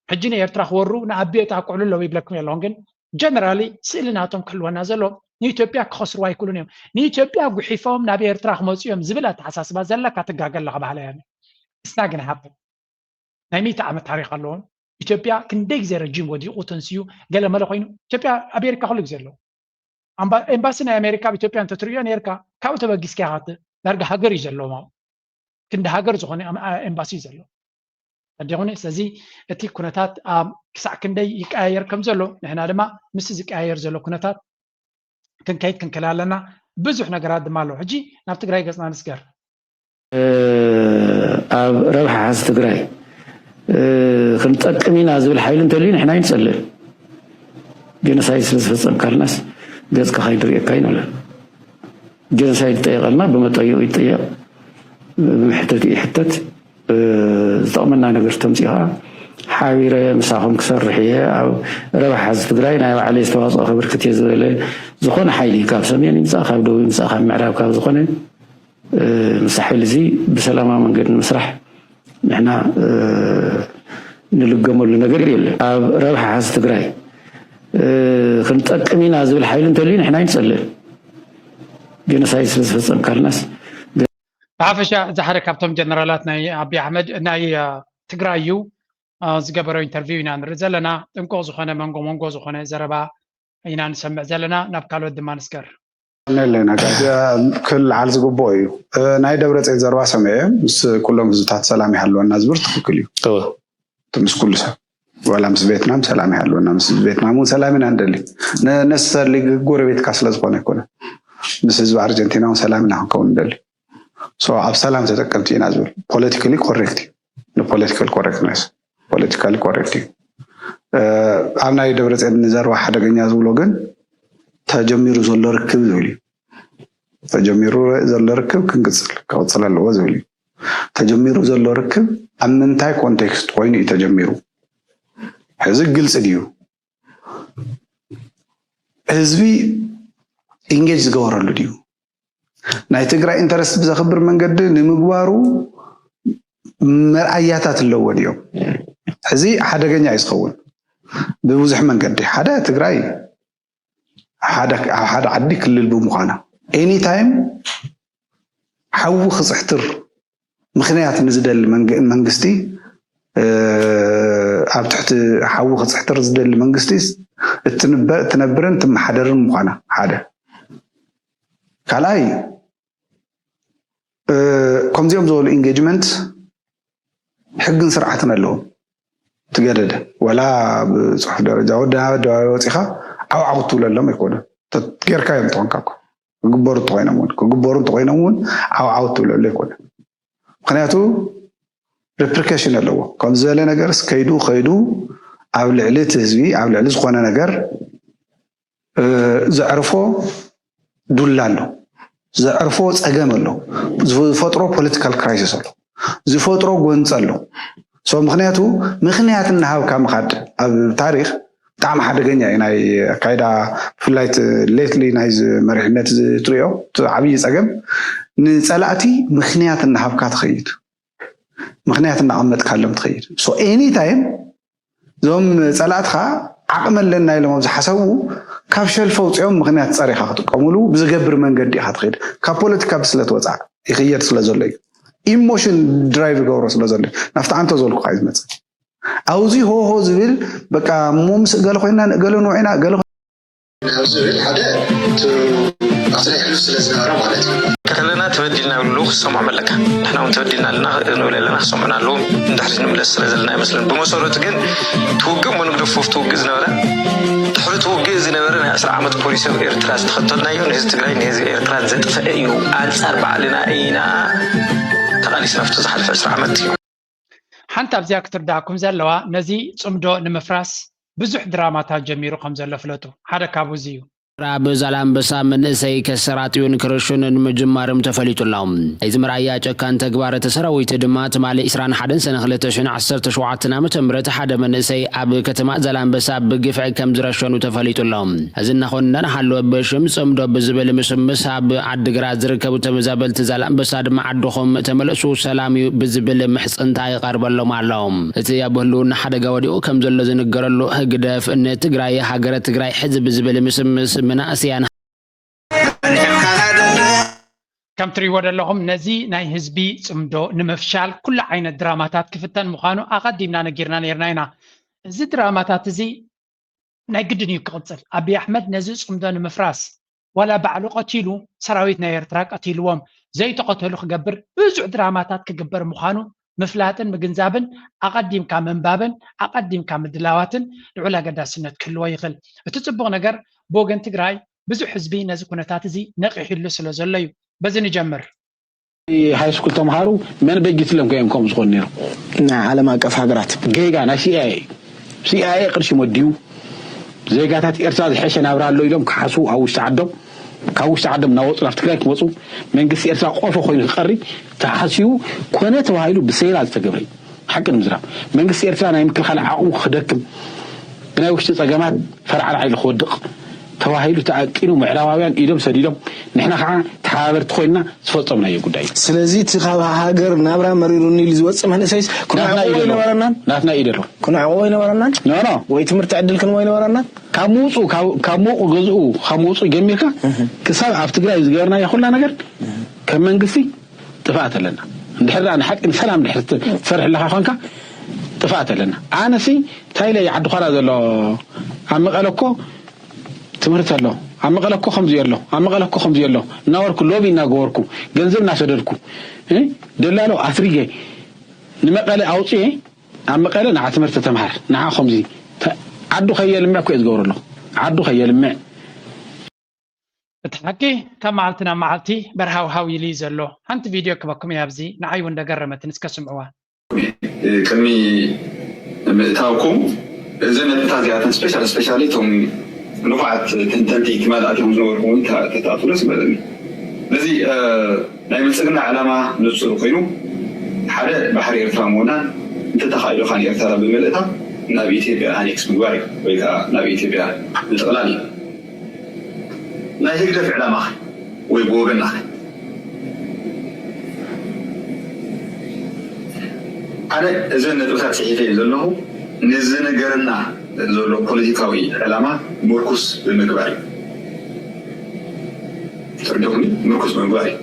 ሕጂ ንኤርትራ ክወሩ ንኣቢ የጣቅዕሉ ኣለዉ ይብለኩም የለኹን ግን ጀነራሊ ስእሊ ናቶም ክህልወና ዘሎ ንኢትዮጵያ ክኸስርዋ ኣይክእሉን እዮም። ንኢትዮጵያ ጉሒፎም ናብ ኤርትራ ክመፁ እዮም ዝብል ኣተሓሳስባ ዘለካ ትጋገ ኣለኻ ባህላ ያሚ። እስና ግን ሃብ ናይ ሚእቲ ዓመት ታሪኽ ኣለዎም። ኢትዮጵያ ክንደይ ግዜ ረጅም ወዲቑ ተንስዩ ገለ መለ ኮይኑ ኢትዮጵያ ኣሜሪካ ኩሉ ግዜ ኣለዎ። ኣምባ- ኤምባሲ ናይ ኣሜሪካ ኣብ ኢትዮጵያ እንተትርእዮ ነርካ ካብኡ ተበጊስካ ኢኻ ት- ዳርጋ ሃገር እዩ ዘለዎም ኣብኡ። ክንዲ ሃገር ዝኾነ ኣም- ኣ- ኤምባሲ እዩ ዘለዎ ኣዲኹኒ። ስለዚ እቲ ኩነታት ኣብ ክሳዕ ክንደይ ይቀያየር ከም ዘሎ ንሕና ድማ ምስ ዝቀያየር ዘሎ ኩነታት ክንከይድ ክንክእል ኣለና። ብዙሕ ነገራት ድማ ኣለዉ። ሕጂ ናብ ትግራይ ገፅና ንስገር። ኣብ ረብሓ ሓዝ ትግራይ ክንጠቅም ኢና ዝብል ሓይሊ እንተልዩ ንሕና ይንፀልእ። ጀኖሳይድ ስለ ዝፈፀምካልናስ ገፅካ ካይንርእየካ ይንብለን። ጀኖሳይድ ይጠየቀልና ብመጠይኡ ይጠየቅ፣ ብመሕተት ይሕተት። ዝጠቕመና ነገር ተምፂኡ ከዓ ሓቢረ ምሳኹም ክሰርሕ እየ፣ ኣብ ረብሓ ሓዝ ትግራይ ናይ ባዕለይ ዝተዋፅኦ ከበርክት እየ ዝበለ ዝኾነ ሓይሊ ካብ ሰሜን ይምፃእ ካብ ደቡብ ይምፃእ ካብ ምዕራብ ካብ ዝኾነ ምስ ሓይሊ እዚ ብሰላማዊ መንገዲ ንምስራሕ ንሕና ንልገመሉ ነገር የለን። ኣብ ረብሓ ሓዝ ትግራይ ክንጠቅም ኢና ዝብል ሓይሊ እንተልዩ ንሕና ይንፀልእ። ጀኖሳይድ ስለ ዝፈፀምካልናስ ብሓፈሻ እዚ ሓደ ካብቶም ጀነራላት ናይ ኣቢ ኣሕመድ ናይ ትግራይ እዩ ዝገበሮ ኢንተርቪው ኢና ንርኢ ዘለና። ጥንቁቕ ዝኾነ መንጎ መንጎ ዝኾነ ዘረባ ኢና ንሰምዕ ዘለና። ናብ ካልኦት ድማ ንስገር። ኣለና ክልዓል ዝግብኦ እዩ። ናይ ደብረፅዮን ዘረባ ሰሚዐ ምስ ኩሎም ህዝብታት ሰላም ይሃልወና ዝብል ትክክል እዩ። ምስ ኩሉ ሰብ ዋላ ምስ ቬትናም ሰላም ይሃልወና፣ ምስ ቬትናም እውን ሰላም ኢና ንደሊ። ነስተሊ ጎረቤትካ ስለዝኮነ ኣይኮነ፣ ምስ ህዝቢ ኣርጀንቲና እውን ሰላም ኢና ክንከውን ንደሊ። ኣብ ሰላም ተጠቀምቲ ኢና ዝብል ፖለቲካሊ ኮሬክት እዩ። ንፖለቲካል ኮሬክትነስ ፖለቲካሊ ኮሬክት እዩ። ኣብ ናይ ደብረፅዮን ንዘረባ ሓደገኛ ዝብሎ ግን ተጀሚሩ ዘሎ ርክብ ዝብል እዩ። ተጀሚሩ ዘሎ ርክብ ክንቅፅል ክቕፅል ኣለዎ ዝብል እዩ። ተጀሚሩ ዘሎ ርክብ ኣብ ምንታይ ኮንቴክስት ኮይኑ እዩ ተጀሚሩ? ሕዚ ግልፂ ድዩ? ህዝቢ ኢንጌጅ ዝገበረሉ ድዩ? ናይ ትግራይ ኢንተረስት ብዘኽብር መንገዲ ንምግባሩ መርኣያታት ኣለዎ ድዮም? ሕዚ ሓደገኛ እዩ ዝኸውን ብብዙሕ መንገዲ። ሓደ ትግራይ ኣብ ሓደ ዓዲ ክልል ብምዃና ኤኒ ታይም ሓዊ ክፅሕትር ምኽንያት ንዝደሊ መንግስቲ ኣብ ትሕቲ ሓዊ ክፅሕትር ዝደሊ መንግስቲ እትነብርን ትመሓደርን ምዃና ሓደ። ካልኣይ ከምዚኦም ዝበሉ ኢንጌጅመንት ሕግን ስርዓትን ኣለዎም። ትገደደ ወላ ብፅሑፍ ደረጃ ወደ ኣደባባይ ወፂኻ ዓውዓው ትብለሎም ኣይኮነን። ጌርካ እዮም ትኾንካ እኮ ክግበሩ እንተኮይኖም እውን ክግበሩ እንተኮይኖም እውን ዓውዓው ትብለሉ ኣይኮነን። ምክንያቱ ሪፕሪኬሽን ኣለዎ። ከም ዝበለ ነገርስ ከይዱ ከይዱ ኣብ ልዕሊ እቲ ህዝቢ ኣብ ልዕሊ ዝኾነ ነገር ዘዕርፎ ዱላ ኣሎ፣ ዘዕርፎ ፀገም ኣሎ፣ ዝፈጥሮ ፖለቲካል ክራይሲስ ኣሎ፣ ዝፈጥሮ ጎንፂ ኣሎ። ምክንያቱ ምክንያት እናሃብካ ምኻድ ኣብ ታሪክ ብጣዕሚ ሓደገኛ እዩ። ናይ ኣካይዳ ብፍላይ ሌትሊ ናይዚ መሪሕነት ትሪኦ ዓብዪ ፀገም ንፀላእቲ ምክንያት እናሃብካ ትኸይድ፣ ምክንያት እናቐመጥካሎም ትኸይድ። ኤኒ ታይም እዞም ፀላእትኻ ዓቕሚ ኣለና ኢሎም ኣብ ዝሓሰቡ ካብ ሸልፍ ኣውፂኦም ምክንያት ፀሪኻ ክጥቀሙሉ ብዝገብር መንገዲ ኢኻ ትኸይድ። ካብ ፖለቲካ ብስለት ወፃእ ይኽየድ ስለ ዘሎ እዩ። ኢሞሽን ድራይቭ ይገብሮ ስለ ዘሎ እዩ። ናብቲ ኣንተ ዝበልኩኻ እዩ ዝመፅእ። ኣብዚ ሆሆ ዝብል በቃ እሞ ምስ እገለ ኮይና ንእገለ ንውዒና እገለ ካብ ዝብል ሓደ ኣብቲ ናይ ሕሉፍ ስለ ዝነበረ ማለት እዩ። ከለና ተበዲልና ይብሉ ክሰምዖም ኣለካ። ንሕና እውን ተበዲልና ኣለና ንብል ኣለና ክሰምዑና ኣለዎም። ንድሕሪት ንምለስ ስለ ዘለና ኣይመስልን። ብመሰረቱ ግን እቲ ውግእ እሞ ንግደፎ ኣብቲ ውግእ ዝነበረ ድሕሪ እቲ ውግእ ዝነበረ ናይ ዕስራ ዓመት ፖሊሲ ኣብ ኤርትራ ዝተኸተልናዮ ንህዝቢ ትግራይ ንህዝቢ ኤርትራ ዘጥፈአ እዩ። ኣንፃር ባዕልና ኢና ተቓሊስና ኣብቲ ዝሓለፈ ዕስራ ዓመት እዩ። ሓንቲ ኣብዚኣ ክትርዳእኩም ዘለዋ ነዚ ፅምዶ ንምፍራስ ብዙሕ ድራማታት ጀሚሩ ከም ዘሎ ፍለጡ። ሓደ ካብኡ እዚ እዩ። ኣብ ዛላምበሳ መንእሰይ ከሰራጥዩን ክርሹንን ምጅማርም ተፈሊጡ ኣሎ። እዚ መርኣያ ጨካን ተግባር እቲ ሰራዊት ድማ ትማሊ ዕስራን ሓደን ሰነ ክልተ ሽሕን ዓሰርተ ሸውዓተን ዓመተ ምህረት ሓደ መንእሰይ ኣብ ከተማ ዛላምበሳ ብግፍዒ ከም ዝረሸኑ ተፈሊጡ ኣሎ። እዚ እናኾነ እንዳሓለወ ብሽም ጽምዶ ብዝብል ምስምስ ኣብ ዓድግራት ዝርከቡ ተመዛበልቲ ዛላምበሳ ድማ ዓድኹም ተመለሱ ሰላም እዩ ብዝብል ምሕጽንታ ይቐርበሎም ኣሎ። እቲ ኣብ ህልውና ሓደጋ ወዲቑ ከም ዘሎ ዝንገረሉ ህግደፍ ንትግራይ ሃገረ ትግራይ ሕዚ ብዝብል ምስምስ መናእሰያን ከም ትሪእዎ ዘለኹም ነዚ ናይ ህዝቢ ፅምዶ ንምፍሻል ኩሉ ዓይነት ድራማታት ክፍተን ምዃኑ ኣቐዲምና ነጊርና ነይርና ኢና። እዚ ድራማታት እዚ ናይ ግድን እዩ ክቕፅል። ኣብይ ኣሕመድ ነዚ ፅምዶ ንምፍራስ ዋላ ባዕሉ ቀቲሉ ሰራዊት ናይ ኤርትራ ቀቲልዎም ዘይተቐተሉ ክገብር ብዙሕ ድራማታት ክግበር ምዃኑ ምፍላጥን ምግንዛብን ኣቐዲምካ ምንባብን ኣቐዲምካ ምድላዋትን ልዑል ኣገዳስነት ክህልዎ ይኽእል። እቲ ፅቡቕ ነገር ብወገን ትግራይ ብዙሕ ህዝቢ ነዚ ኩነታት እዚ ነቒሕሉ ስለ ዘሎ እዩ። በዚ ንጀምር። ሃይስኩል ተምሃሩ መን በጅትሎም ከዮም ከምኡ ዝኾኑ ነይሩ። ናይ ዓለም ኣቀፍ ሃገራት ጌጋ ናይ ሲኣይኤ እዩ። ሲኣይኤ ቅርሺ መድዩ ዜጋታት ኤርትራ ዝሐሸ ናብራ ኣሎ ኢሎም ክሓስቡ ኣብ ውሽጢ ዓዶም ካብ ውሽጢ ዓዶም እናወፁ ናብ ትግራይ ክመፁ መንግስቲ ኤርትራ ቆፎ ኮይኑ ክቐሪ ተሓሲቡ ኮነ ተባሂሉ ብሴራ ዝተገብረ እዩ። ሓቂ ንምዝራብ መንግስቲ ኤርትራ ናይ ምክልኻል ዓቕሙ ክደክም ብናይ ውሽጢ ፀገማት ፈርዓልዓ ኢሉ ክወድቕ ተባሂሉ ተኣቂኑ ምዕራባውያን ኢዶም ሰዲዶም ንሕና ከዓ ተሓባበርቲ ኮይንና ዝፈፀምናዮ ጉዳይ እዩ። ስለዚ እቲ ካብ ሃገር ናብራ መሪሩኒ ኢሉ ዝወፅእ መንእሰይስ ናትና ክነዕቕቦ ኢድ ኣለዎ። ኣይነበረናን ናትና ኢድ ኣለዎ። ክነዕቕቦ ኣይነበረናን ኖ ኖ ወይ ትምህርቲ ዕድል ክንቦ ኣይነበረናን። ካብ ምውፅኡ ካብ ካብ መውቕ ገዝኡ ካብ ምውፅኡ ጀሚርካ ክሳብ ኣብ ትግራይ ዝገበርናዮ ኩላ ነገር ከም መንግስቲ ጥፍኣት ኣለና። እንድሕር ደኣ ንሓቂ ንሰላም እንድሕር ትሰርሕ ኣለኻ ኮንካ ጥፍኣት ኣለና። ኣነሲ እንታይ ኢለ ዓዲ ዃላ ዘሎ ኣብ መቐለ እኮ ትምህርቲ ኣሎ ኣብ መቐለ እኮ ከምዚ ኣሎ ኣብ መቐለ እኮ ከምዚ ኣሎ እናበርኩ ሎቢ እናገበርኩ ገንዘብ እናሰደድኩ እ ደላሎ ኣስሪገ ንመቐለ ኣውፅኤ ኣብ መቐለ ንዓ ትምህርቲ ተምሃር ንዓ ከምዚ ተ- ዓዱ ከየልምዕ እኮ እየ ዝገብሮ ኣለኹ። ዓዱ ከየልምዕ እቲ ሓቂ ካብ መዓልቲ ናብ መዓልቲ በርሃውሃው ኢሉ እዩ ዘሎ። ሓንቲ ቪድዮ ክበኩም እያ ኣብዚ ንዓይ እውን ደገረመትን እስከ ስምዕዋ። ቅድሚ ምእታውኩም እዚ ነጥብታት እዚኣተን ስፔሻል ስፔሻሊ እቶም ንፉዓት ተንተንቲ ትማል ኣትዮም ዝነበርኩም እውን ተተኣትዉ ደስ ይበለኒ። ስለዚ ናይ ብልፅግና ዕላማ ንፁር ኮይኑ ሓደ ባሕሪ ኤርትራ ምውናን እንተተኻኢሉ ከዓ ንኤርትራ ብምልእታ ናብ ኢትዮጵያ ኣኔክስ ምግባር እዩ ወይ ከዓ ናብ ኢትዮጵያ ምጥቕላል እዩ። ናይ ህግደፍ ዕላማኸ ወይ ብወገናኸ? ኣነ እዘን ነጥብታት ፅሒፈ እየ ዘለኹ። ንዝንገረና ዘሎ ፖለቲካዊ ዕላማ ምርኩስ ብምግባር እዩ። ትርድኹኒ? ምርኩስ ብምግባር እዩ።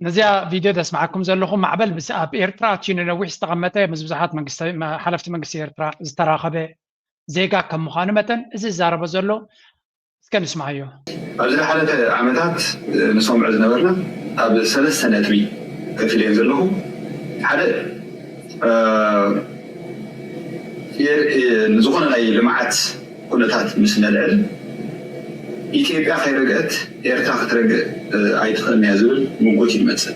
ነዚኣ ቪድዮ ዘስምዓኩም ዘለኹ ማዕበል ምስ ኣብ ኤርትራ ኣትዩ ንነዊሕ ዝተቐመጠ ምስ ብዙሓት መንግስቲ ሓለፍቲ መንግስቲ ኤርትራ ዝተራኸበ ዜጋ ከም ምዃኑ መጠን እዚ ዝዛረቦ ዘሎ እስከ ንስምዓዮ። ኣብ ዝሓለፈ ዓመታት ንሰምዖ ዝነበርና ኣብ ሰለስተ ነጥቢ ከፊለዮ ዘለኹ ሓደ ዝኾነ ናይ ልምዓት ኩነታት ምስ ነልዕል ኢትዮጵያ ከይረግአት ኤርትራ ክትረግእ ኣይትኽእልን እያ ዝብል ምጉት እዩ ዝመፅእ።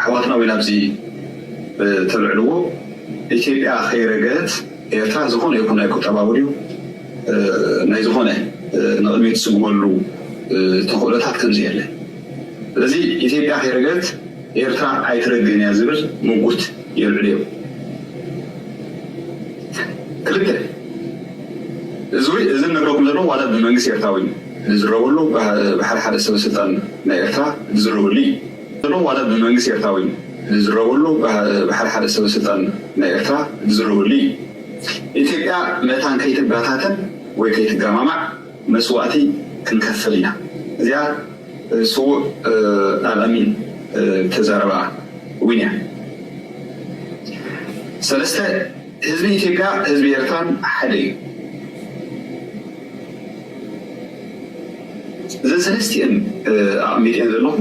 ኣሕዋትና እውን ኣብዚ ተልዕልዎ ኢትዮጵያ ከይረገት ኤርትራ ዝኾነ ይኹን ናይ ቁጠባዊ ድዩ ናይ ዝኾነ ንቕድሚት ትስጉመሉ ተኽእሎታት ከምዚ የለ። ስለዚ ኢትዮጵያ ከይረገት ኤርትራ ኣይትረግእን እያ ዝብል ምጉት የልዕሉ እዮም። ክልተ እዚ እዚ ነግረኩም ዘሎ ዋላ ብመንግስቲ ኤርትራዊ ዝዝረበሉ ብሓደ ሓደ ሰበ ስልጣን ናይ ኤርትራ ዝዝረበሉ እዩ። ዘሎ ዋላ ብመንግስቲ ኤርትራዊ ዝዝረበሉ ብሓደ ሓደ ሰበ ስልጣን ናይ ኤርትራ ዝዝረበሉ እዩ። ኢትዮጵያ መታን ከይትበታተን ወይ ከይትገማማዕ መስዋእቲ ክንከፍል ኢና። እዚኣ ስዉእ ኣልኣሚን ተዛረባ እውን እያ። ሰለስተ ህዝቢ ኢትዮጵያ ህዝቢ ኤርትራን ሓደ እዩ። እዘን ሰለስቲአን ኣቐሚጠን ዘለኹ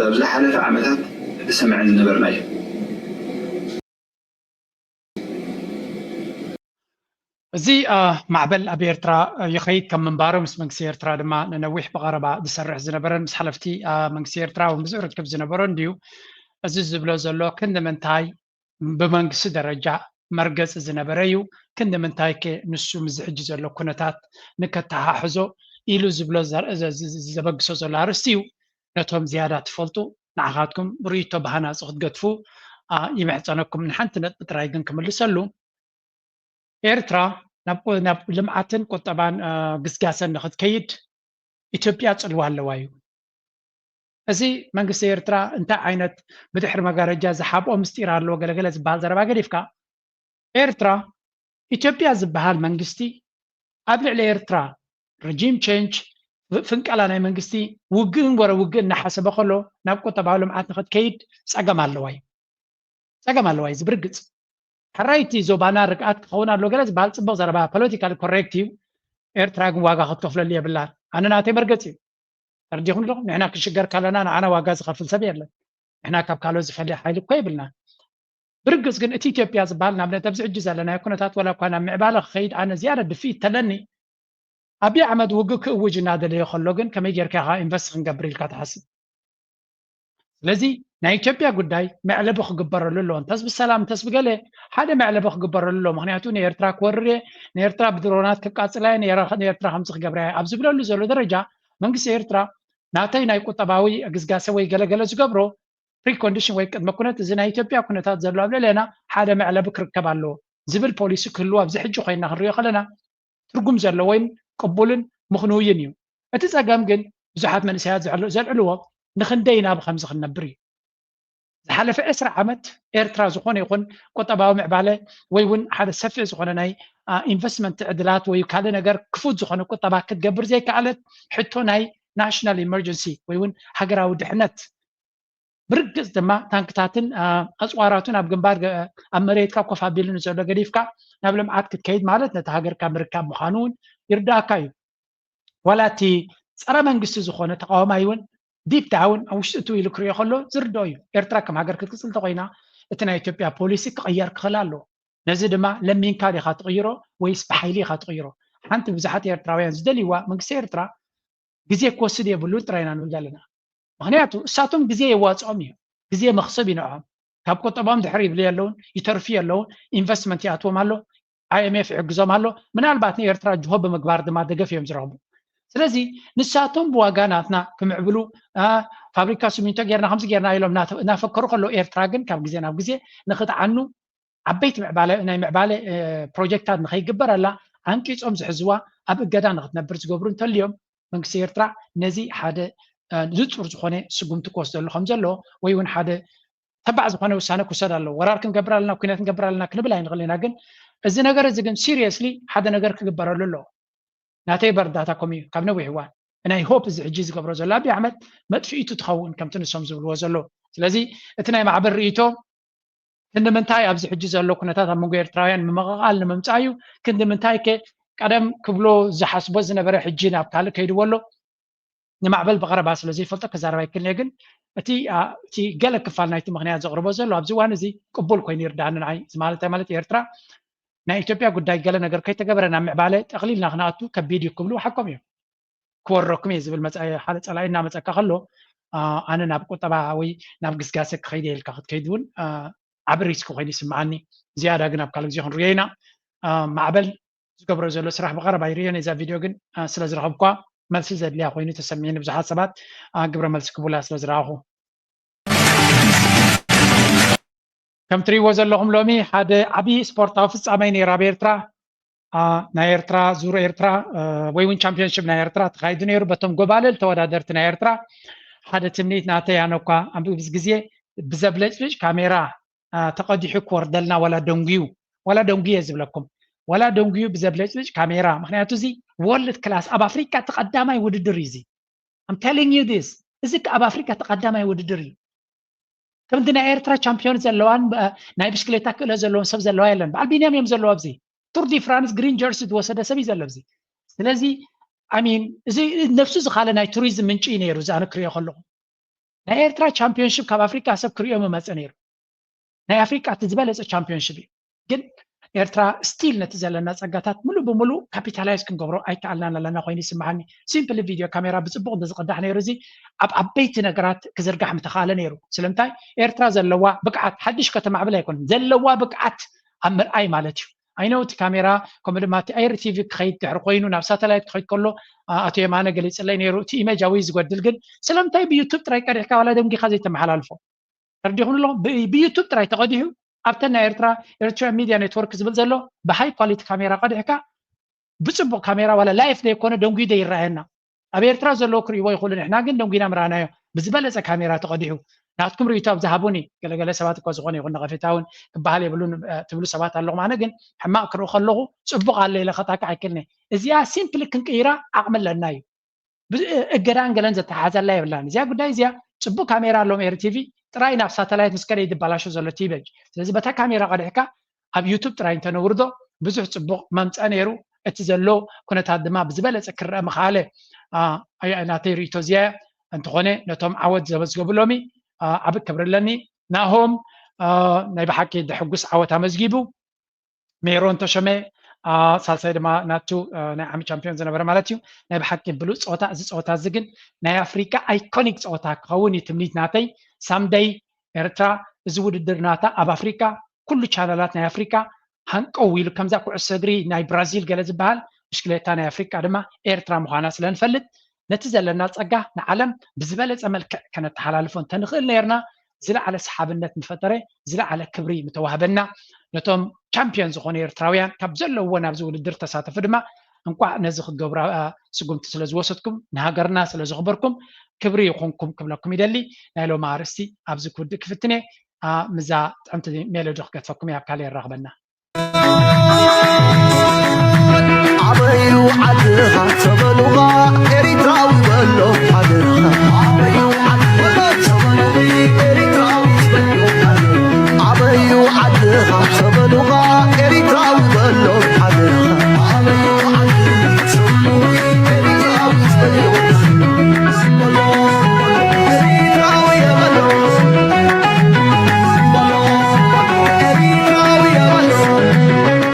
ኣብ ዝሓለፈ ዓመታት ዝሰምዐን ዝነበርና እዩ። እዚ ማዕበል ኣብ ኤርትራ ይኸይድ ከም ምንባሩ ምስ መንግስቲ ኤርትራ ድማ ንነዊሕ ብቐረባ ዝሰርሕ ዝነበረን ምስ ሓለፍቲ መንግስቲ ኤርትራ እውን ብዙሕ ርክብ ዝነበሮ እንድዩ። እዚ ዝብሎ ዘሎ ክንዲ ምንታይ ብመንግስቲ ደረጃ መርገፂ ዝነበረ እዩ። ክንዲ ምንታይ ከ ንሱ ምስዚ ሕጂ ዘሎ ኩነታት ንከተሓሕዞ ኢሉ ዝብሎ ዘበግሶ ዘሎ ኣርእስቲ እዩ። ነቶም ዝያዳ ትፈልጡ ንዓኻትኩም ርእይቶ ብሃናፂ ክትገድፉ ይምሕፀነኩም። ንሓንቲ ነጥቢ ጥራይ ግን ክምልሰሉ ኤርትራ ናብ ልምዓትን ቁጠባን ግስጋሰን ንክትከይድ ኢትዮጵያ ፅልዋ ኣለዋ እዩ። እዚ መንግስቲ ኤርትራ እንታይ ዓይነት ብድሕሪ መጋረጃ ዝሓብኦ ምስጢር ኣለዎ ገለገለ ዝበሃል ዘረባ ገዲፍካ ኤርትራ ኢትዮጵያ ዝበሃል መንግስቲ ኣብ ልዕሊ ኤርትራ regime change ፍንቀላ ናይ መንግስቲ ውግእ እንጎረ ውግእ እናሓሰበ ከሎ ናብ ቁጠባዊ ልምዓት ንክትከይድ ጸገም ኣለዋ እዩ። ጸገም ኣለዋ እዩ፣ እዚ ብርግጽ። ሕራይቲ ዞባና ርግኣት ክኸውን ኣሎ ገለ ዝበሃል ጽቡቕ ዘረባ፣ ፖለቲካል ኮሬክት እዩ። ኤርትራ ግን ዋጋ ክትከፍለሉ የብላን። ኣነ ናተይ መርገጽ እዩ። ተረዲኹም ኣለኹም? ንሕና ክንሽገር ከለና ንዓና ዋጋ ዝኸፍል ሰብ የለን። ንሕና ካብ ካልኦት ዝፈልየ ሓይሊ እኮ የብልናን። ብርግጽ ግን እቲ ኢትዮጵያ ዝበሃል ንኣብነት ኣብዚ ሕጂ ዘለናዮ ኩነታት ዋላ እኳ ናብ ምዕባለ ክኸይድ ኣነ ዝያዳ ድፍኢት ተለኒ። ኣብይ ኣሕመድ ውግእ ክእውጅ እናደለየ ከሎ ግን ከመይ ጌርካ ኢኻ ኢንቨስት ክንገብር ኢልካ ትሓስብ? ስለዚ ናይ ኢትዮጵያ ጉዳይ መዕለቢ ክግበረሉ ኣለዎ። እንተስ ብሰላም እንተስ ብገለ ሓደ መዕለቢ ክግበረሉ ኣለዎ። ምክንያቱ ንኤርትራ ክወርር እየ፣ ንኤርትራ ብድሮናት ክቃጽላ እየ፣ ንኤራ- ንኤርትራ ከምዚ ክገብራ እየ ኣብ ዝብለሉ ዘሎ ደረጃ መንግስቲ ኤርትራ ናተይ ናይ ቁጠባዊ ግስጋሰ ወይ ገለገለ ዝገብሮ ፕሪኮንዲሽን ወይ ቅድመ ኩነት እዚ ናይ ኢትዮጵያ ኩነታት ዘሎ ኣብ ልዕሌና ሓደ መዕለቢ ክርከብ ኣለዎ ዝብል ፖሊሲ ክህልዎ ኣብዚ ሕጂ ኮይና ክንሪኦ ከለና ትርጉም ዘለዎን ቅቡልን ምኽንውይን እዩ። እቲ ጸገም ግን ብዙሓት መንእሰያት ዘዕል- ዘልዕልዎ ንኽንደይ ናብ ከምዚ ክንነብር እዩ። ዝሓለፈ ዕስራ ዓመት ኤርትራ ዝኾነ ይኹን ቁጠባዊ ምዕባለ ወይ እውን ሓደ ሰፊሕ ዝኾነ ናይ አ፣ ኢንቨስትመንት ዕድላት ወይ ካልእ ነገር ክፉት ዝኾነ ቁጠባ ክትገብር ዘይከኣለት ሕቶ ናይ ናሽናል ኢመርጀንሲ ወይ እውን ሃገራዊ ድሕነት ብርግጽ ድማ ታንክታትን አ፣ ኣጽዋራቱን ኣብ ግንባር ገ- ኣብ መሬትካ ኮፍ ኣቢሉ ንዘሎ ገዲፍካ ናብ ልምዓት ክትከይድ ማለት ነቲ ሃገርካ ምርካብ ምዃኑ እውን ይርዳእካ እዩ። ዋላ እቲ ጸረ መንግስቲ ዝኾነ ተቃዋማይ እውን ዲፕ ዳውን ኣብ ውሽጢ እትው ኢሉ ክሪኦ ከሎ ዝርድኦ እዩ። ኤርትራ ከም ሃገር ክትቅጽል እንተኮይና እቲ ናይ ኢትዮጵያ ፖሊሲ ክቕየር ክኽእል ኣለዎ። ነዚ ድማ ለሚንካ ዲኻ ትቕይሮ ወይስ ብሓይሊ ኢኻ ትቕይሮ? ሓንቲ ብዙሓት ኤርትራውያን ዝደልይዋ መንግስቲ ኤርትራ ግዜ ክወስድ የብሉን ጥራይ ኢና ንብል ዘለና። ምክንያቱ እሳቶም ግዜ የዋፅኦም እዩ፣ ግዜ መክሰብ ይንዖም። ካብ ቁጠባኦም ድሕር ይብሉ የለውን፣ ይተርፉ የለውን፣ ኢንቨስትመንት ይኣትዎም ኣሎ፣ ኣይኤምኤፍ ይሕግዞም ኣሎ። ምናልባት ንኤርትራ ጅሆ ብምግባር ድማ ደገፍ እዮም ዝረኽቡ። ስለዚ ንሳቶም ብዋጋ ናትና ክምዕብሉ ፋብሪካ ሲሚንቶ ጌርና ከምዚ ጌርና ኢሎም እናፈከሩ ከለዉ ኤርትራ ግን ካብ ግዜ ናብ ግዜ ንክትዓኑ ዓበይቲ ምዕባለ ናይ ምዕባለ ፕሮጀክታት ንከይግበረላ ኣንቂፆም ዝሕዝዋ ኣብ እገዳ ንክትነብር ዝገብሩ እንተልዮም መንግስቲ ኤርትራ ነዚ ሓደ ንፁር ዝኾነ ስጉምቲ ክወስደሉ ከም ዘለዎ ወይ እውን ሓደ ተባዕ ዝኾነ ውሳነ ክውሰድ ኣለዎ። ወራር ክንገብር ኣለና፣ ኩነት ክንገብር ኣለና ክንብል ኣይንኽእል ኢና። ግን እዚ ነገር እዚ ግን ሲሪየስሊ ሓደ ነገር ክግበረሉ ኣለዎ። ናተይ መረዳእታ ከምኡ እዩ። ካብ ነዊሕ እዋን ናይ ሆፕ እዚ ሕጂ ዝገብሮ ዘሎ ኣብይ ኣሕመድ መጥፍኢቱ ትኸውን ከምቲ ንሶም ዝብልዎ ዘለዉ። ስለዚ እቲ ናይ ማዕበል ርእይቶ ክንዲ ምንታይ ኣብዚ ሕጂ ዘሎ ኩነታት ኣብ መንጎ ኤርትራውያን ምምቕቓል ንምምፃእ እዩ? ክንዲ ምንታይ ከ ቀደም ክብሎ ዝሓስቦ ዝነበረ ሕጂ ናብ ካልእ ከይድዎ ኣሎ? ንማዕበል ብቐረባ ስለ ዘይፈልጦ ክዛረብ ኣይክእልን እየ። ግን እቲ አ፣ እቲ ገለ ክፋል ናይቲ ምኽንያት ዘቕርቦ ዘሎ ኣብዚ እዋን እዚ ቅቡል ኮይኑ ይርዳእኒ ንዓይ። እዚ ማለት እንታይ ማለት ኤርትራ ናይ ኢትዮጵያ ጉዳይ ገለ ነገር ከይተገበረ ናብ ምዕባለ ጠቕሊልና ክነኣቱ ከቢድ እዩ ክብሉ ሓቆም እዮም። ክወረኩም እየ ዝብል መጻኢ ሓደ ጸላኢ እናመጸካ ከሎ አ፣ ኣነ ናብ ቁጠባ ወይ ናብ ግስጋሰ ክኸይድ እየ ኢልካ ክትከይድ እውን አ፣ ዓቢ ሪስክ ኮይኑ ይስምዓኒ። ዝያዳ ግን ኣብ ካልእ ግዜ ክንሪኦ ኢና። አ፣ ማዕበል ዝገብሮ ዘሎ ስራሕ ብቐረባ ይርእዮ ነዛ ቪድዮ ግን አ፣ ስለ ዝረኸብኳ መልሲ ዘድልያ ኮይኑ ተሰሚዕኒ ብዙሓት ሰባት አ፣ ግብረ መልሲ ክቡላ ስለ ዝረኣኹ ከም ትሪእዎ ዘለኹም ሎሚ ሓደ ዓብዪ ስፖርታዊ ፍጻመ ነይሩ ኣብ ኤርትራ አ፣ ናይ ኤርትራ ዙር ኤርትራ አ፣ ወይ እውን ቻምፒዮንሽፕ ናይ ኤርትራ ተኻይዱ ነይሩ በቶም ጎባልል ተወዳደርቲ ናይ ኤርትራ ሓደ ትምኒት ናተይ ኣነ እኳ ኣብዚ ግዜ ብዘብለጭልጭ ካሜራ አ፣ ተቐዲሑ ክወርደልና ዋላ ደንጉዩ ዋላ ደንጉየ ዝብለኩም ዋላ ደንጉዩ ብዘብለጭልጭ ካሜራ ምክንያቱ እዚ ወርልድ ክላስ ኣብ ኣፍሪካ ተቐዳማይ ውድድር እዩ እዚ I'm telling you this እዚ ኣብ ኣፍሪካ ተቐዳማይ ውድድር እዩ ከምቲ ናይ ኤርትራ ቻምፒዮን ዘለዋን አ፣ ናይ ብሽክሌታ ክእለ ዘለዎም ሰብ ዘለዋ የለን በዓል ቢንያም እዮም ዘለዋ ኣብዚ ቱር ዲ ፍራንስ ግሪን ጀርሲ ዝወሰደ ሰብ እዩ ዘሎ ኣብዚ ስለዚ I mean እዚ ነብሱ ዝካለ ናይ ቱሪዝም ምንጪ እዩ ነይሩ እዚ ኣነ ክሪኦ ከለኹ ናይ ኤርትራ ቻምፒዮንሽፕ ካብ ኣፍሪካ ሰብ ክሪኦ ምመፀ ነይሩ ናይ ኣፍሪካ እቲ ዝበለፀ ቻምፒዮንሽፕ እዩ ግን ኤርትራ ስቲል ነቲ ዘለና ፀጋታት ሙሉእ ብሙሉእ ካፒታላይዝ ክንገብሮ ኣይከኣልናን ኣለና ኮይኑ ይስምዓኒ ሲምፕሊ ቪድዮ ካሜራ ብፅቡቅ እንተዝቅዳሕ ነይሩ እዚ ኣብ ዓበይቲ ነገራት ክዝርጋሕ ምተካኣለ ነይሩ ስለምንታይ ኤርትራ ዘለዋ ብቅዓት ሓድሽ ከተማዕብል ኣይኮነን ዘለዋ ብቅዓት ኣብ ምርኣይ ማለት እዩ ኣይነው እቲ ካሜራ ከምኡ ድማ እቲ ኤር ቲቪ ክኸይድ ድሕሪ ኮይኑ ናብ ሳተላይት ክኸይድ ከሎ ኣቶ የማነ ገሊፅለይ ነይሩ እቲ ኢሜጃዊ ዝጎድል ግን ስለምንታይ ብዩቱብ ጥራይ ቀዲሕካ ዋላ ደንጊኻ ዘይተመሓላልፎ ተረዲኹም ኣለኹም ብዩቱብ ጥራይ ተቐዲሑ ኣብተን ናይ ኤርትራ ኤርትራ ሚድያ ኔትወርክ ዝብል ዘሎ ብሃይ ኳሊቲ ካሜራ ቀዲሕካ ብፅቡቅ ካሜራ ዋላ ላይፍ ዘይኮነ ደንጉዩ ዘይረኣየና ኣብ ኤርትራ ዘለዉ ክርእይዎ ይኽእሉ ንሕና ግን ደንጉና ምራናዮ ብዝበለፀ ካሜራ ተቐዲሑ ናትኩም ርእይቶ ኣብ ዝሃቡኒ ገለገለ ሰባት እኳ ዝኾነ ይኹን ነቐፌታ እውን ክበሃል የብሉን ትብሉ ሰባት ኣለኹም ኣነ ግን ሕማቕ ክርኢ ከለኹ ፅቡቕ ኣሎ ኢለ ከጣቅዕ ኣይክእልኒ እዚኣ ሲምፕሊ ክንቅይራ ዓቕሚ ኣለና እዩ እገዳን ገለን ዘተሓዘላ የብላን። እዚኣ ጉዳይ እዚኣ ጽቡቅ ካሜራ ኣለዎም ኤሪ ቲቪ፣ ጥራይ ናብ ሳተላይት ምስ ከደ ይድባላሾ ዘሎ ቲቪ። ስለዚ በታ ካሜራ ቀዲሕካ ኣብ ዩቱብ ጥራይ እንተነውርዶ ብዙሕ ጽቡቅ መምፀ ነይሩ። እቲ ዘሎ ኩነታት ድማ ብዝበለፀ ክረአ ምኽኣለ። ናተይ ርእቶ እዚኣ እንተኾነ ነቶም ዓወት ዘመዝገቡ ሎሚ ዓብ ክብሪ ኣለኒ። ናሆም ናይ ብሓቂ ድሕጉስ ዓወት ኣመዝጊቡ። ሜሮን ተሾመ ሳልሳይ ድማ ናቱ ናይ ዓሚ ቻምፒዮን ዝነበረ ማለት እዩ። ናይ ብሓቂ ብሉፅ ፀወታ። እዚ ፀወታ እዚ ግን ናይ ኣፍሪካ ኣይኮኒክ ፀወታ ክኸውን እዩ ትምኒት ናተይ። ሳምደይ ኤርትራ እዚ ውድድር ናታ ኣብ ኣፍሪካ ኩሉ ቻነላት ናይ ኣፍሪካ ሃንቀው ኢሉ ከምዛ ኩዕሶ እግሪ ናይ ብራዚል ገለ ዝበሃል ብሽክሌታ ናይ ኣፍሪካ ድማ ኤርትራ ምዃና ስለንፈልጥ ነቲ ዘለና ፀጋ ንዓለም ብዝበለፀ መልክዕ ከነተሓላልፎ እንተንኽእል ነርና ዝለዓለ ሰሓብነት ምፈጠረ፣ ዝለዓለ ክብሪ ምተዋህበና። ነቶም ቻምፒዮን ዝኾኑ ኤርትራውያን ካብ ዘለውዎ ናብዚ ውድድር ተሳተፉ ድማ እንቋዕ ነዚ ክትገብሩ ስጉምቲ ስለ ዝወሰድኩም ንሃገርና ስለ ዘኽበርኩም ክብሪ ይኹንኩም ክብለኩም ይደሊ። ናይ ሎሚ ኣርእስቲ ኣብዚ ክውድእ ክፍትነ። ምዛ ጥዕምቲ ሜሎዲ ክገድፈኩም ኣብ ካልእ የራኽበና።